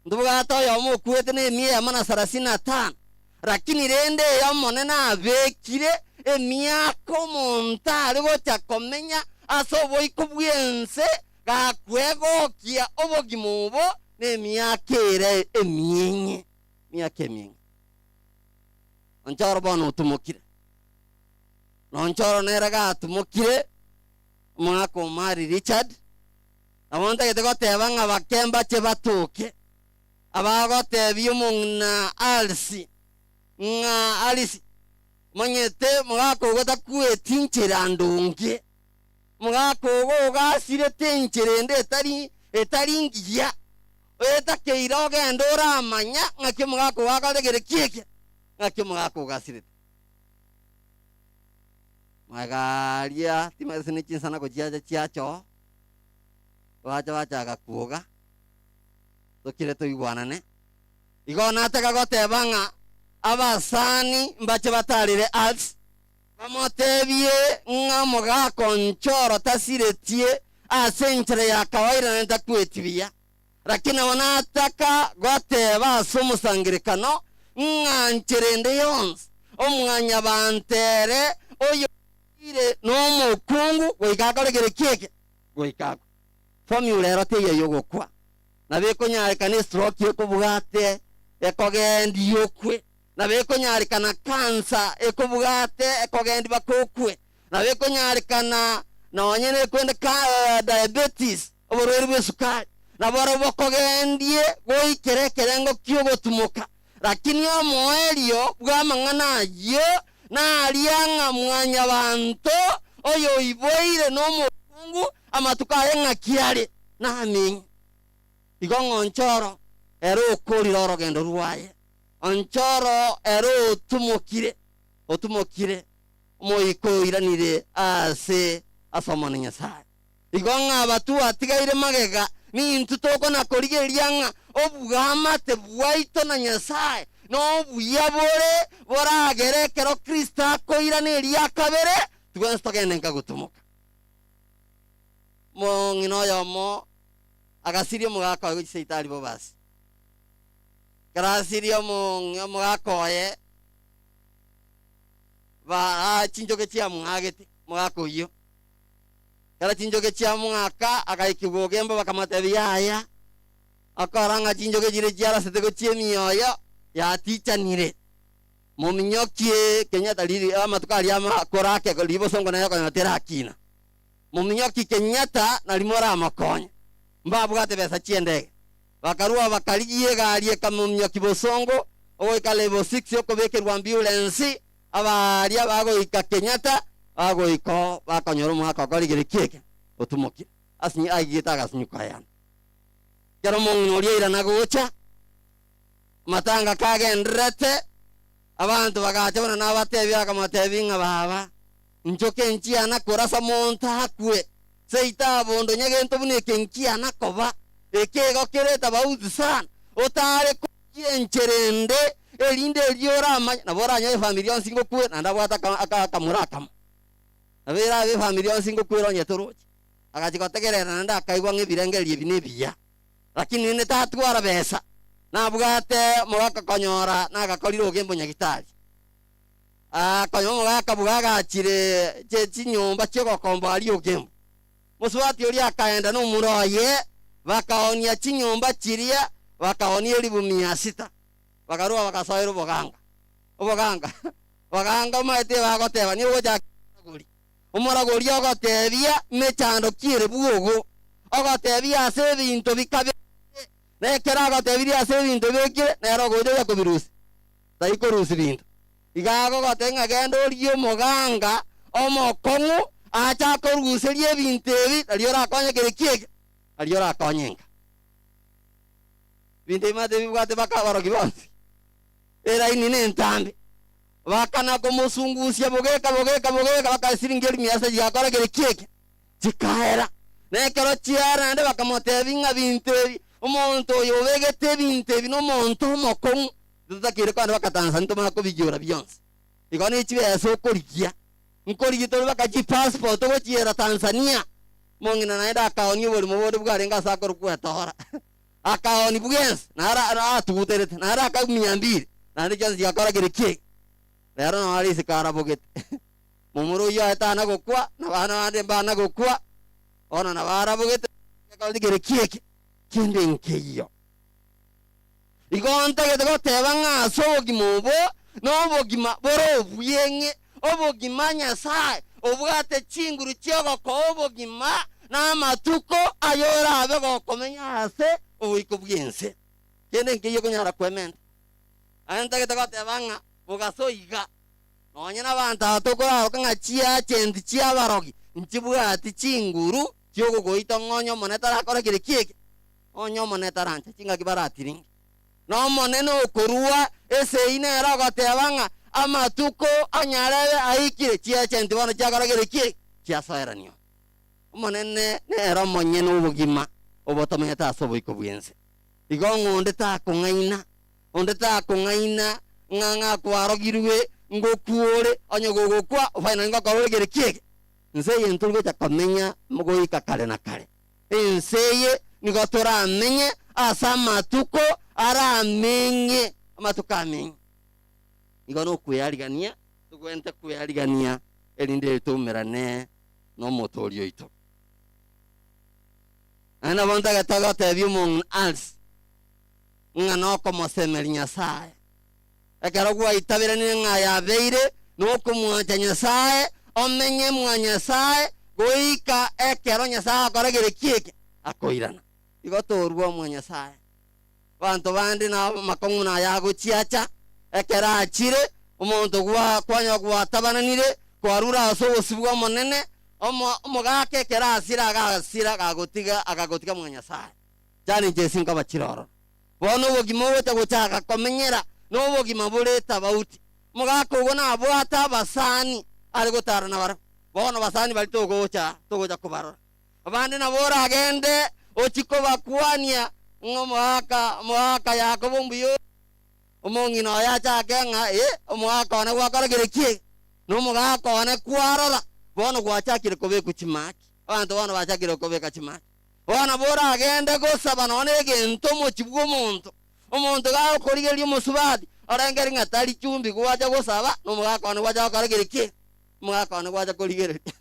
Ntobwate oyomo okwete nemia eyemo na sarasini na tano. Lakini rende eye Omonene abekire emiaka omonto are gocha komenya ase oboiko bw'ense gakwegokia obogima obo nemiaka ere emieng'e, emiaka emieng'e. Onchoro bono otumokire. Nonchoro nere gatumokire. Omogaka Omari Richard, nabo ntagete goteba ng'a bake mbache batoke, abagotebia omong'ina Alice ng'a Alice, omanyete omogaka ogo takweti nchera ndonge, omogaka ogo ogasirete enchera ende etari etari ngiya, etakeire ogende oramanya ng'aki omogaka ogo akoregere ki eke, ng'aki omogaka ogasirete. Magega aria timanyeti ne chinsana gochiacha chiacha oo, bacha bachaka kwoga, tokire toigwanane. Igo nataka goteba ng'a abasani mbache batarire Alts, bamotebie ng'a omogaka Onchoro tasiretie. Ase enchera ya kawaida naende takweti buya, lakini nabo nataka goteba ase omosangererekano ng'a nchera ende yonsi omwanyabanto ere oyoire nomokungu goika akore kere ki eke? Goika akwe. Formula ero teiyo yogokwa. Nabo ekonyarekana estroke ekobwate ekogendia okwe. Nabo ekonyarekana cancer ekobwate ekogendia baka okwe. Nabo ekonyarekana nonye nekwende ka diabetes, oborwaire bw'esukari, naborobwo bokogendie goikera ekerengo ki'ogotumoka. Lakini omoerio bw'amang'ana ayio naria ng'a mwanyabanto oyoiboire nomokungu amatuko aye ng'aki are namenye. Igo ng'a onchoro ere okorire orogendo rwaye, onchoro ere otumokire, otumokire, Omoika oiranire aase ase Omonene Nyasae. Igo ng'a abatwatigaire magega, nintwe tokona-korigereria ng'a obwamate bwaito na Nyasae nobuya bore boragere ekero Kristo akoirana eria kabere, twensi togende nka gotumoka. Omong'ina oyomo agasiria omogaka oye gochia seitari bobasi. Ekero asirie omogaka oye, Ba chinchoke chiamwagete omogaka oyio. Ekero chinchoke chiamwaka, agaikigwa ogemba, bakamotebia, Yaya, okora ng'a chinchoke chiria chiarasete gochia emioyo yatichanire. Mominyokie Kenyatta riri amatuko aria amakoro ake ribosongo nere okonyora terakina. Mominyokie Kenyatta nari moramokonye. Mbabwate besa chi'endege. Bakarua bakarigia egari ekamominyokia bosongo, ogoika level six okobekerwa ambulance, abaria bagoika Kenyatta bagoika oo bakonyora omwaka okorigire ki eke otumokire asinyi aigete agasinyuka ayana. Ekero omong'ina oria airana gocha, amatanga kagendererete, abanto bagacha buna nabatebia bakamotebia ng'a baba, nchoke nchiana korasa monto akwe, Seito abondo nyagento buna eke nkiana koba, ekeigo kere etabauti sana, otare korigia enchera ende, erinde erio oramanye, nabo oranyore efamiri yonsi ngokwe, naende abwate aka aka akamura akamo. Nabo erabe efamiri yonsi ngokwera onye torochi. Agachia gotegerera naende akaigwa ng'a ebirengererio ebi nebiya. Lakini rende tatwara besa, nabwate omogaka konyora nagakorire ogembo nyagitari. Konya omogaka bw'agachire chinyomba chi'ogokomboa riogembo. Mosubati oria akaenda nomura oye, bakaoonia chinyomba chiria, bakaoonia elifu mia sita, bakarua bagasoera oboganga. Oboganga Abaganga omanyete bagoteba, Nigo ogochaka omoragori. Omoragori ogotebia, Mechando ki ere bwogo? Ogotebia ase ebinto bikabekire, na ekero agotebirie ase ebinto bibekire, nere ogocha oya kobirusia. Tai korusia binto. Iga agogotebia ng'a genda origie omoganga omokong'u ache akoruserie ebinto ebi, nario orakonye kere ki eke? Nario orakonye enka. Ebinto ebi maate bibwate baka abarogi bonsi. Eraini nentambe. Bakana komosungusia bogeka bogeka bogeka baka esiringi elimu mia chigakora kere ki eke? Chikaera. Na ekero chiaera naende bakamotebia ng'a binto ebi, omonto oyo obegete ebinto ebi nomonto omokong'u, Totakeire kogenda baka Tanzania tomanye kobigiora bionsi. Igo ne chibesa okorigia. Nkorigia tore baka chipassport togochiera Tanzania. Omong'ina naende akaonia oborimo bonde bwarenge ase akorokwa etora. Akaonia bwensi naro atuguterete naro aka mia mbili naende chionsi chigakora kere ki? Rero noo are isiko arabogete. Momura oyio aye tana gokwa na abana bande mbana gokwa bono nabo arabogete gekoreti kere ki eke? Kende nkeiyo. Igo ntagete goteba ng'a ase obogima obo nobogima bore obueng'e, obogima Nyasae obwate chinguru chi'ogokoa obogima na amatuko ayorabe gokomenya ase oboiko bw'ense. Kende nkeiyo okonyara kwementa. Aye ntagete goteba ng'a bogaso iga, nonye nabanto aba tokoraroka ng'a chiagenti chi'abarogi nchibwati chinguru chi'ogogoita ng'onye Omonene tarakore kere ki eke. Onye Omonene tarancha chingaki baratiringe, na Omonene okorua esegi nere ogoteba ng'a amatuko anyarebe aikire, chiechenti bono chiakora kere ki? Chiasoeranio. Omonene nere omonyene obogima obotomenyete ase oboiko bw'ense. Igo ng'a onde takong'aina, onde takong'aina ng'a ng'a kwarogirwe ngokwa ore, onye gogokwa, finally ngokora ore kere ki eke? Nse eye ntori gocha komenya goika kare na kare. Ense eye nigo toramenye ase amatuko aramenye, amatuko amenye. Igo nokwearigania, togwenerete kwearigania erinde toumerane nomotooria oito. Naende nabo ntagete gotebia omong'ina Alice ng'a nokomosemeria Nyasae. Ekero gwaitaberanire ng'a yabeire nokomwancha Nyasae, omenye mwa Nyasae goika ekero Nyasae akoregire ki eke? Akoirana. Igo torua mwa Nyasae. Abanto bande na amakong'u naye agochiacha, ekero achire, omonto gwa kwanyora gwatabananire, kwarure ase obosibwa omonene, omo omogaka ekero asire agasira gagotiga agagotiga mwa Nyasae. Challenge esi nkoba chire ororo. Bono obogima ogocha gochaka komenyera nobogima bore etabauti. Omogaka ogo nabwate abasani are gotara nabarabwo. Bono basani baria togocha togocha kobarora. Abande nabo oragende ochie kobakwania ng'a omogaka omogaka Yakobo mbuya ore. Omong'ina oye achake ng'a ee, omogaka one gwakora kere ki? Nomogaka one kwarora. Bono gwachakire kobekwa chimaki. Abanto bono bachakire kobeka chimaki. Bono nabo oragende gosaba nonya negento omochie bw'omonto. Omonto gagokorigereria omosubati, orengeri ng'a tari chumbi gwacha gosaba, nomogaka one gwacha gokora kere ki? Omogaka one gwacha korigereria.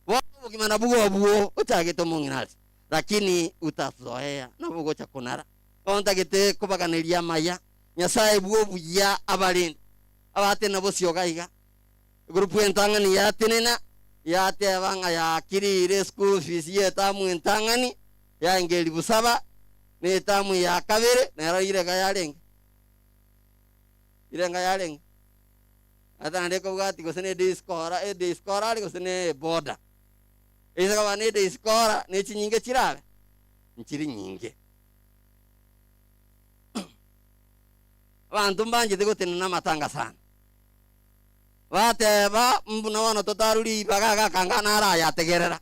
Bono obogima nabwo obwo ochagete omong'ina aria, lakini utazoea, nabo ogocha konara. Bono ntagete kobaganeria amaya, Nyasae bw'obuya abarende, abatenena bosio iga iga. Egroup entang'ani yatenena, yateba ng'a yakirire eschool fees y'etamu entang'ani, yaenga elifu saba, na etamu ya kabere nero irenga yarenge? Irenga yarenge? Ata naende ekobwati gose ne day scholar, e day scholar are gose ne boarder. Ase koba ne day scholar ne chinyinge chirabe? Nchiri nyinge. Abanto mbanchete gotenena amatanga sana. Bateba, Mbuna bono totarure ribaga agakanga naro ayategerera.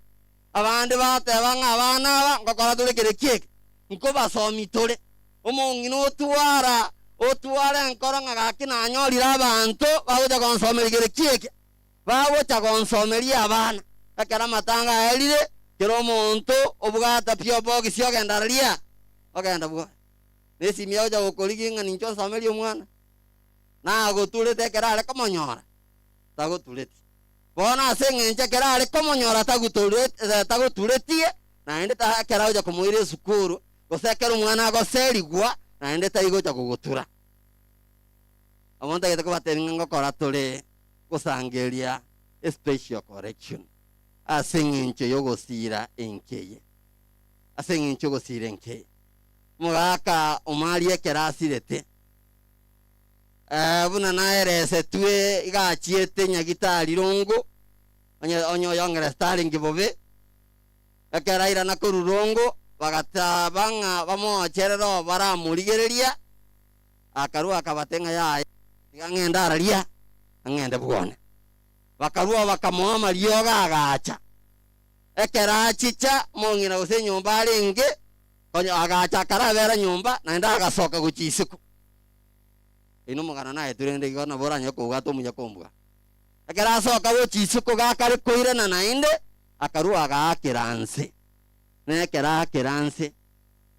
Abande bateba ng'a abana aba ngokora tore kere ki eke? Nkobasomi tore. Omong'ina otwara otware enkoro ng'a gaki nanyorire abanto bagocha gonsomeria kere ki eke? Bagocha gonsomeria abana. Ekero amatanga aerire, kera omonto obwata pi obogisi ogenda raria, ogenda bwoye. Na esimi agocha gokorigia ng'a ninche onsomerie omwana. Nagoturete ekero are komonyora, tagotureti. Bono ase engencho ekero are komonyora tagoturetie, naende ekero agocha komoira esukuru, gose ekero omwana agoserigwa, naende taigocha kogotura. Abwo ntagete kobatebia ng'a ngokora tore gosangereria especial correction ase engencho y'ogosiira enka eye. Ase engencho y'ogosiira enka eye. Omogaka omaria ekero asirete, Eh, buna naeresetwe iga achiete nyagitari rongo, onye onye oyongerese tarenge bobe, ekero airana korwa rongo, bagataba ng'a bamoocherere oo baramorigereria, akarua akabatebia ng'a yaya, tiga ng'ende araria, ang'ende bwone. Bakarua oo bakamoa amariogo agacha. Ekero achicha, omong'ina gose enyomba arenge, konya agacha akarabera nyomba, naende agasoka gochia isiko. Inwe omogano naetwe rende igo nabo oranyare kobwata omuya kombua. Ekero asoka gochia isiko gakare koirana naende, akarua agaakera nse. Na ekero aakera nse,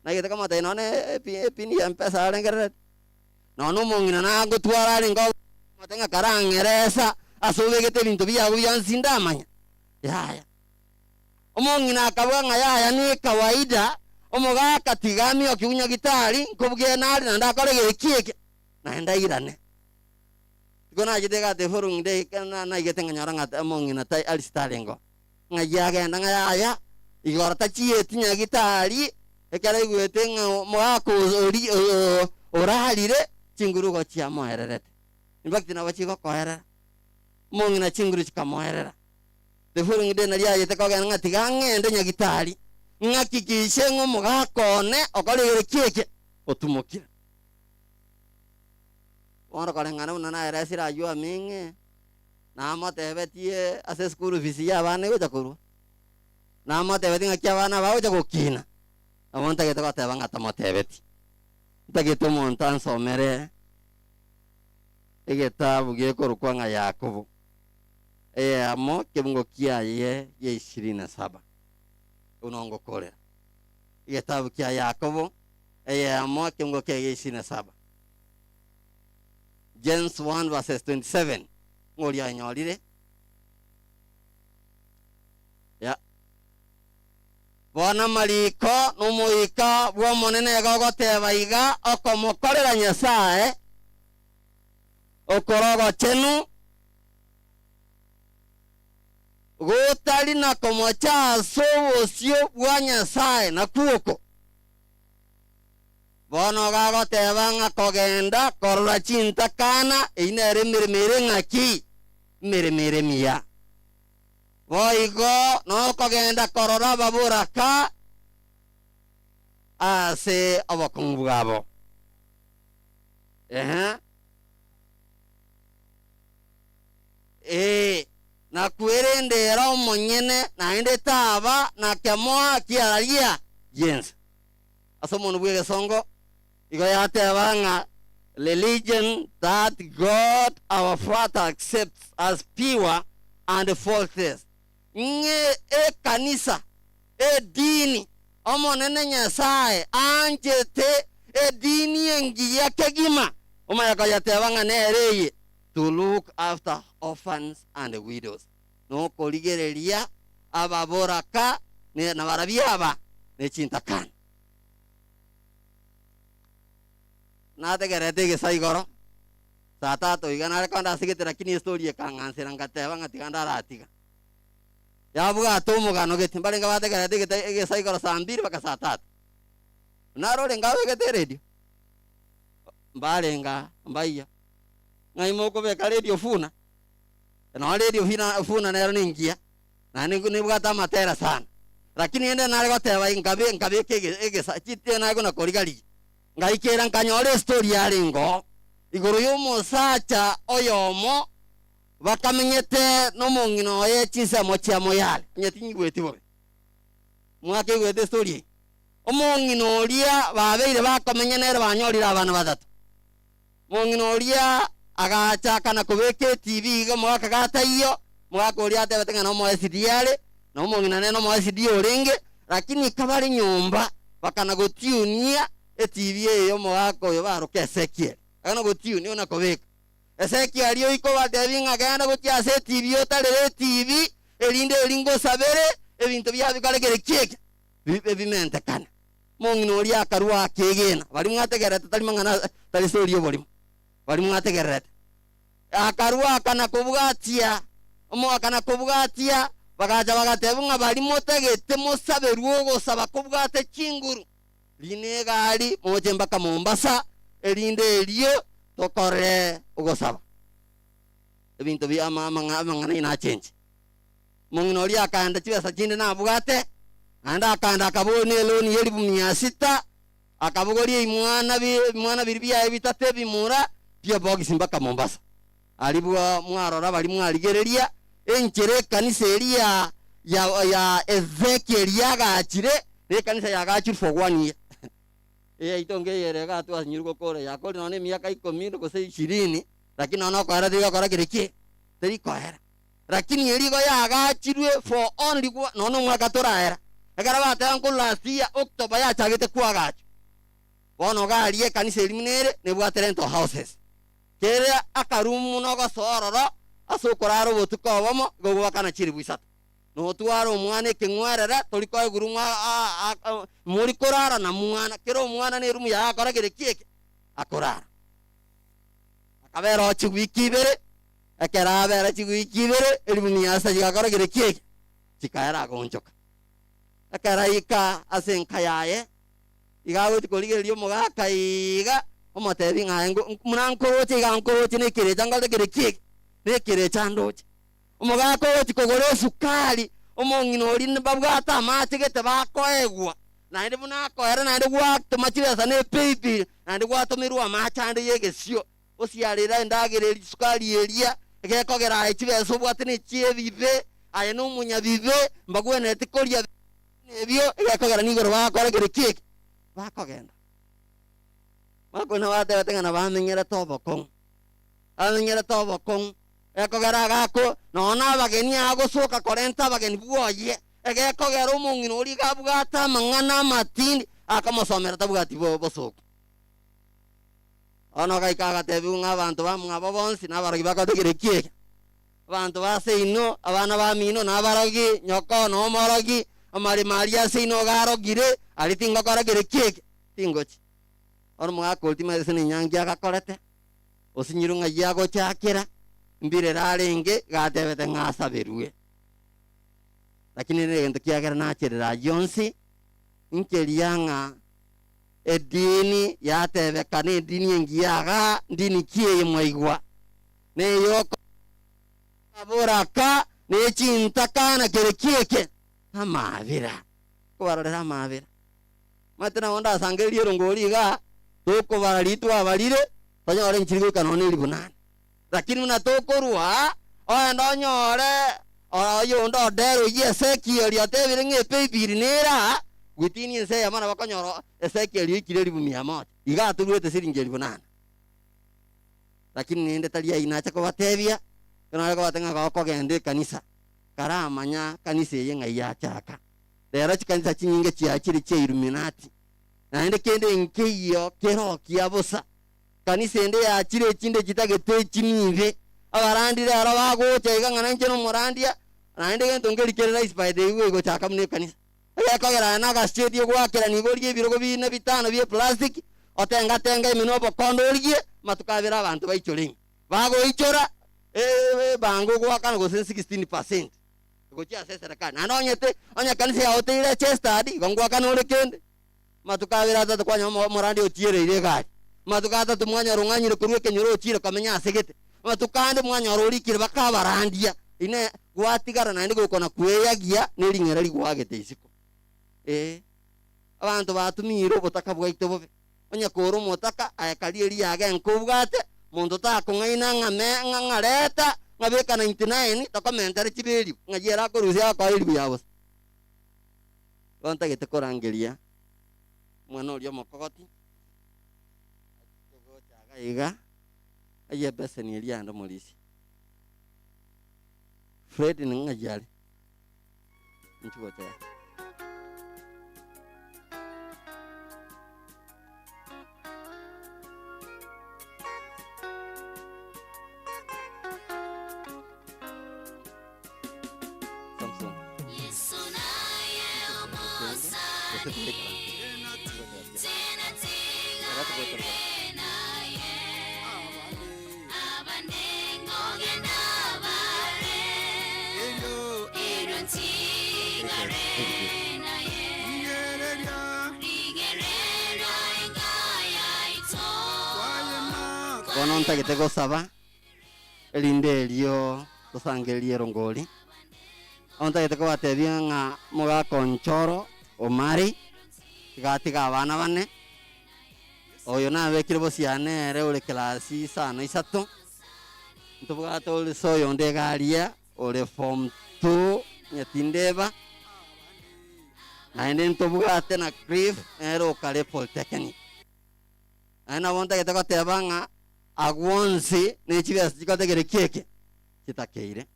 naigete komotebia nonya ne epi epini ya mpesa arengerereti, nonya omong'ina nagotwara arenge omote ng'a karang'eresa ase obegete ebinto biago bionsi ndamanya, yaya. Omong'ina akabua ng'a yaya ne kawaida, omogaka tiga amioke bunyagitari, nkobugena are naende akore geki eke, naende airane. Riko nachete egate following day ekero naigete nkanyora ng'a omong'ina tai Alice tarenge oo. Ng'ai agenda ng'a yaya, igoro tachieti nyagitari, ekero aigwete ng'a omogaka oria orarire, chinguru igo chiamoererete. In fact nabo chigokoerera, omong'ina chinguru chikamoerera. The following day nario ayete kogenda ng'a tiga ng'ende nyagitari, ng'akikishe ng'a omogaka one okorire ki eke, otumokire. Bono koreng'ana buna naeresire aywo aming'e, namotebetie ase eschool fees ya abana egocha korwa, namotebetie ng'aki abana aba bagocha gokina, nabo ntagete goteba ng'a tamotebeti. Ntagete omonto ansomere egetabu gekorokwa ng'a Yakobo. Eyemo kebungo kiaye gia ishirini na saba. Buna ongokorera. Egetabu kia Yakobo, eyemo ekebungo kiaye gia ishirini na saba. James 1 verses 27. Ng'o oria oenyorire? Ya. Bono amariko nomoika bw'Omonene iga ogoteba iga, okomokorera Nyasae okore ogochenu, gotari na komocha ase obosio bwa Nyasae, nakwo oko. Bono iga agoteba ng'a kogenda korora chintakana, eyio nere emeremo ere ng'aki? Emeremo ere emiya. Boigo nokogenda korora ababoraka ase obokong'u bwabo. Ehe. Ee, nakwerende ere omonyene, naende taba na kemoa kiaria gi'ense. Ase omonwa bw'egesongo igo yateba ng'a religion that God our Father accepts as pure and faultless, ng'e ekanisa, edini, Omonene Nyasae anchete edini engiya kegima, omanye koyeteba ng'a nere eye, to look after orphans and widows, nokorigereria ababoraka na barabwo aba ne chintakana. Nategererete egesa igoro, saa tatu iga nare kogenda ase gete lakini estory ekang'ansera ngateba ng'a tiga ndaratiga. Yabwate omogano gete, mbarenge bategererete egete egesa igoro saa mbiri mpaka saa tatu. Naro orenge abegete eredio, mbarenge aa, mbaiyo. Ng'ai mokobeka radio funa? Nonya radio fina funa nero nengiya, naende nebwate amatera sana. Lakini rende nare goteba nkabe nkabeka ege egesa chite nare kona koriga rigia. Ngaikera nkanyora estory yarenge oo, igoro ya omosacha oyomo bakamenyete nomong'ina oye chinsemo chia moyale. Onye tinyigweti bobe, mwakeigwete estory eye? Omong'ina oria babeire bakomenya nere banyorire abana batato. Omong'ina oria agachaka na kobeka etibi iga omogaka gataiyo, omogaka oria atebete ng'a nomo SDA are, na omong'ina nere nomo SDA orenge, lakini kabare nyomba bakana gotiunia etibi eye y'omogaka oyo baroka Ezekiel. Bakana gotiunia na kobeka. Ezekiel oika obatebie ng'a genda gochia ase etibi otarere etibi, erinde eri ngosabere ebinto biabikare kere kieke bibe bimentekane. Omong'ina oria akarua akegena, baria mwategererete tari mang'ana tari story y'oborimo, baria mwategererete. Akarua akana kobwatia, omo akana kobwatia, bagacha bagatebwa ng'a baria motagete mosaberwe ogosaba kobwate chinguru, rina egari moche mpaka Mombasa, erinde erio tokore ogosaba. Ebinto bia ama amang'a amang'ana inachenche. Omong'ina oria akaenda chibesa chinde nabwate, naende akaenda akaboria neloni y'elifu mia sita, akabogoria ebimwana bi ebimwana biria biaye bitato ebimura, bi'ebogisi mpaka Mombasa. Aria bwa mwarora baria mwarigereria, enchera ekanisa eria ya ya Ezekiel yagachire, na ekanisa yagachire for one year. Eyaito nkeyere iga twasinyirwe gokora, yakorire nonya na emiaka ikomi gose ishirini, lakini nonya nokoera terigokora kere ki? Terikoera. Lakini eria igo yaagachirwe for only one nonya omwaka toraera. Ekero bateba nkorwa last year October yachagete koagachwa. Bono iga aria ekanisa eria buna ere nebwate rental houses. Kera akaroom buna ogosoa ororo ase okorara obotuko obomo igo ogwakana chilifu isato. Notware omwana ekeng'werere tori koegwa room mori korara na mwana kera omwana ne eroom yaye akore kere ki eke? Akorara. Akabera oo chiwiki ibere. Ekero abera chigwiki ibere, elifu mia asa chigakora kere ki eke? Chikaera agonchoka. Ekero aika ase enka yaye, iga agochia korigereria omogaka iga, omotebia ng'a aye ngo buna nkoroche iga nkoroche na ekerecha nkorete kere ki eke? Na ekerecha ndoche. Omogaka ogochia kogora esukari, omong'ina oria babwate amache gete bakoegwa, naende buna akoera naende gwatoma chibesa na epaybill, naende gwatomerwa amache ande ya egesio. Osiarere endagera eria chisukari eria, gekogera aye chibesa obwate nechi'ebibe, aye nomonyabibe, mbagwenereti koria ebio, egekogera nigoro bagakora kere ki eke? Bakogenda. Bakona batebete ng'a nabamenyerete obokong'u, bamenyerete obokong'u. Ekogera agako nonya na abageni agosoka korenta abageni bwoye, egekogera omong'ina oria iga abwate amang'ana amatindi akamosomera tabwati bosoku. Bono agaika agatebiwa ng'a abanto bamwabo bonsi nabarogi bakotegera eki eke. Abanto ba seino, abana bamino nabarogi, nyoko nomorogi, amaremo aria aseino iga arogire, aria tingokora kere ki eke, tingochi. Bono omogaka oria timanyeti ase nenyangi agakorete, osinyirwe ng'ai agochakera, mbirero arenge, iga atebete ng'a asaberwe. Lakini rende egento kiagera nacherera ayio onsi, nkeria ng'a edini yatebekana edini engiya igaa, ndini ki eye mwaigwa? Neyoko aboraka ne chintakana kere kieke amaabera, kobarorera amaabera. Omanyete nabo ndasangererie erongori igaa, tokobara riria twabarire, tonyore nchiri goika nonya na elifu nane. Lakini buna tokorwa, ogende onyore oyonde odere oyio Ezekieli otebire ng'a epaybill nere aa, within ense eyemo nabo okonyora Ezekieli oikire elifu mia moja. Iga atoruete siringi elifu nane. Lakini nende tari ayio nacha kobatebia, ekero nare kobatebia ng'a gokogenda ekanisa, karamanya kanisa eye ng'ai yachaka. Rero chikanisa chinyinge chiachire chia Illuminati, naende kende nkeiyo kerokia bosa. Kanisa ende yachire echinde chitagete echi nibe. Abarandi rero bagocha iga ng'a nainche nomorandia, naende gento nkeri kere rahisi by the way gochaka buna ekanisa. Egekogera aye nagasieti ogoakerania igo origie ebirogo bine bitano bie plastic, otengatenga ime nobokondo origie, amatuko abere abanto baichore ime. Bagoichora, ebango ogoakana gose 16%. Gochia ase eserekari. Naende onye te, onye ekanisa yao teri registered, igo ngoakana ore kende. Amatuko abere atato kwanyora omo omorandi ochiereire egari. Amatuko atato mwanyora ong'anyire korwa ekenyoro ochiire komenya ase gete. Amatuko ande mwanyora orikire bakabarandia. Inee, gwatigara naende gokona kweyagia ne ring'era rigwagete isiko? Ee, abanto batumiire obotaka bwaito bobe. Onye kore omotaka, aye karie riaga enka obwate, monto takong'aina ng'a me ng'a ng'a reta, ng'a beka 99, tokomentere chibe elifu, ng'ai ere akorusia agokoa elifu ya bosa. Igo ntagete korangeria omwana oria omokogoti, ache gocha iga iga, ayie ebeseni eria ande omorisia. Fred ng'ai are? Inchuo gocha iga. Samson. Bono ntagete gosaba, erinde erio tosangererie erongori. Bono ntagete kobatebia ng'a mogaka onchoro Omari, tiga atige abana bane, oyo nabekire bosiane ere ore class isano isato, ntobwate ore ase oyonde iga aria ore form two onye tindeba, naende ntobwate na Cliff nere okare polytechnic. Naende nabo ntagete goteba ng'a agwo onsi ne chibesa chikotegera eki eke chitakeire.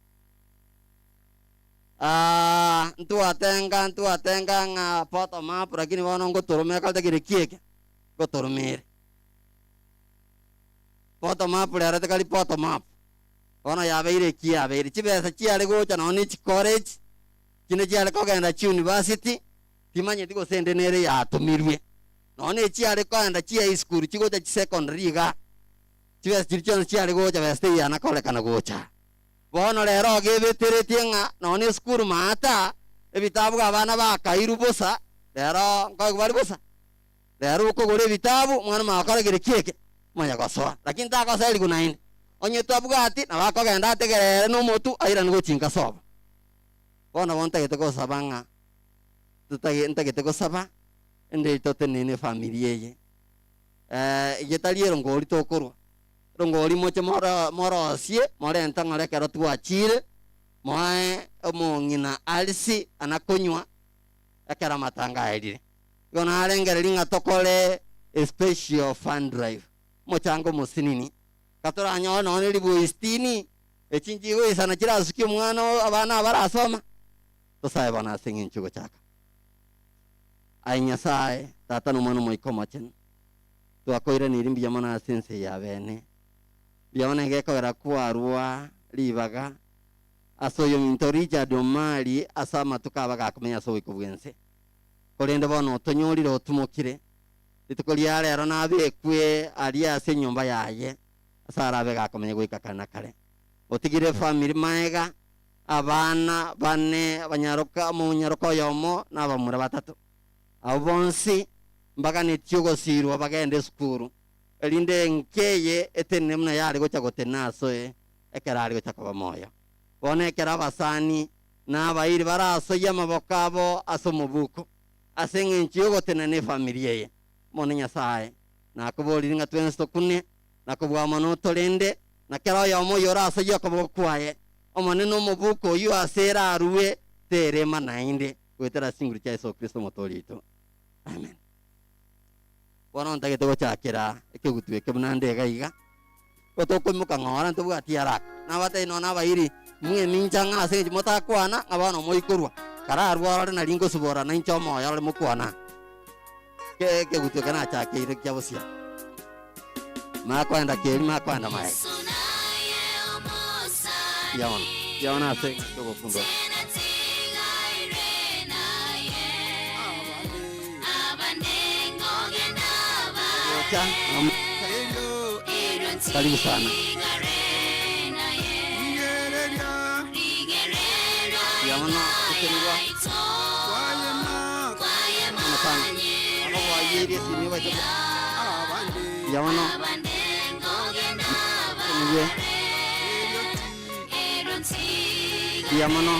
Aah ntwatenga ntwatenga ng'a bottom up lakini bono ngotorome ekotegera eki eke ngotoromere. Bottom up rero tekari bottom up, bono yabeire eki yabeire. Chibesa chiare gocha nonye ne chicollege, chinde chiare kogenda chiuniversity, timanyeti gose ende nere yatomirwe. Nonye ne chiare kogenda chia esukuru chigocha chisecondary igaa, chibesa chiria chionsi chiare gocha besa teiana korekana gocha. Bono rero ogebeteretie ng'a nonye esukuru maata, ebitabu abana bakairwe bosa, rero nkoigwa bari bosa. Rero okogora ebitabu, omwana omanye gokora kere ki eke? Omanye gosoa. Lakini tagoserigwa naende. Onye tabwati, nabo akogenda ategerere na omotu airane gochia inka sobo. Bono nabo ntagete gosaba ng'a totage ntagete gosaba, ende totenene efamiri eye. Eye tari erongori tokorwa, erongori moche moro morosie, morente ng'ora ekero twachire, moe omong'ina Alice anakonywa, ekero amatanga aerire. Igo narengereria ng'a tokore a special fund drive, omochango omosinini, katoranyore nonya ne ribuyu sitini, Echi nchigoisana chirasukie omwana oo abana aba barasoma? Tosabe bono ase eng'encho ogochaka. Aye Nyasae, Tata na Omwana Omoika Omochenu, twakoiraneiri mbuya mono ase ense eye ya bene. Mbuya mono egekogera kwarwa ribaga ase oyominto Richard Omari ase amatuko aba gakomenya ase oboiko bw'ense. Korende bono otonyorire otumokire, rituko ria rero nabekwe aria ase enyomba yaye, ase arabe gakomenya goika kare na kare. Otigire efamiri maega, abana bane, abanyaroka, omonyaroka oyomo, na abamura batato. Abwo bonsi mbaganetie ogosiirwa bagende esukuru, erinde enka eye etenene buna yare gocha gotenena ase ekero are gocha koba moyo. Bono ekero abasani na abairi barasoyie amaboko abo ase omobuko, ase engencho y'ogotenena efamiri eye, Omonene Nyasae nakoborire ng'a twensi tokune na kobua mono otorende, na kera oyomo oyore asoyie okoboko kwaye, Omonene omobuko oyio ase ere arue terema naende, goetera ase chinguru chia Yeso Kristo Omotoori oito. Amen. Bono ntagete gochakera ekegutu eke buna nde iga iga, igo tokoimoka ng'a ora ntobwati haraka. Nabatebie nonya abairi, mwemincha ng'a ase eng'encho motakwana ng'a bono moikorwa, kararwe orore nari ngosibora nainche omoyo orore mokwana. Ke ekegutu eke nachakeire kia bosio. Makoenda keri makoenda maega. Mbuya mono, mbuya mono ase eng'encho ogokundwa. Gocha Karibu sana. Mbuya mono gotenigwa. Mono sana. Abo bwayeirie esimi obache Mbuya mono. Gotenigwe. Mbuya mono.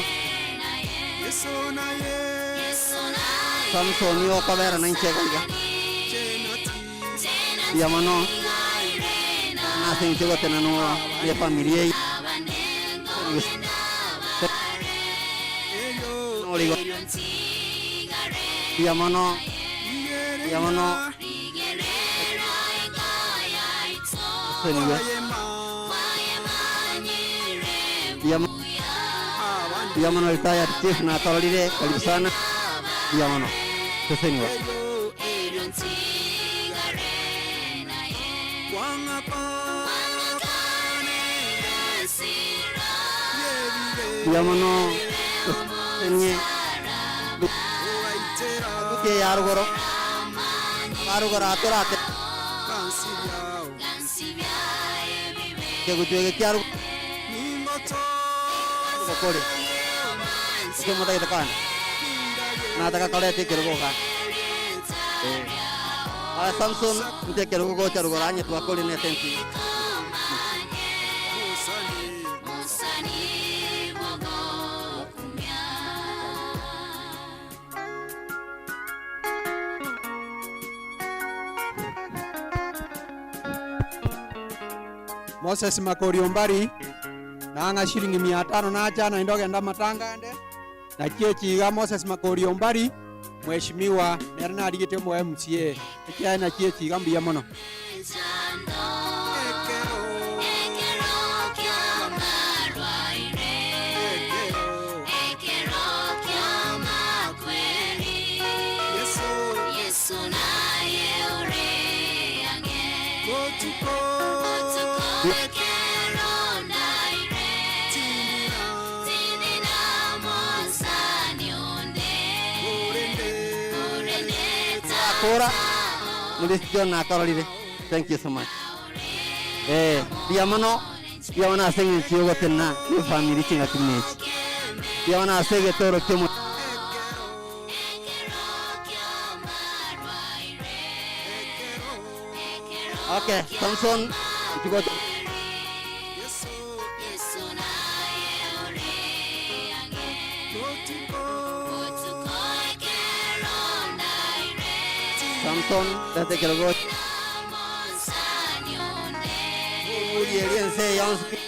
Samson okobera nainche iga iga. Mbuya mono. Ase inche gotenenwa ne family eye. Norigo. Mbuya mono. Mbuya mono. Seniwe. Mbuya mono. Mbuya mono retired chief natororire karibu sana. Mbuya mono. Seseniwa. Mbuya mono osesenie Ebuti eye ya rogoro abarogoro aa torate Ekegutu eke kia rogoro Gokore Eke motagete kogenda Nataka koreta ekerogo igaa Eh. Aya Samson, inche ekerogo gocha rogoro anye twakorire na etensi. Moses Makori Ombari, nang'a shilingi mia tano nacha naende ogende amatanga ande, Naki echi iga Moses Makori Ombari, Mheshimiwa, nere narigete omo MCA, ekiagera naki echi iga mbuya mono. Akora muri John nakororire thank you so much eh mbuya mono mbuya mono ase eng'encho yogotenena ne efamiri chingaki buna echi mbuya mono ase egetoro kiomo Okay, Samson, tigo Samson, leta ekerogo Oburie eria ense eye yonsi pi.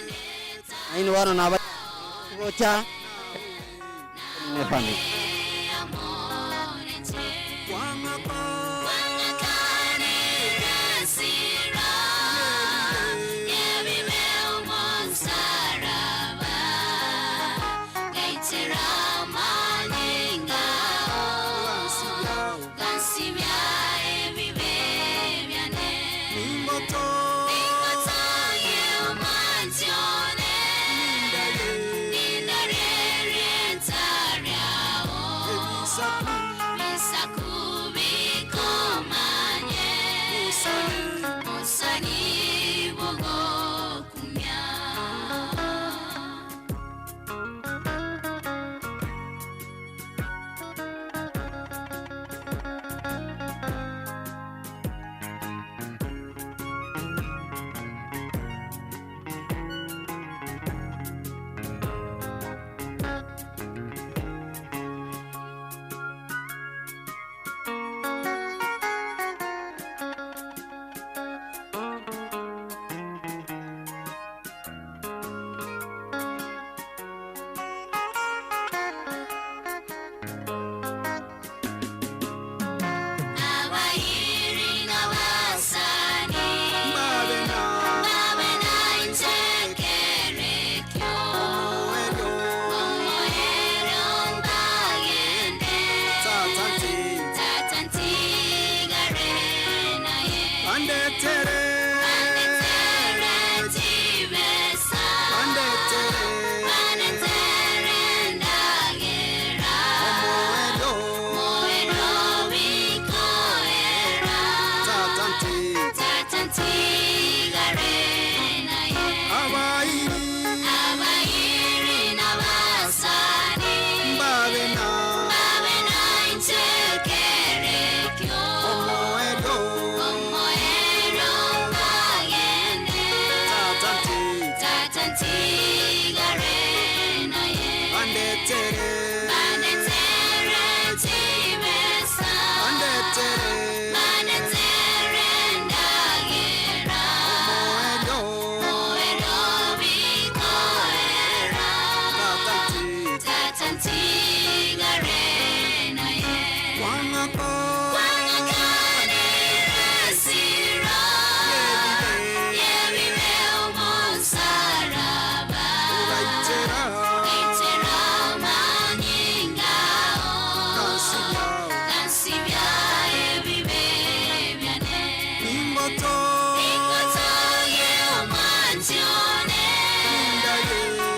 Nainwe bono naba gocha ne family. Bisakubikomanye Musani bugokumya Abayiri n'abasani Babe na inchekerekyo Omoero mbagende Tatantigare naye Bandetere. Bandetere tibesa Bandetere. Bandetere ndagera Moero bikoera Tatantigare naye Abayiri. Abayiri n'abasani Babe na. Babe na inchekerekyo Omoero. Omoero mbagende Tatantigare naye Bandetere. Bandetere tibesa Bandetere. Bandetere ndagera Omoero. Moero bikoera Tatantigare naye Kwangako. Kwangakanirasira Yebibe umusaraba Ugaitera. Ugaitera manyingao Kansibya ebibe byane Ingoto. Ingoto ye umwanjone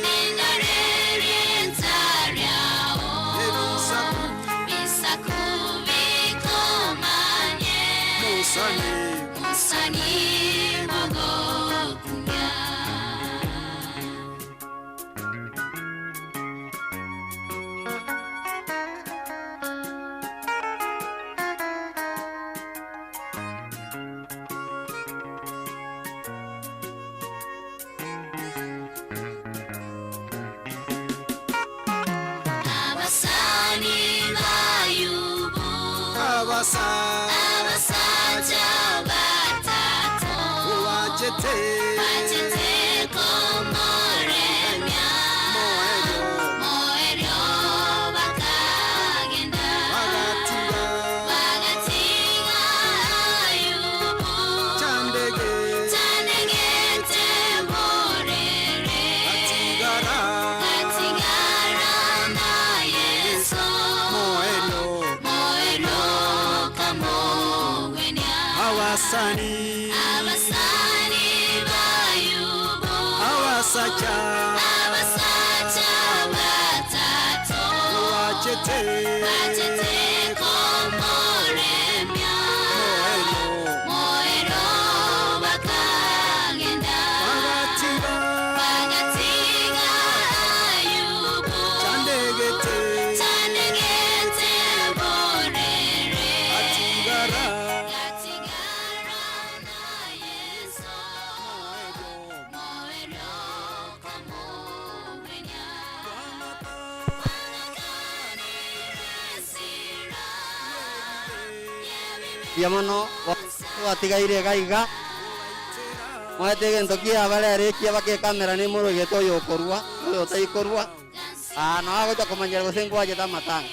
Nindarere nzaryao Bisaku bikomanye Musani. Musani bogokumya Abasani bayubu Abasa. Abasaja batatu Bachete. Bachete komoremya Moeryo bakagenda Bagatiga. Bagatiga ayubu Chandege. Chandegete borere Batigara. Batigara na Yesu Moero. Moero kamogwenya Abasani. Abasani bayubu Abasacha. Abasacha batatu Bachete. Bachete komoremya Moero bakagenda Bagatiga. Bagatiga ayubu Chandegete. Chandegete borere Batigara. Gatigara na Yesu Moero kamugwenya Wangakanirasira Mbuya mono twatigaire iga iga mwete egento kia barerekia bakekamera ni morogete oyo okorwa oyo otaikorwa ah, no agocha komanyera gose ngwachete amatanga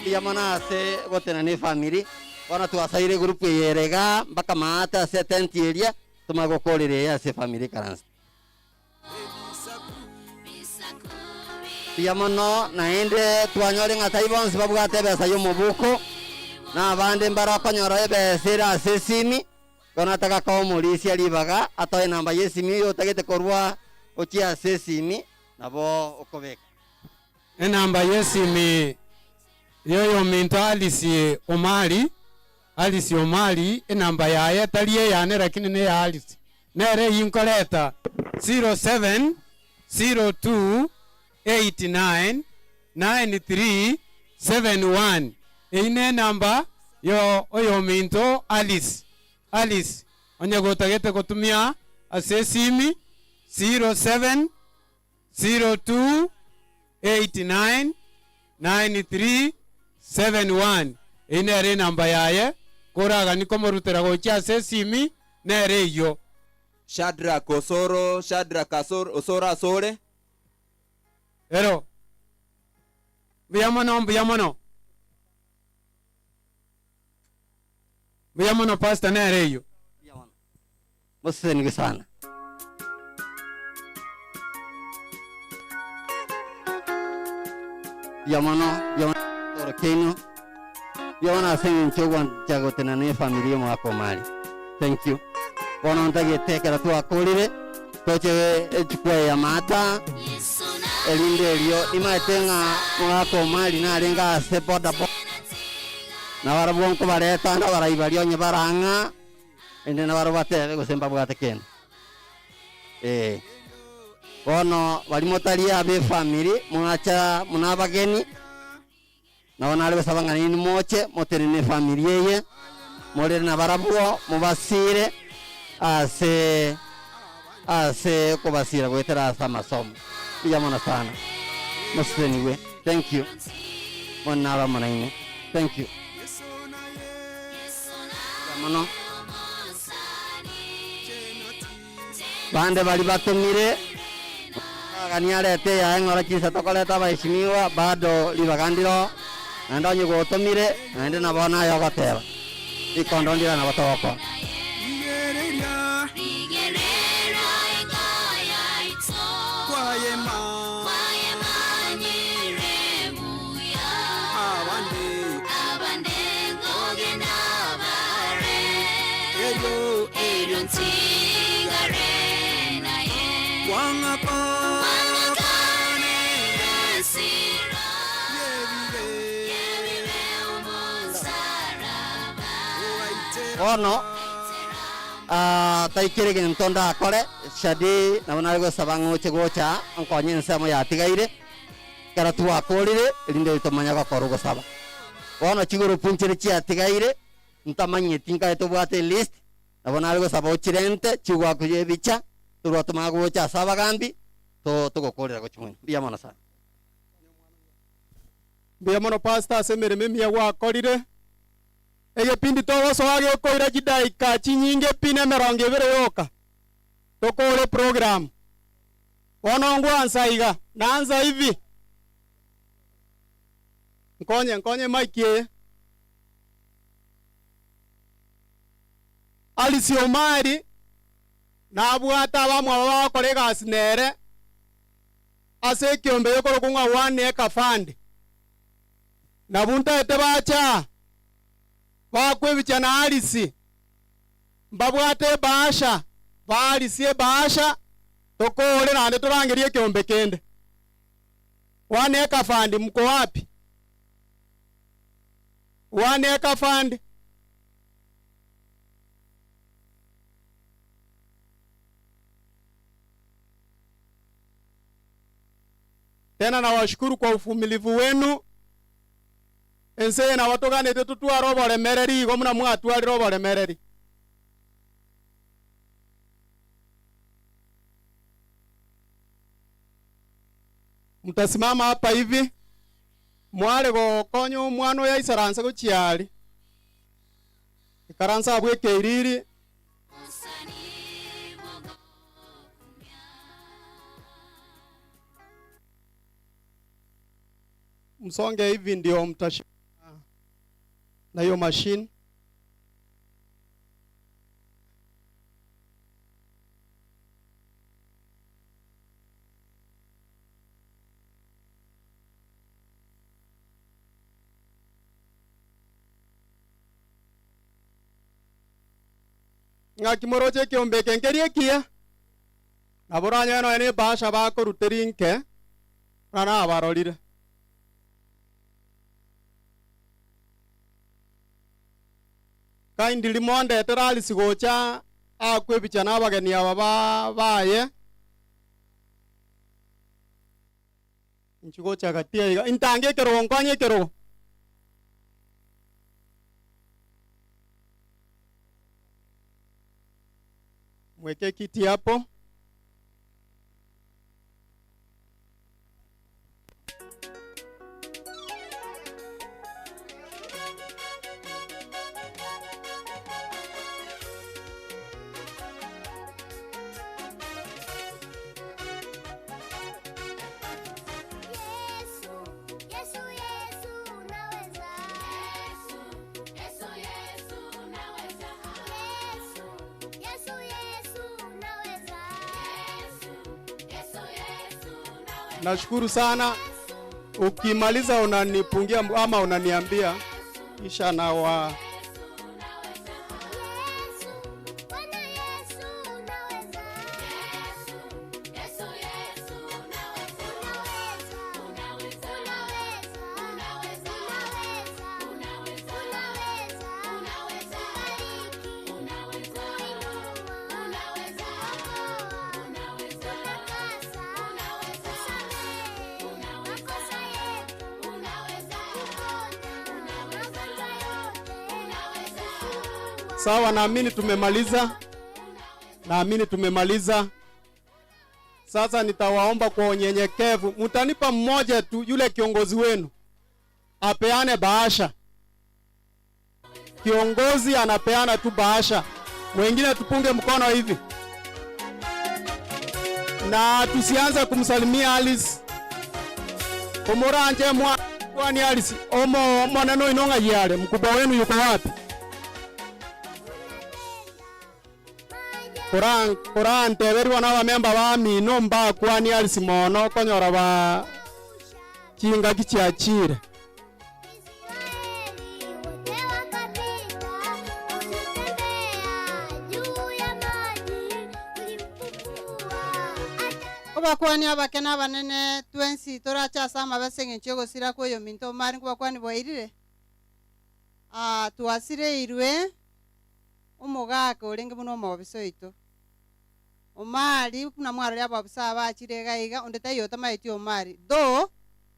mbuya mono ase gotena na efamiri bono twasaire egroup eye ere iga mpaka maate ase etent eria tomanye gokorera eye ase efamiri ekaranse Mbuya mono naende twanyore ng'a tai bonsi babwate ebesa ya omobuko, na abande mbare okonyora ebesa ere ase esimi, igo nataka koa omorisia ribaga atoe enamba ya esimi oyo otagete korwa ochie ase esimi nabo okobeka. Enamba ya esimi Yoyominto Alice Omari, Alice Omari, enamba yaye tari eyane lakini neya Alice, nere eyio nkoreta 0702899371, eyio nenamba yo oyominto Alice, Alice, onye gotagete gotumia ase esimi 07. 02899371 Eyio nere enamba yaye, koraganie komorutera gochia ase esimi, nere eyio. Shadrack Osoro, Shadrack Osoro asore. Ero. Mbuya mono, mbuya mono. Mbuya mono pastor nere eyio. Mosesenigwe sana. Mbuya mono, mbuya mono ekero kiaino, mbuya mono ase eng'encho ogwancha gotenena na efamiri y'omogaka Omari. Thank you. Bono ntagete ekero twakorire toche echukwa eye ya maata erinde erio nimaete ng'a omogaka Omari narenge ase boda boda nabarabwo nkobareta nabarai baria onye barang'a Inde nabarabwo batebe, gose mbabwate kende. Ee. Bono baria motari ab'efamiri, mwacha buna abageni, nabo nare gosaba ng'a nainwe moche motenene efamiri eye, morere nabarabwo, mobasire ase ase okobasira goetera ase amasomo. Mbuya mono sana. Mosesenigwe. Thank you. Bono nabe amo nainwe. Thank you. Mono. Bande baria batomire agania arete eyaye ng'ora chinsa tokoreta abaheshimiwa bado ribaga ndiro naende onye gotomire naende nabo naye ogoteba rikondo ndire nabo togokora. Bono taikire gento ndakore, Shadi nabo nare gosaba ng'a oche gocha onkonye ensemo yatigaire. Ekero twakorire, erinde tomanye gokora ogosaba. Bono chigurupu nchire chiatigaire, ntamanyeti nkaye tobwate elist, nabo nare gosaba ochirente chigwakuya ebicha, torwa tomanye gocha ase abagambi, to togokorera gochia moino. Mbuya mono sana. Mbuya mono pastor ase emeremo emiya gwakorire. Egepindi togosoa gekoira chidaika chinyinge pi na emerongo ebere yoka. Tokore eprogram. Bono ngwansa iga, naanza hivi. Nkonye, nkonye emic eye. Alice Omari nabwate abamwabo bagokora egasi nere ase ekiombe gekorokwa ng'a One Acre Fund. Nabwo ntaete bache aa, bakwa ebicha na Alice, mbabwate ebahasha, ba Alice ebahasha, Tokoore naende torangerie ekeombe kende. One Acre Fund mko wapi? One Acre Fund. Tena nawashukuru kwa uvumilivu wenu. Ense eye nabo toganete totware oboremereri igo buna mwatwarire oboremereri. Mtasimama hapa hivi, mware gokonya omwana oyo aisaranse gochia aria, ikaranse abwo ekeiriri. Msonge hivi ndio mtashika na hiyo machine. Ng'aki moroche ekeombe eke nkeria ekiya? Nabo oranyore nonya nebahasha bakoruteria inke, buna nabarorire. Kindly mondetere Alice gocha aakwe ebicha na abageni aba ba baye. Inchuo gocha gati aiga, intange ekerogo nkonye ekerogo. Mweke kiti hapo. Yesu, Yesu, Yesu unaweza. Yesu, Yesu, Yesu unaweza. Yesu, Yesu, Yesu unaweza. Yesu, Yesu, Yesu unaweza. Nashukuru sana. Ukimaliza unanipungia ama unaniambia kisha na wa Bwana Yesu unaweza. Yesu, Yesu, Yesu unaweza. Unaweza, unaweza, unaweza, unaweza, unaweza, unaweza, bariki, unaweza, unaweza, unaweza, takasa, unaweza, samehe, makosa yetu, unaweza, kuponya, magonjwa yote, unaweza. Sawa, naamini tumemaliza, naamini tumemaliza. Sasa nitawaomba kwa unyenyekevu, mtanipa mmoja tu, yule kiongozi wenu apeane bahasha. Kiongozi anapeana tu bahasha, wengine tupunge mkono hivi, na tusianze kumsalimia Alice umuranje mwa kwani Alice omo mwaneno inonga yale mkubwa wenu yuko wapi? Koran koran teberwa na abamemba ba mino mbakwani Alice mono konyora ba chingaki chiachire. Obakwani abake na abanene twensi torache ase amabe ase eng'encho ya ogosira kwa oyominto omare nkobakwani bwairire. Ah, twasireirwe omogaka orenge buna omobisa oito. Omari buna mwarore abobisa aba achire iga iga, onde taiyo otamaeti omari. Though,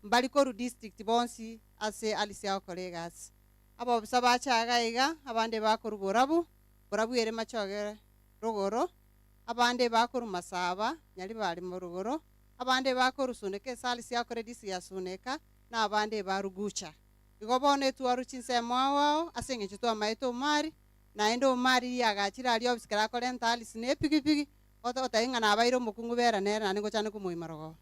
mbari korwa district bonsi ase Alice agokora egasi. Abobisa bacha iga iga, abande bakorwa borabu, borabu ere machogere rogoro, abande bakorwa masaba, nyaribari morogoro, abande bakorwa suneka ase Alice agokora district ya suneka, na abande barugucha. Igo bono etwaru chinsemo ao ao, ase eng'encho twamaete omari, naende omari riagachire aria ofisi kera akorenta Alice na epikipiki, ota otabe ng'a nabaire omokungu bera nere naende ngochane komoima rogogo.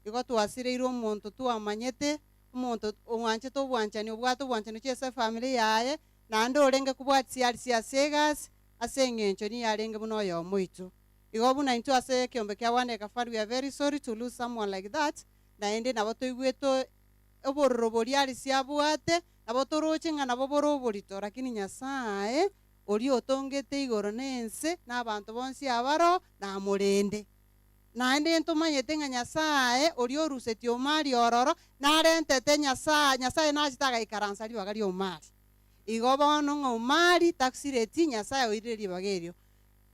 Igo twasireirwe omonto twamanyete, omonto oanchete obwanchani obwate obwanchani chia ase efamiri yaye, naende orenge kobwatisia Alice ase egasi, ase eng'encho niyo arenge buna oyomo oito. Igo buna intwe ase ekeombe kia One Acre Fund we are very sorry to lose someone like that, naende nabo toigwete obororo boria Alice abwate, nabo toroche ng'a nabo bore oborito, lakini Nyasaye oria otongete igoro na ense, na abanto bonsi abaro, namorende. Naende ntomanyete ng'a Nyasaye oria orusetie omari ororo, narentete Nyasaye, Nyasaye nachete agaikaransa ribaga ria omari. Igo bono ng'a omari taksireti, Nyasaye oirire ribaga erio.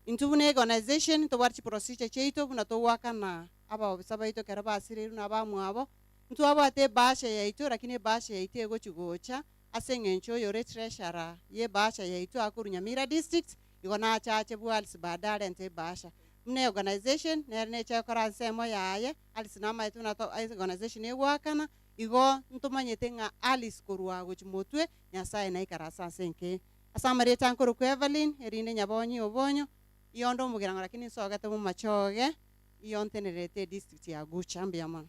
Intwe buna organization, ntobwate chiprocedure chiaito buna togoakana abaofisa baito ekero basireirwe na abamwabo, ntwabwate ebahasha yaito, lakini ebahasha yaito egochi gocha, ase eng'encho oyore treasurer ya ebahasha yaito akorwa Nyamira district, igo nachache bwa Alice baadaye arente ebahasha. Buna organization, nere necha ekora ensemo yaye, Alice namaete buna to organization egoakana, igo ntomanyete ng'a Alice korwa gochia motwe, Nyasaye naikare ase ase enke. Ase amarieta nkorokwa Evelyn, erinde nyabonyi obonyo, iyo onde omogirango lakini nsogete momachoge, iyo ntenererete edistrict ya Gucha, mbuya mono.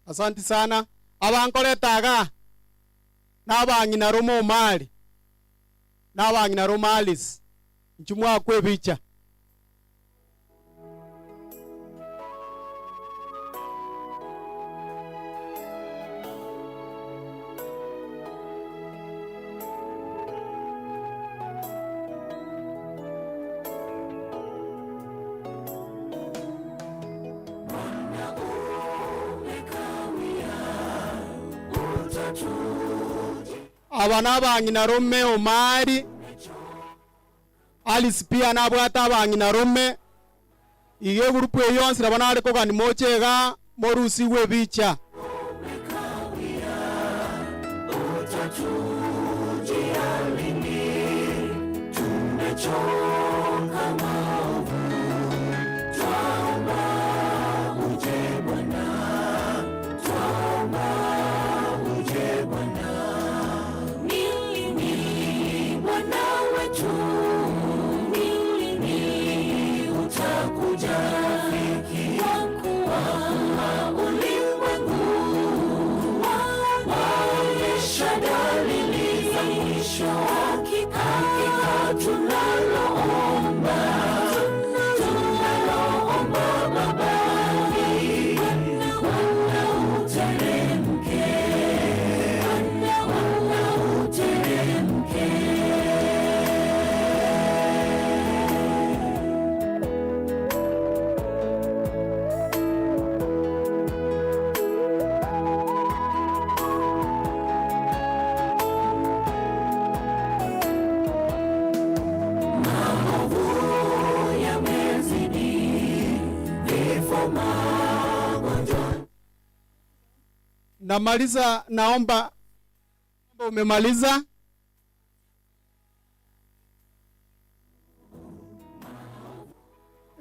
Asanti sana. Abankoreta iga, na abang'ina rome Omari, na abang'ina rome Alice, inchuo mwakwa ebicha. Aba nabang'ina rome Omari. Alice pia nabwate abang'ina rome, iga egurupu eyio yonsi nabo nare kogani moche igaa morusigwe ebicha. Utatujia lini? Tumechoka maovu, twaomba uje Bwana, twaomba uje Bwana. Ni lini Bwana wetu, ni lini utakuja? Kwa kuwa ulimwengu waonyesha dalili za mwisho. Hakika tunaloomba, tunaloomba Baba, Bwana uteremke, Bwana uteremke. Maovu yamezidi, vifo, magonjwa. Namaliza, naomba naomba umemaliza.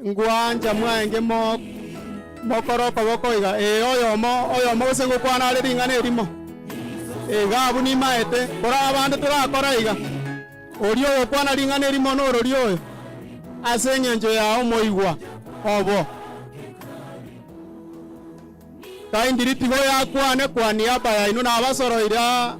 Ngwanja mwenge mo mokoroko bokoiga ee oyomo oyomo gose ngokwana are ring'ana erimo iga abwo nimaete kora abande torakora iga oria ogokwana ring'ana erimo na orori oyo ase eng'encho yao omoigwa obo kaindiri tigo yakwane kwa niaba yaino nabasoroire aa.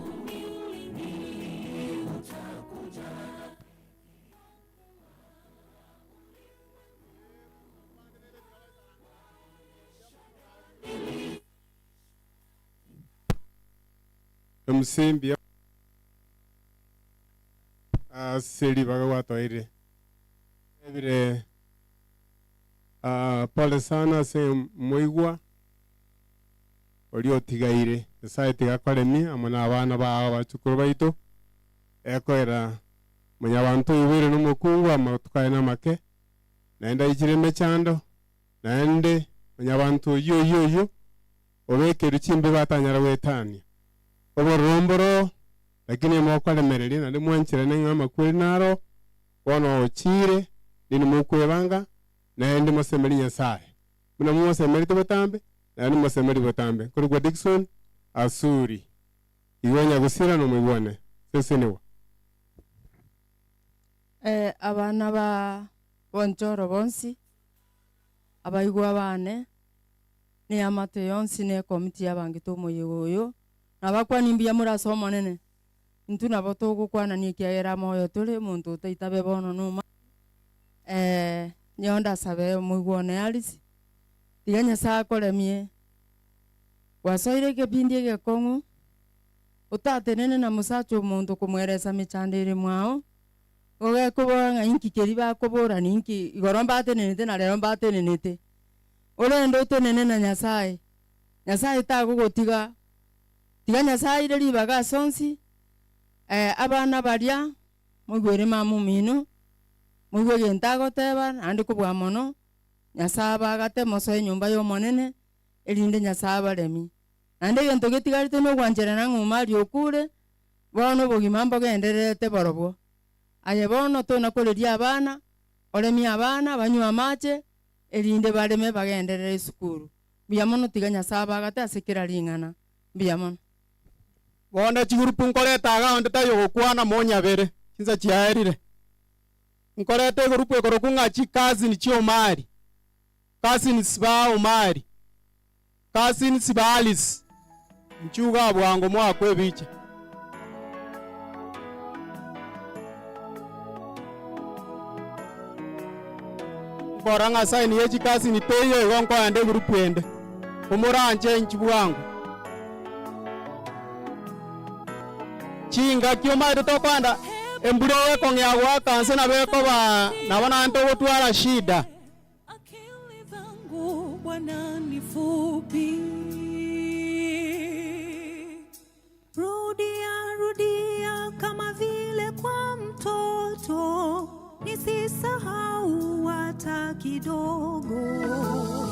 MC mbuya ase ribaga gwatoire ebire pole sana ase moigwa oria otigaire Nyasaye tiga akoremie amo na abana bao abachukuru baito ekoera mwenyabanto oiboire na omokungu amatuko aye namake naende aichire emechando naende mwenyabanto oyio oyio oyio obekerwe chimbe batanyara goetania obororo mboro lakini mokoremereria naende mwancherane ng'a amakweri naro bono ochire nini mokwebanga naende mosemeri Nyasaye buna momosemerete botambe naende mosemeri botambe korokwa Dickson Asuri igo nyagusira nomoigwane seseniwa. Abana ba bonchoro bonsi, abaigwa bane, na eamate yonsi na ekomiti y'abangete omoyega oyo, nabakwani mbuya more ase Omonene, intwe nabo togokwanania ekiagera moyo tore, omonto otaitabe bono noma nyowe ndasabe omoigwa one Alice, tiga Nyasaye akoremie, gwasoire ekebindi egekong'u, otatenene na mosacha omonto komweresa mechando ere mwao, ogekobora ng'a inki keria bakoborani inki, igoro mbatenenete na rero mbatenenete. Orende otenene na Nyasaye, Nyasaye tagogotiga, tiga Nyasaye aire ribaga ase onsi, abana baria, moigwere mama omino, moigwe egento agoteba, naende kobua mono, Nyasaye abagate mosoe enyomba ya Omonene, erinde Nyasaye abaremie. Naende egento getigarete na ogwancherana ng'a omari okure, bono obogima mbogendererete borobwo. Aye bono tona koreria abana, oremie abana, banywe amache, erinde bareme bagenderere esukuru. Mbuya mono tiga Nyasaye abagate ase kera ring'ana. Mbuya mono. Bono chigurupu nkoreta iga onde taiyo gokwana monyabere, chinsa chiaerire. Nkoreta egurupu ekorokwa ng'a chicousin chia Omari, cousins ba Omari, cousins ba Alice, inchuo iga bwango moakwe ebicha. Nkorora ng'a sign ye chicousin teiyo igo nkoenda egurupu ende, komoranche inchuo bwango. Chingaki omanyete tokoenda embura eye ekong'ea goaka nse nabo ekoba nabo naende togotwara shida. Akili zangu Bwana ni fupi. Rudia, rudia kama vile kwa mtoto. kidogo.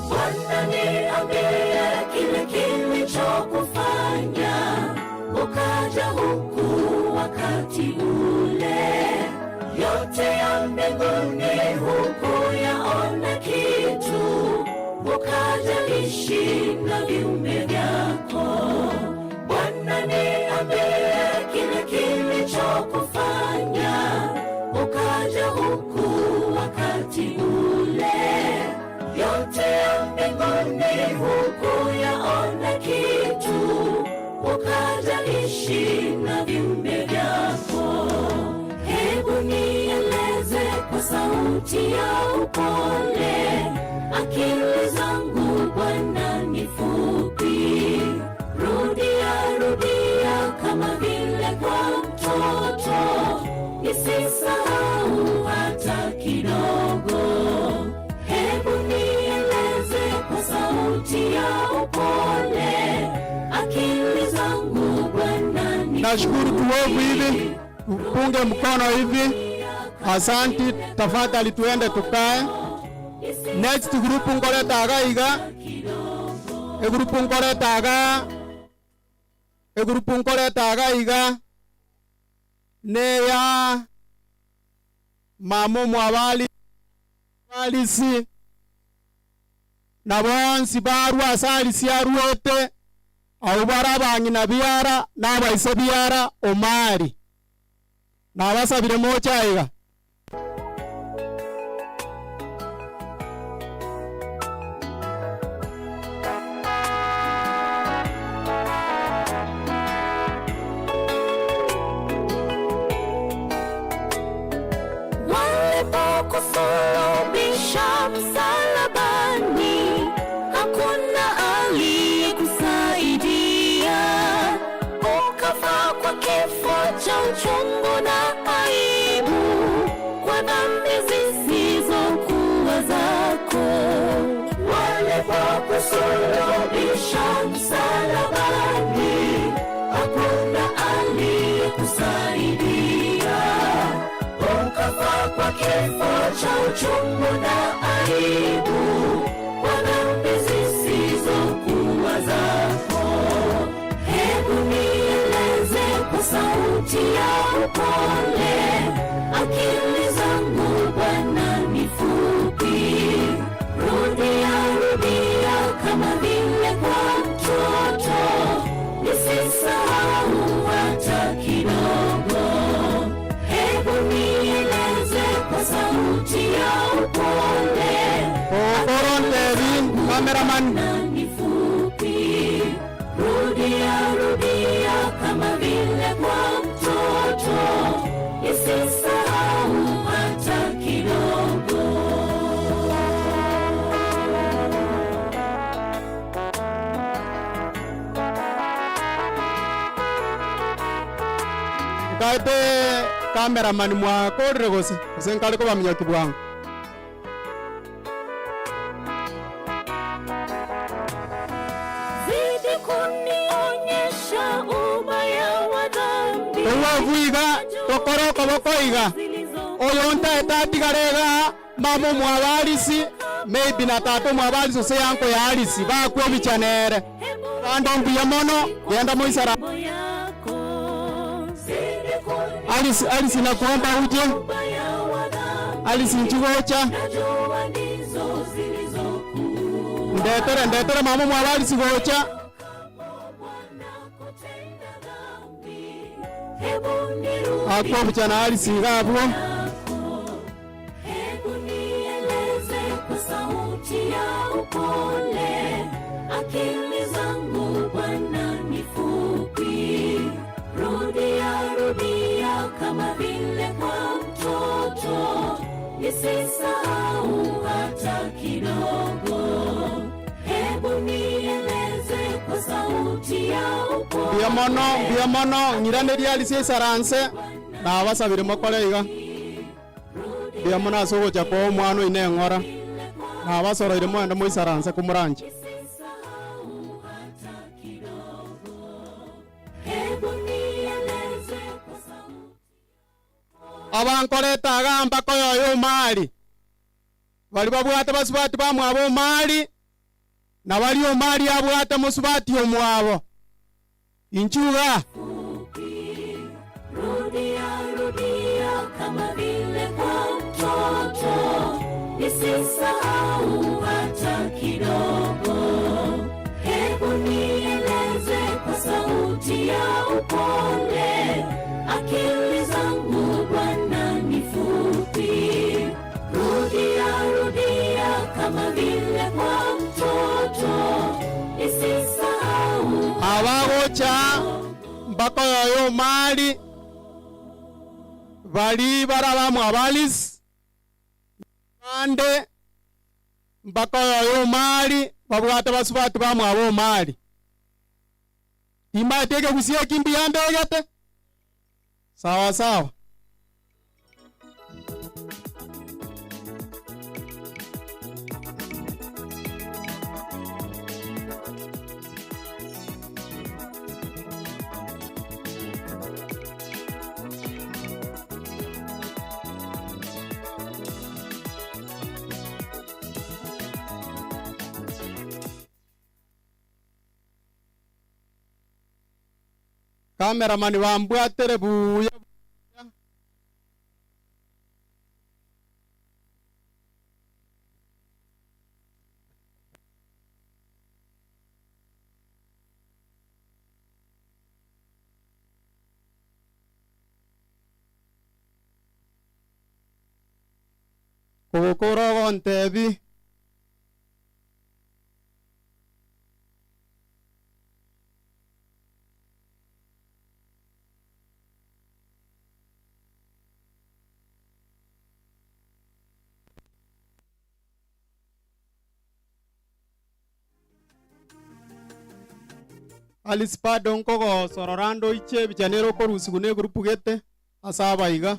Bwana niambie kile kilichokufanya ukaja huku wakati ule, yote ya mbinguni hukuyaona kitu, ukaja ishi na viumbe vyako. Bwana niambie kile kilichokufanya ukaja huku wakati ule, yote ya mbinguni hukuyaona kitu, ukaja ishi na viumbe vyako. Hebu nieleze kwa sauti ya upole, akili zangu Bwana ni fupi. Rudia, rudia kama vile kwa mtoto, nisisahau hata kidogo. Hebu nieleze kwa sauti ya upole, akili zangu Bwana ni Nashukuru tuovu hivi, tupunge mkono hivi. Asanti, tafadhali tuende tukae. Next group nkoretaga iga, egroup nkoretaga, egroup nkoretaga iga neya mama mwabali alisi na bonsi barwa ase alisi arwete abo bara abang'ina biara na abaise biara omari nabasabire mocha iga. Walipokusulubisha msalabani, hakuna aliyekusaidia. Ukafa kwa kifo cha uchungu na aibu, kwa dhambi zisizokuwa zako. Walipokusulubisha msalabani, hakuna aliyekusaidia. Ukafa kwa kifo cha uchungu na aibu, kwa dhambi zisizokuwa zako. Hebu nieleze kwa sauti ya upole, akili zangu Bwana ni fupi. Rudia, rudia kama vile kwa mtoto, nisisahau hata kidogo. Hebu nieleze kwa sauti ya upole, Okoronte cameraman. ni fupi. Rudia, rudia kama vile kwa mtoto, nisisahau hata kidogo. Nkaete cameraman mwakorire gose gose nkare kobamenya kibwango. Zidi kunionyesha ubaya wa dhambi. Owavu iga tokore okoboko iga oyo ntaete atigare iga mama omwabarisi maybe na tata omwabarisi ose yanko ya arisi bakwa ebichanere bande mbuya mono genda moisara Alice, Alice nakuomba uje. Alice nchigocha. Najua ndizo zilizokuwa. Ndetere, ndetere mama mwabarisi gocha. Akwa buchana Alice ngabwo. Hebu nieleze kwa sauti ya upole, akili zangu Bwana ni fupi. Rudia, rudia kama vile kwa mtoto, nisisahau hata kidogo. Hebu nieleze kwa sauti ya upole. Mbuya mono, mbuya mono, ng'iraneria Alice esaranse, nabasabire mokore iga. Mbuya mono ase ogocha kwa omwana oine eng'ora. Nabasoroire mwende moisaranse komoranche. Hebu nieleze kwa sauti. Abankoreta agamba koyoyo omari. Baria babwate basubati bamwabo Omari, na baria Omari abwate mosubati omwabo. Inchuo igaa. Rudia, rudia kama vile kwa mtoto, nisisahau hata kidogo. Hebu nieleze kwa sauti ya upole, akili zangu Bwana ni fupi. Rudia, rudia kama vile kwa mtoto, nisisahau Abagocha mpaka oyoyo Omari, baria bara bamwabo Alice, bande mpaka oyoyo Omari babwate basubati bamwabo Omari. Timbaeti ekegusia eki mbuya mbegete? Sawa sawa. Cameraman bambwatere buya. Kogokora ogontebi. Alice bado nkogosorora ndoiche ebicha nere okorusigwa na egroup gete ase abaiga.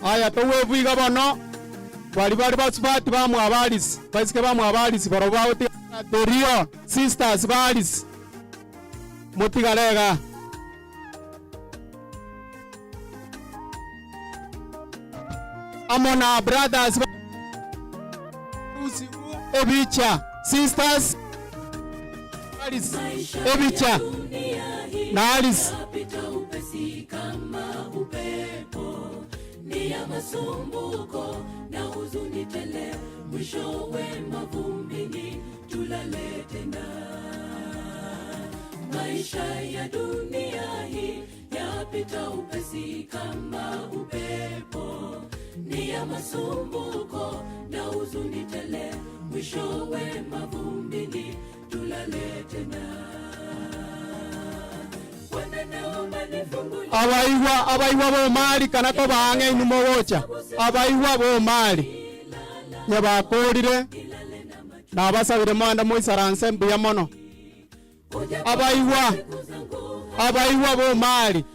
Aya towebu iga bono, baria bare basubati bamwabo Alice, baiseke bamwabo Alice barobwo bagotiga the real sisters ba Alice, motigare igaa. Amo na brothers ba ebicha sisters Alice ebicha na Alice. Yapita upesi kama upepo, ni ya masumbuko na huzuni tele, mwishowe mavumbini tulale tena. Maisha ya dunia hii yapita upesi kama upepo, ni ya masumbuko na huzuni tele, mwishowe mavumbini tulale tena. Bwana naomba nifungulie Abaigwa abaigwa bomari kana kobaang'e inwe mogocha abaigwa bomari nyabakorire nabasabire moende moisaranse mbuya mono abaigwa abaigwa bomari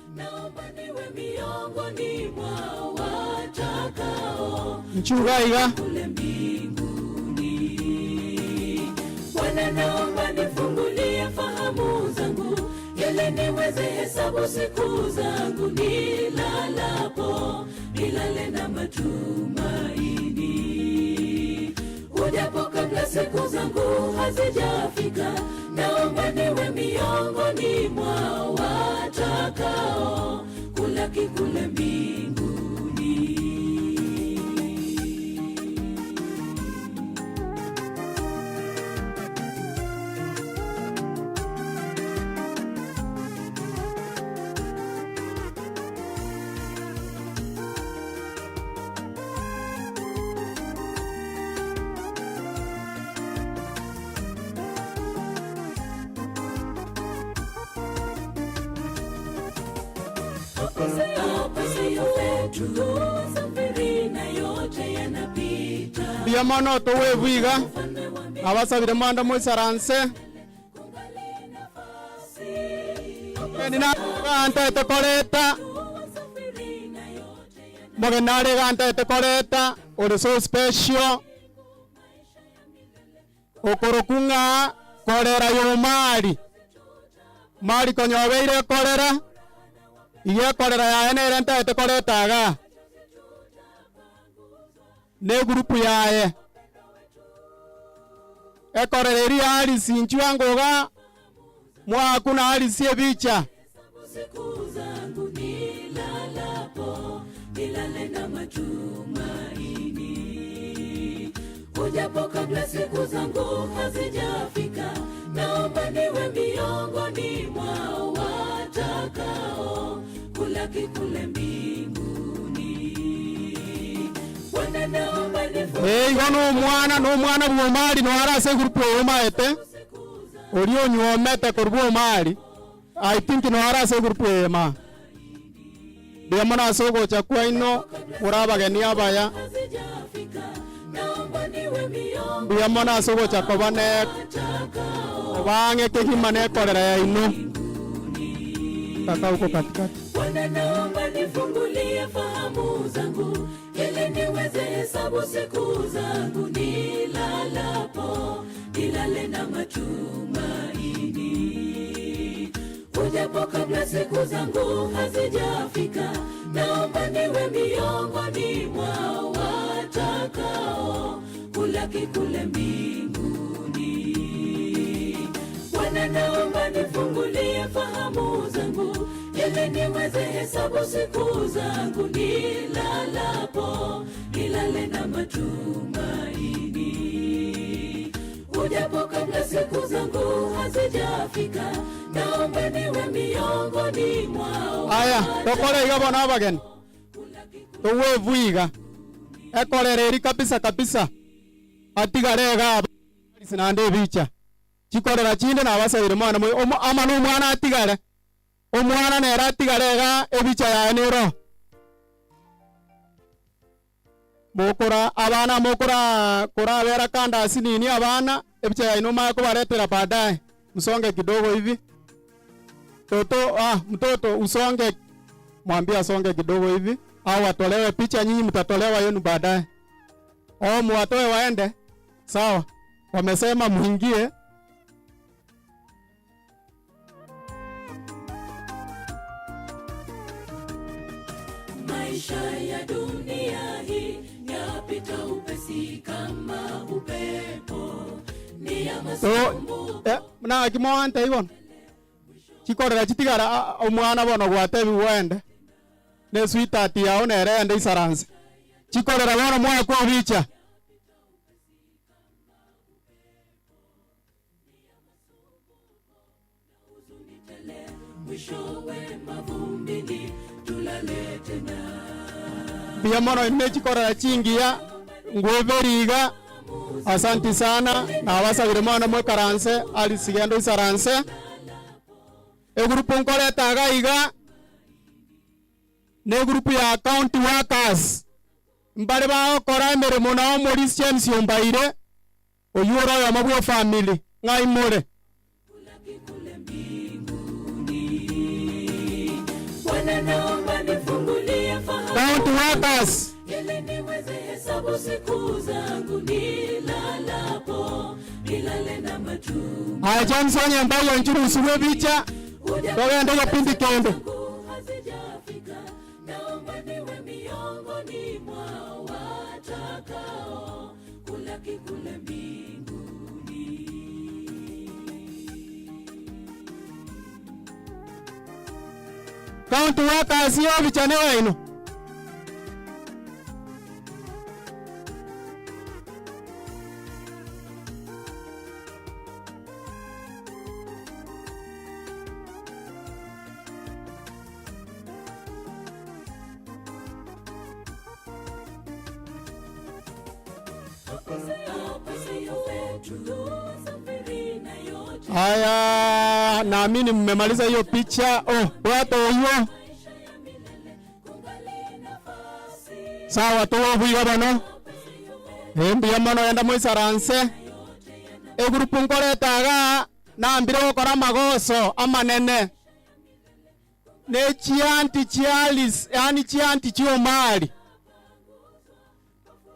miongoni mwa watakao nchuga iga kule mbinguni. Bwana naomba nifungulie fahamu zangu ili niweze hesabu siku zangu nilalapo, nilale na matumaini. Ujapo kabla siku zangu hazijafika, naomba niwe miongoni mwa watakao kulaki kule mbinguni. Tusafiri na yote yanapita. Mbuya mono towebu iga nabasabire moende moisaranse ntaete koreta mogeni are iga ntaete koreta ore so special okorokwa ng'a korera ya omari mari konya obeire ekorera iga ekorera yaye nere ntaete koreta igaa. Na egroup yaye ekorera eria Alice inchuo ango iga mwaku na Alice ebicha. Siku zangu nilalapo, nilale na matumaini. Ujapo kabla siku zangu hazijafika, naomba niwe miongoni mwa watakao kulaki kule mbinguni. Bwana, naomba nifungulie Eh, igo na omwana na omwana bwa Omari noare ase egroup eye omaete oria onyuomete korwa bwa Omari I think noare ase egroup eye ma. Mbuya mono ase ogocha kwaino more abageni abaya. naomba niwe miongoni Mbuya mono ase ogocha koba ne koba ang'e kegima na ekorera yaino. Kaka huko katikati. Bwana, naomba nifungulie fahamu zangu ili niweze hesabu siku zangu nilalapo, nilale na matumaini. Ujapo kabla siku zangu hazijafika, naomba niwe miongoni mwa watakao kulaki kule mbinguni. Bwana, naomba nifungulie fahamu zangu ili niweze hesabu siku zangu nilalapo, nilale na matumaini. Ujapo kabla siku zangu hazijafika, naomba niwe miongoni mwao. Aya, tokore iga bono abageni. Togwebwa iga. Ekorera eri kabisa kabisa. Atigare iga aba Alice naende ebicha. Chikorera chinde nabasaire mwana moi omo ama na omwana atigare. Omwana nere atigare iga ebicha yaye nero. Mokora abana mokora korabera kando asinini abana ebicha yaino omanye kobaretera baadaye. Msonge kidogo hivi. Toto, ah, mtoto usonge, mwambie asonge kidogo hivi au atolewe picha, nyinyi mtatolewa yenu baadaye. Oh, muwatoe waende. Sawa, wamesema muingie. Maisha ya dunia hii yapita upesi kama upepo, ni ya So, masumbuko eh, naki moante ibono chikorera chitigara ah, omwana bono gwatebi wende ne sweetheart yao nere ende isaranse chikorera bono mwakwa obicha mwishowe mavumbini tulale tena. mbuya mono ime chikorera chingiya ngweberi iga asanti sana nabasabire mwana mwekaranse alice genda oisaranse egroup nkoreta iga iga na egroup ya county workers mbare bagokora emeremo nao Maurice James Ombaire oywo ore oyomo bwa efamily ng'ai more. Bwana, naomba nifungulie fahamu County workers. ili niweze hesabu siku zangu nilalapo, nilale na matumaini. Aya James Onyemba onchurusiwe ebicha togende gepindi kende. Hazijafika, naomba niwe miongoni mwa watakao kulaki kule mbinguni. County workers yo ebicha ne yaino. Haya, naamini mmemaliza hiyo picha. Oh, watu huyo. Sawa tuwobuiga bono. Mbuya mono genda moisaranse. Egroup nkoreta iga nambire gokora amagoso amanene. Ne chianti chia Alice, yaani chianti chia Omari.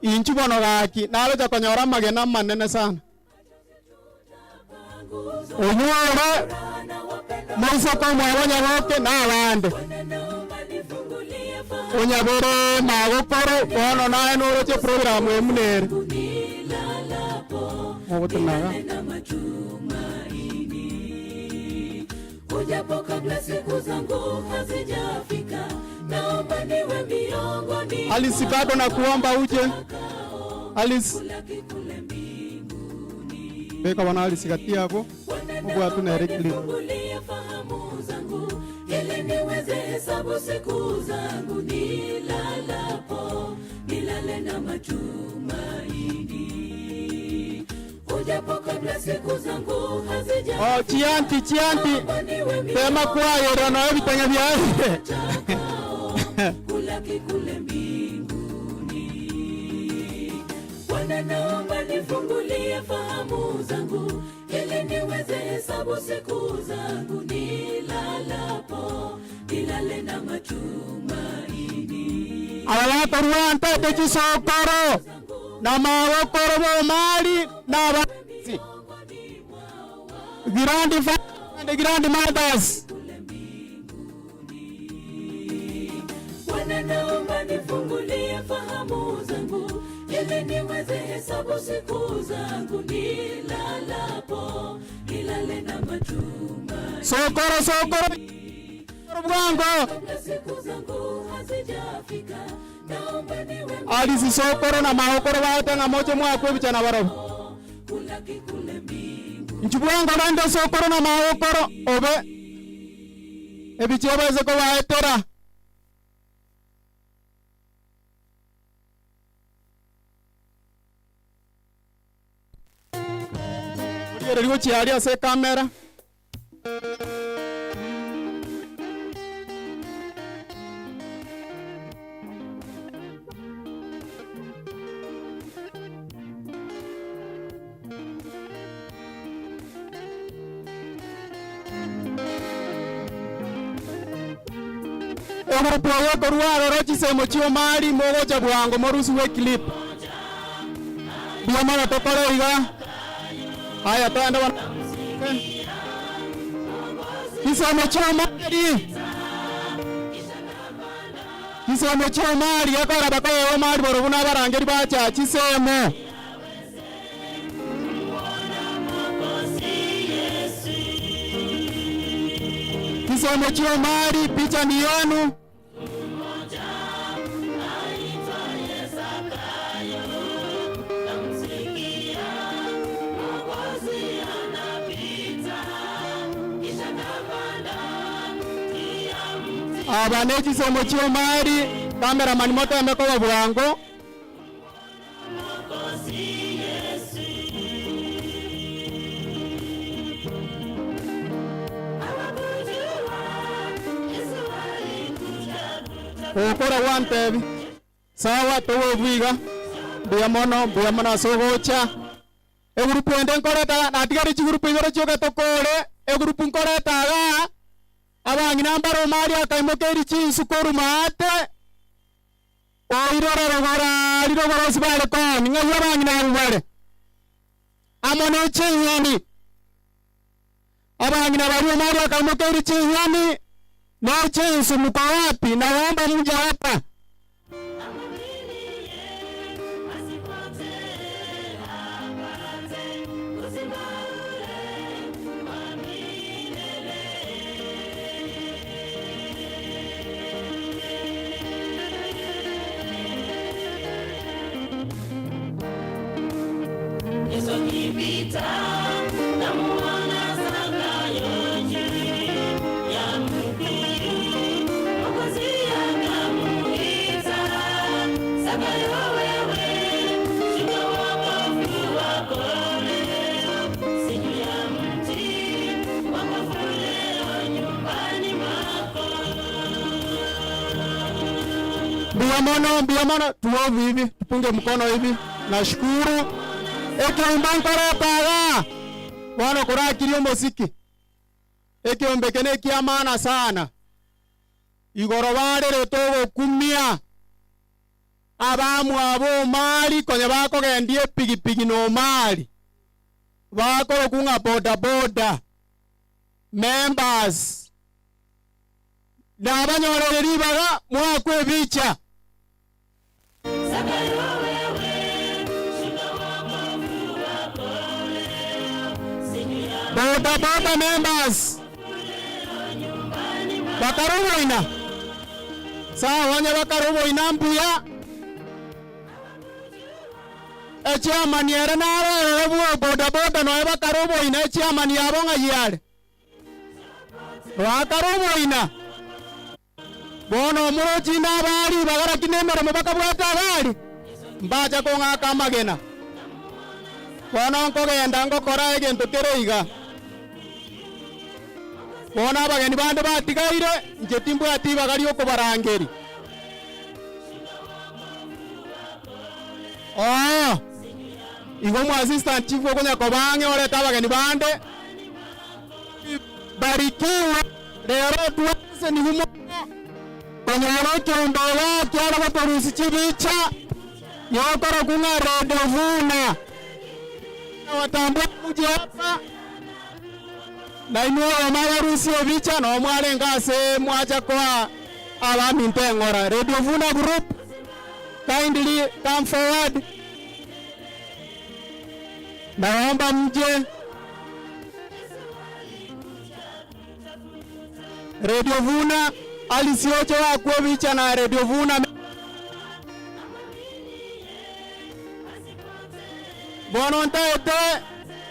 Inchu bono gaki, narocha konyora amagena amanene sana. Oywo ore moisoko omwabo nyaboke na abande. Nifungulie Onyabere magokoro bono naye noroche program eye buna ere. Mogotenaga. Ujapo kabla siku zangu hazijafika, naomba niwe miongoni Alice bado nakuomba uje. Alice. Beka bono Alice gati abwo, obwatu nere clip. Nifungulie fahamu zangu ili niweze hesabu siku zangu, nilalapo nilale na matumaini. Ujapo kabla siku zangu hazijafika, Oh, chianti chianti. Tema kwayera nawe ebitanya byaye. kulaki kule mbinguni. Bwana, naomba nifungulie fahamu zangu ili niweze hesabu siku zangu, nilalapo nilale na matumaini. Aba bakorwa ntete chisokoro na magokoro bomali na abasi. Grand and grand mothers. Bwana, naomba nifungulie fahamu zangu ili niweze hesabu siku zangu, nilalapo nilale na matumaini. Sokoro sokoro bwango. Kabla siku zangu hazijafika, naomba niwe Alice sokoro na magokoro bagotenga moche mwakwe ebichana barobwo. kulaki kule mbinguni. Nchibwango bande sokoro na magokoro obe ebichie baise kobaetera. Origereria gochiaria ase ekamera. Egurupu eye ekorwa aroro chisemo chia omari mogocha bwango morusiwe eclip. Mbuya mono tokore iga. Aya togende bono. Chisemo chia omari. Chisemo chia omari ekora bakoewa omari barobwo na abarangeri bacha chisemo. Chisemo chia omari picha ni yenu. Aba ne chisemo chia omari cameraman moteme koba bwango. Gokora gwantebi sawa togobwiga mbuya mono mbuya mono ase ogocha egurupu ende nkoreta natigari chigurupu ibere chioka tokore egurupu nkoreta iga abang'ina mbare omari akaimokeiri chinsu korwa maate oirore rogoro aria rogoro ase bare koni ng'ai abang'ina abwo bare amo na chinyeni abang'ina baria omari akaimokeiri chinyeni na chinsu mko wapi? Naomba mje hapa. Yesu akipita namuona Zakayo juu ya mkuyu, Mwokozi akamuita, Zakayo wewe, shuka wokovu wako leo, si juu ya mti, wokovu leo nyumbani mwako. Mbuya mono mbuya mono tuovu hivi tupunge mkono hivi nashukuru ekiombe nkoretaga bono korakirie omosiki ekiombe eke na ekia maana sana igoro barere togokumia abamwabo omari konya bakogendia epigipigi na omari bakoroku ng'a bodaboda members. Nabanyorere ribaga moakwe ebicha. Boda boda members bakare oboina sawa onye bakare oboina mbuya echairman ere narorere bwo boda boda noe bakare oboina echairman yabo ng'ai are Bakare oboina. Bono omorochi nabaa ribaga lakini emeremo bakabwate abari, mbacha kong'aka amagena. Bono nkogenda ngokora egento kere iga. Bono abageni bande batigaire, inche timbwati ribaga ri'okobarangeria. Oo, igo omo assistant chief okonya koba ang'e orete abageni bande. Barikiwe rero twensi nigo mono konyora ekeombe iga kiare gotorusia chibicha yokorokwa ng'a Redovuna. Nawatambua muje hapa na inwe oyomo abarusie ebicha noo mwarenge ase mwacha koa abaminto eng'ora. Redovuna group kindly come forward. Naomba mje Radio Vuna alisioche wakwe bicha na Radio Vuna bono ntaete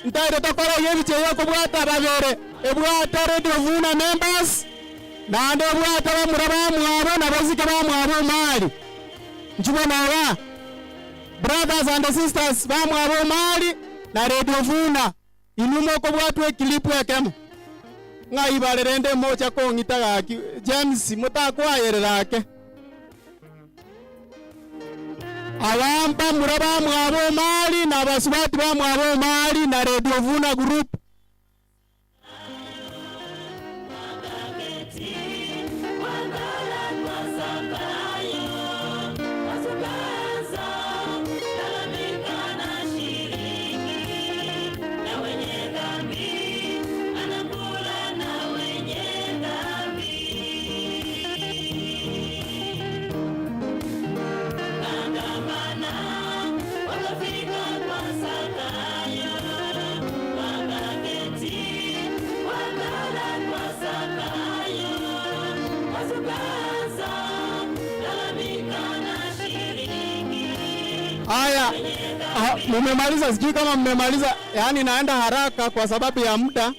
ntaete tokora iga ebicha eye ekobwata babere ebwate Radio Vuna members naende ebwate bamura bamwabo na baiseke bamwabo omari nchibona igaa. Brothers and sisters bamwabo Omari na Radio Vuna, inwe mokobwatwa eclip ekemo. Ng'ai bare rende mocha kong'ita gaki James motakoayerera ake. Aba mbamura bamwabo Omari na abasubati bamwabo Omari na Radio Vuna group. Haya, ah, mumemaliza? Sijui kama mmemaliza. Yaani naenda haraka kwa sababu ya muda.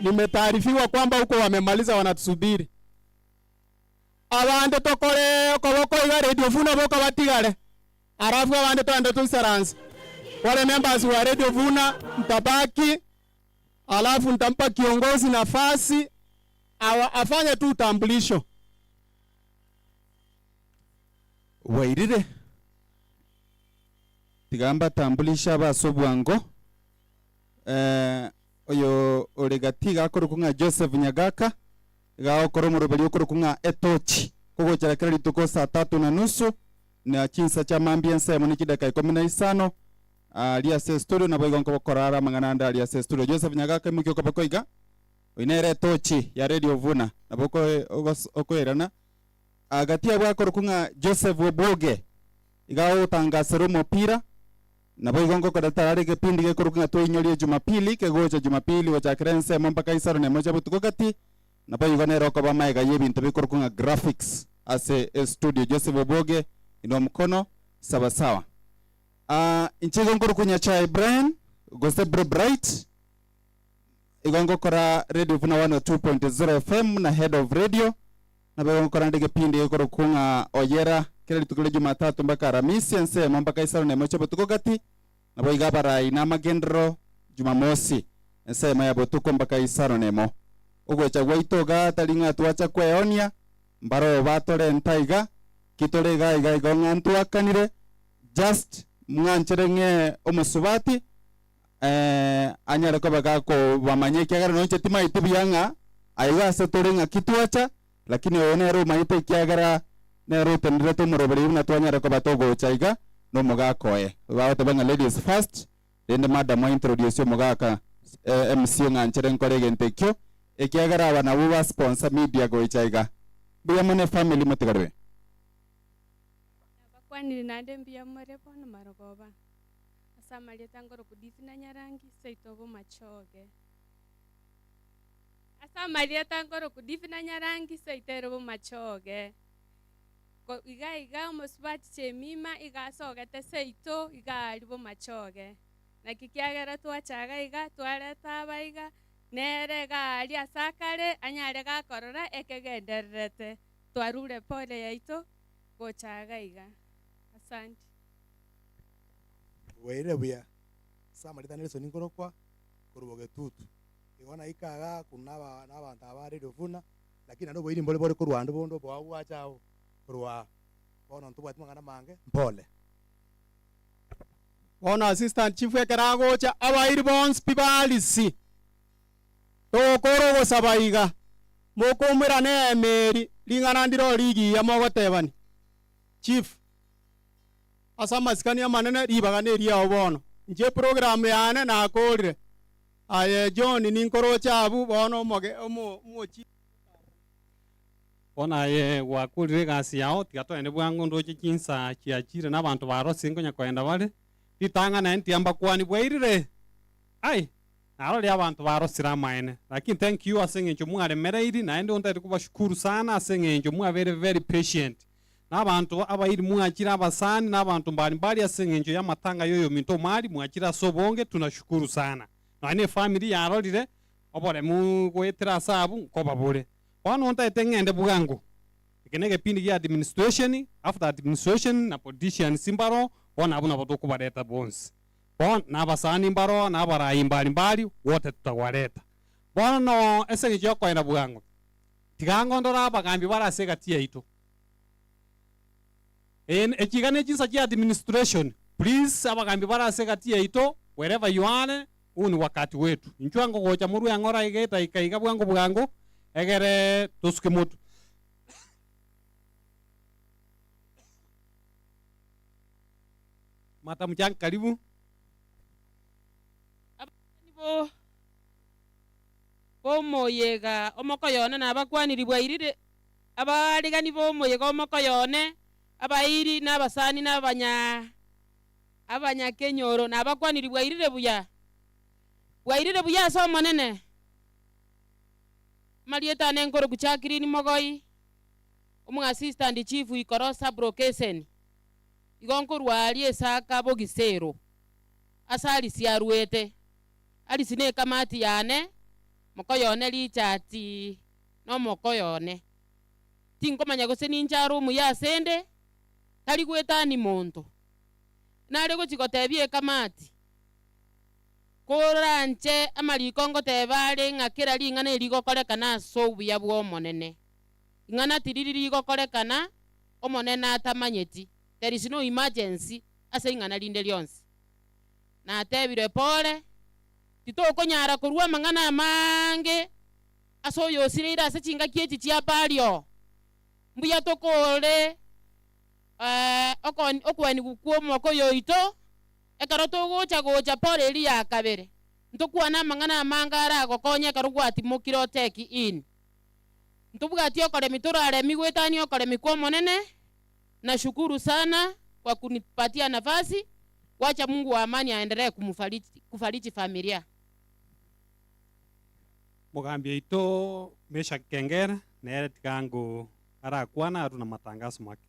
Nimetaarifiwa kwamba huko wamemaliza, wanatusubiri. Abande tokore okoboko iga Radio Vuna boka batigare, alafu abande twende tuisaranse. Wale members wa Radio Vuna mtabaki, alafu nitampa kiongozi nafasi awa, afanye tu utambulisho. Wairire tiga mbatambulishe abase obwango eh, oyo ore gati iga akorokwa ng'a Joseph Nyagaka iga agokora omoroberi okorokwa ng'a etochi kogochera kera rituko saa tatu na nusu na chinsa chia mambia ensemo ne chidakika ikomi na isano aria ase estudio naboigo nkobokora are amang'ana ande aria ase estudio. Joseph Nyagaka imokia okoboko iga oyo nere etochi ya Radio Vuna nabo okoirana Gati abwo akorokwa ng'a Joseph Obwoge, iga agotangasera omopira, naboigo ngokoreta are egepindi gekorokwa ng'a Tweinyorie Jumapili, kegocha Jumapili gochakera ensemo mpaka isano na emo chia botuko gati, naboigo nere okoba amaega y'ebinto bikorokwa ng'a graphics ase estudio. Joseph Obwoge, inua omokono, sawasawa. Ah, inche igo nkorokwa Nyachae Brian, gose Bro Bright, igo ngokora Radio buna 102.0 FM na Head of Radio, Nabo gokora nde egepindi gekorokwa ng'a Oyera, kera rituko ria Jumatatu mpaka Aramisi, ensemo mpaka isano na emo chia botuko gati, naboigo abarai na amagenderero Jumamosi, ensemo ya botuko mpaka isano na emo. Ogocha gwaito igaa tari ng'a twacha kweonia, mbaroo batorenta iga, ki tore igaa iga igo ng'a ntwakanire, just mng'anchere ng'e omosubati, eh, anyare koba gakobamanya ekiagera nonya inche timaeti buya ng'a aiga ase tore ng'aki twacha, lakini oyo nere omanyete ekiagera nere otenerete omoroberi buna twanyare koba togocha iga na omogaka oye. Bagoteba ng'a ladies first, rende madam a introduce omogaka eh, MC ng'a nchere nkore egento ekio, ekiagera aba nabwo ba sponsor media gocha iga. Mbuya mono efamily motigarwe. Nabakwanire naende mbuya more bono marogoba, ase amarieta ngoroku Divina Nyarangi, seito bomachoge. Ase amarieta ngoroku Divina Nyarangi, seito ere bomachoge. Ko iga iga omosubati Jemima iga asogete seito iga aria bomachoge. Naki kiagera twacha iga iga, twareta aba iga, nere iga aria ase akare, anyare gakorora ekegendererete. Twarure pole yaito gocha iga iga. Asanti. Bwairire buya, ase amarieta Nelson nkorokwa korwa Bogetutu. Igo naika igaa korwa naba nabanto aba bare Rufuna, lakini naende oboiri mbore bore korwa ande bonde oboao bwacha agwo korwa aa. Bono ntobwati mang'ana mange, mpole. Bono assistant chief ekero agocha, abairi bonsi pi barisi, togokora ogosaba iga, mokoumera emeri, ring'ana ndiro rigiya mogotebania. Chief, ase amasikani amanene ribaga neriao bono. Inche eprogram yane nakorire, aye John ninkoroche abwo bono omoge omo omochi. Bono aye gwakorire egasi yao, tiga togende bwango ndoche chinsa chiachire na abanto barosire nkonya kogenda bare. Ritang'ani tiga mbakwani bwairire, ai, narorire abanto barosire amaene. Lakini thank you ase eng'encho mwaremereiri naende ontagete kobashukuru sana ase eng'encho mwabeire very patient. Na abanto abairi mwachire abasani na abanto mbari mbari ase eng'encho y'amatanga y'oyominto omari mwachire ase obonge tunashukuru sana. Nonya na efamiri yarorire oboremu goetera ase abwo nkoba bore. Bono ntagete ng'ende bwango. Eke negepindi gia administration, after administration na politicians mbaro, bono abwo nabo tokobareta bonsi. Bono na abasani mbaro, na abarai mbari mbari, wote tutawareta. Bono ase eng'encho yokoenda bwango, tiga ngondore abagambi bare ase egati yaito. Eye echi iga ne chinsa chia administration, please abagambi bare ase egati yaito, wherever you are, Huu ni wakati wetu. Inchuo ango gocha morue ang'e ore aiga edaika iga bwango bwango, egere tosuke motwe. Martha Muchangi karibu. Abasani bo b'omoyega omokoyo one nabakwaniri bwairire, abaarigani b'omoyega omokoyo one, abairi, na abasani, na abanya Abanyakenyoro nabakwaniri bwairire buya, bwairire buya ase Omonene. Amarieta ane nkoroku Jacqueline Mogoi, omoassistant chief Ikoro sub-location, igo nkorwa aria Esaka Bogisero, ase Alice arwete. Alice ne ekamati yane, mokoyo one Richard nomokoyo one. Tinkomanya gose ninche are omuya asende, tari goetania monto. Nare gochia gotebia ekamati, Koranche amariko ngoteba are ng'a kera ring'ana erigokorekana ase obuya bw'Omonene, ing'ana tiriri rigokorekana Omonene atamanyeti, there is no emergency ase ing'ana rinde rionsi. Natebire pore, titokonyara korua amang'ana amange ase oyosireire ase chingaki echi chia bario. Mbuya tokore okwenigwa kw'omokoyo oito, ekero togocha gocha pore eria ya kabere, ntokwane amang'ana amange aragokonye ekero gwatimokire o take in. Ntobwati okoremi toraremi goetania okoremi kw'Omonene, na shukuru sana kwa kunipatia nafasi, wacha Mungu wa amani aendelee kumufariji kufariji familia. Mogambi oito Meshack Kengere nere tiga ango arakwane arue namatangaso make.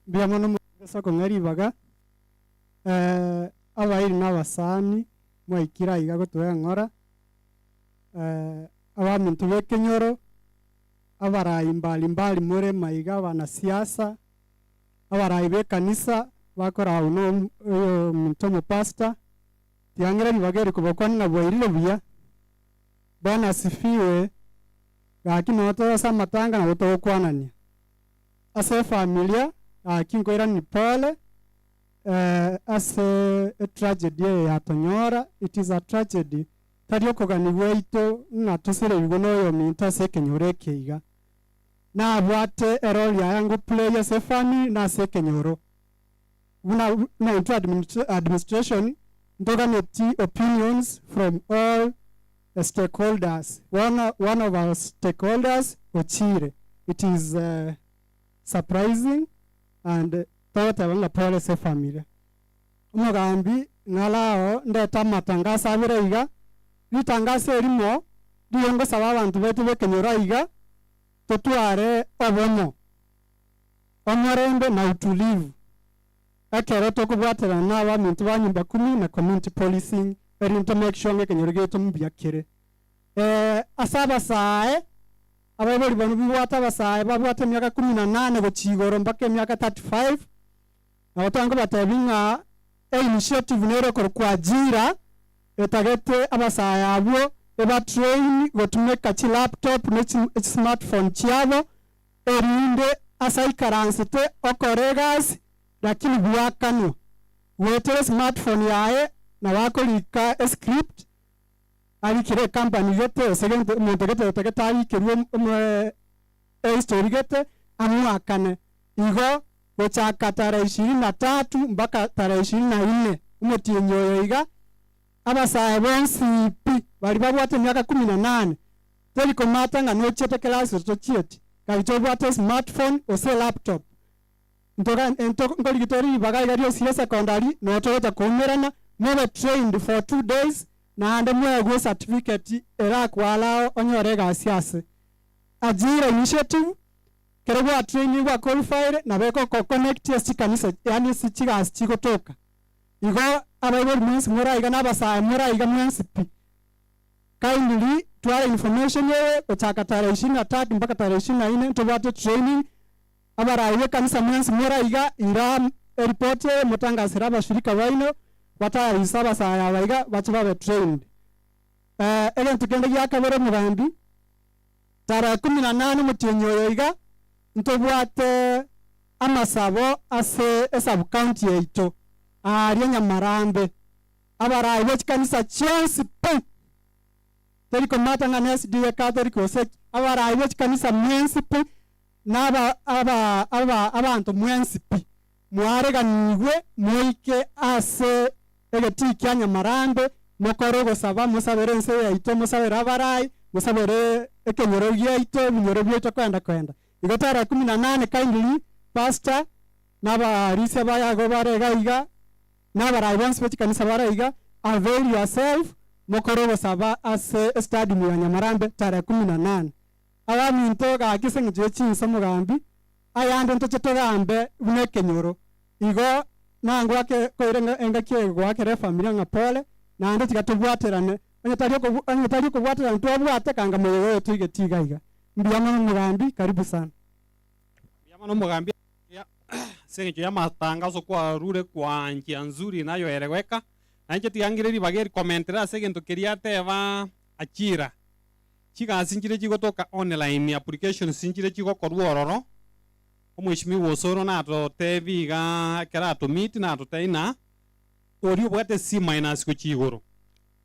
Mbuya mono ase okong'a ribaga, abairi na abasani mwaikire aiga gotoa eng'ora, abaminto b'ekenyoro, abarai mbari mbari more maiga abanasiasa, abarai b'ekanisa bakorau na oyominto omopastor, tiang'ira ribaga eri kobakwania ng'a bwairire buya. Bwana asifiwe, gaki noo tore ase amatanga nabo togokwanania. Ase efamilia gaki nkoirania pole ase etragedy eye yatonyora, it is a tragedy, tari okogania gwaito ng'a tosereigwe na oyominto ase ekenyoro eke iga. Nabwate erole yaye ngo play ase efamiri na ase ekenyoro. Buna buna intwe administration ntoganeti opinions from all stakeholders, bono one of our stakeholders ochire. It is surprising and togoteba ng'a pole ase efamiri. Omogambi ng'arao ndete amatangaso abere iga, ritangaso erimo rigo ngosaba abanto baito b'ekenyoro aiga totware obomo, omorembe na utulivu ekero tokobwaterana na abaminto ba nyumba kumi na community policing erinde to make sure ng'a ekenyoro giaito mbuya kere. Ase abasae, abaibori bono bibwate abasae babwate emiaka kumi na nane gochia igoro mpaka emiaka 35, nabo twankobatebia ng'a einitiative nere okorokwa Ajira, etagete abasae abwo ebatrain gotumeka chilaptop ne chismartphone chiabo, erinde ase aikaransete okore egasi lakini bwakanwa. Goetera esmartphone yaye nabo akorika escript, arikire ecompany gete gose gento omonto gete otagete arikerwe omo ehistory gete amwakane. Igo gochaka tarehe ishirini na tatu mpaka tarehe ishirini na nne omotienyi oyo iga, abasae bonsi pi baria babwate emiaka kumi na nane, teri komata ng'a nochiete class gose tochieti, gaki obwate esmartphone gose elaptop, ntoga nto nkorigi tore ribaga iga riosi ria secondary noo togocha koumerana, mobe trained for 2 days naende moegwe ecertificate erakoallow onyore egasi ase Ajira Initiative. Kero gwatrainirwe gwaqualified nabo egokoconnect ase chikanisa yaani ase chigasi chigotoka. Igo abaibori mwensi more iga na abasae more iga mwensi pi, kindly twara information eye gochaka tarehe 23 mpaka tarehe 24 ntobwate training. Abarai ba ekanisa mwensi more iga, ira eripoti eye motangasere abashirika baino batayarisa abasae aba iga bache babe trained. Egento kende gia kabere omogambi, tarehe 18 omotienyi oyo iga, ntobwate amasabo ase esub-county yaito aaria Nyamarambe. Abarai ba chikanisa chionsi pi, teri komata ng'a na SDA Catholic gose abarai ba chikanisa mwensi pi, na aba aba aba abanto mwensi pi, mwareganigwe moike ase egetii kia Nyamarambe, mokore ogosaba, mosabere ense yaito, mosabere abarai, mosabere ekenyoro giaito, ebinyoro biaito kwenda kwenda. Igo tarehe 18 kindly pastor na abarisia bayago bare iga iga, na abarai bonsi be chikanisa bare iga, avail yourself mokore ogosaba ase estadium ya Nyamarambe tarehe 18. Abaminto gaki ase eng'encho ya chinsa omogambi, ayande ntoche togambe buna ekenyoro. Igo nangwake koira engaki eye goakera efamilia ng'a pole, naende tiga tobwaterane, onye tari okobu onye tari okobwaterana twabwate kanga moyega oyo toigeti iga iga. Mbuya mono omogambi, karibu sana. Mbuya mono omogambi ase eng'encho ya amatangazo kwarure kwa njia nzuri inayoeleweka, nainche tiga ng'ire ribaga eri komentera ase egento keria ateba Ajira. Chigasi nchire chigotoka online, applications nchire chigokorwa ororo, omweshimiwa Osoro natotebi iga ekero atomeet natotebi ng'a oria obwate C minus gochia igoro,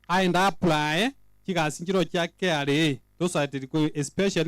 aende apply chigasi nchire ochia KRA, those are the especially.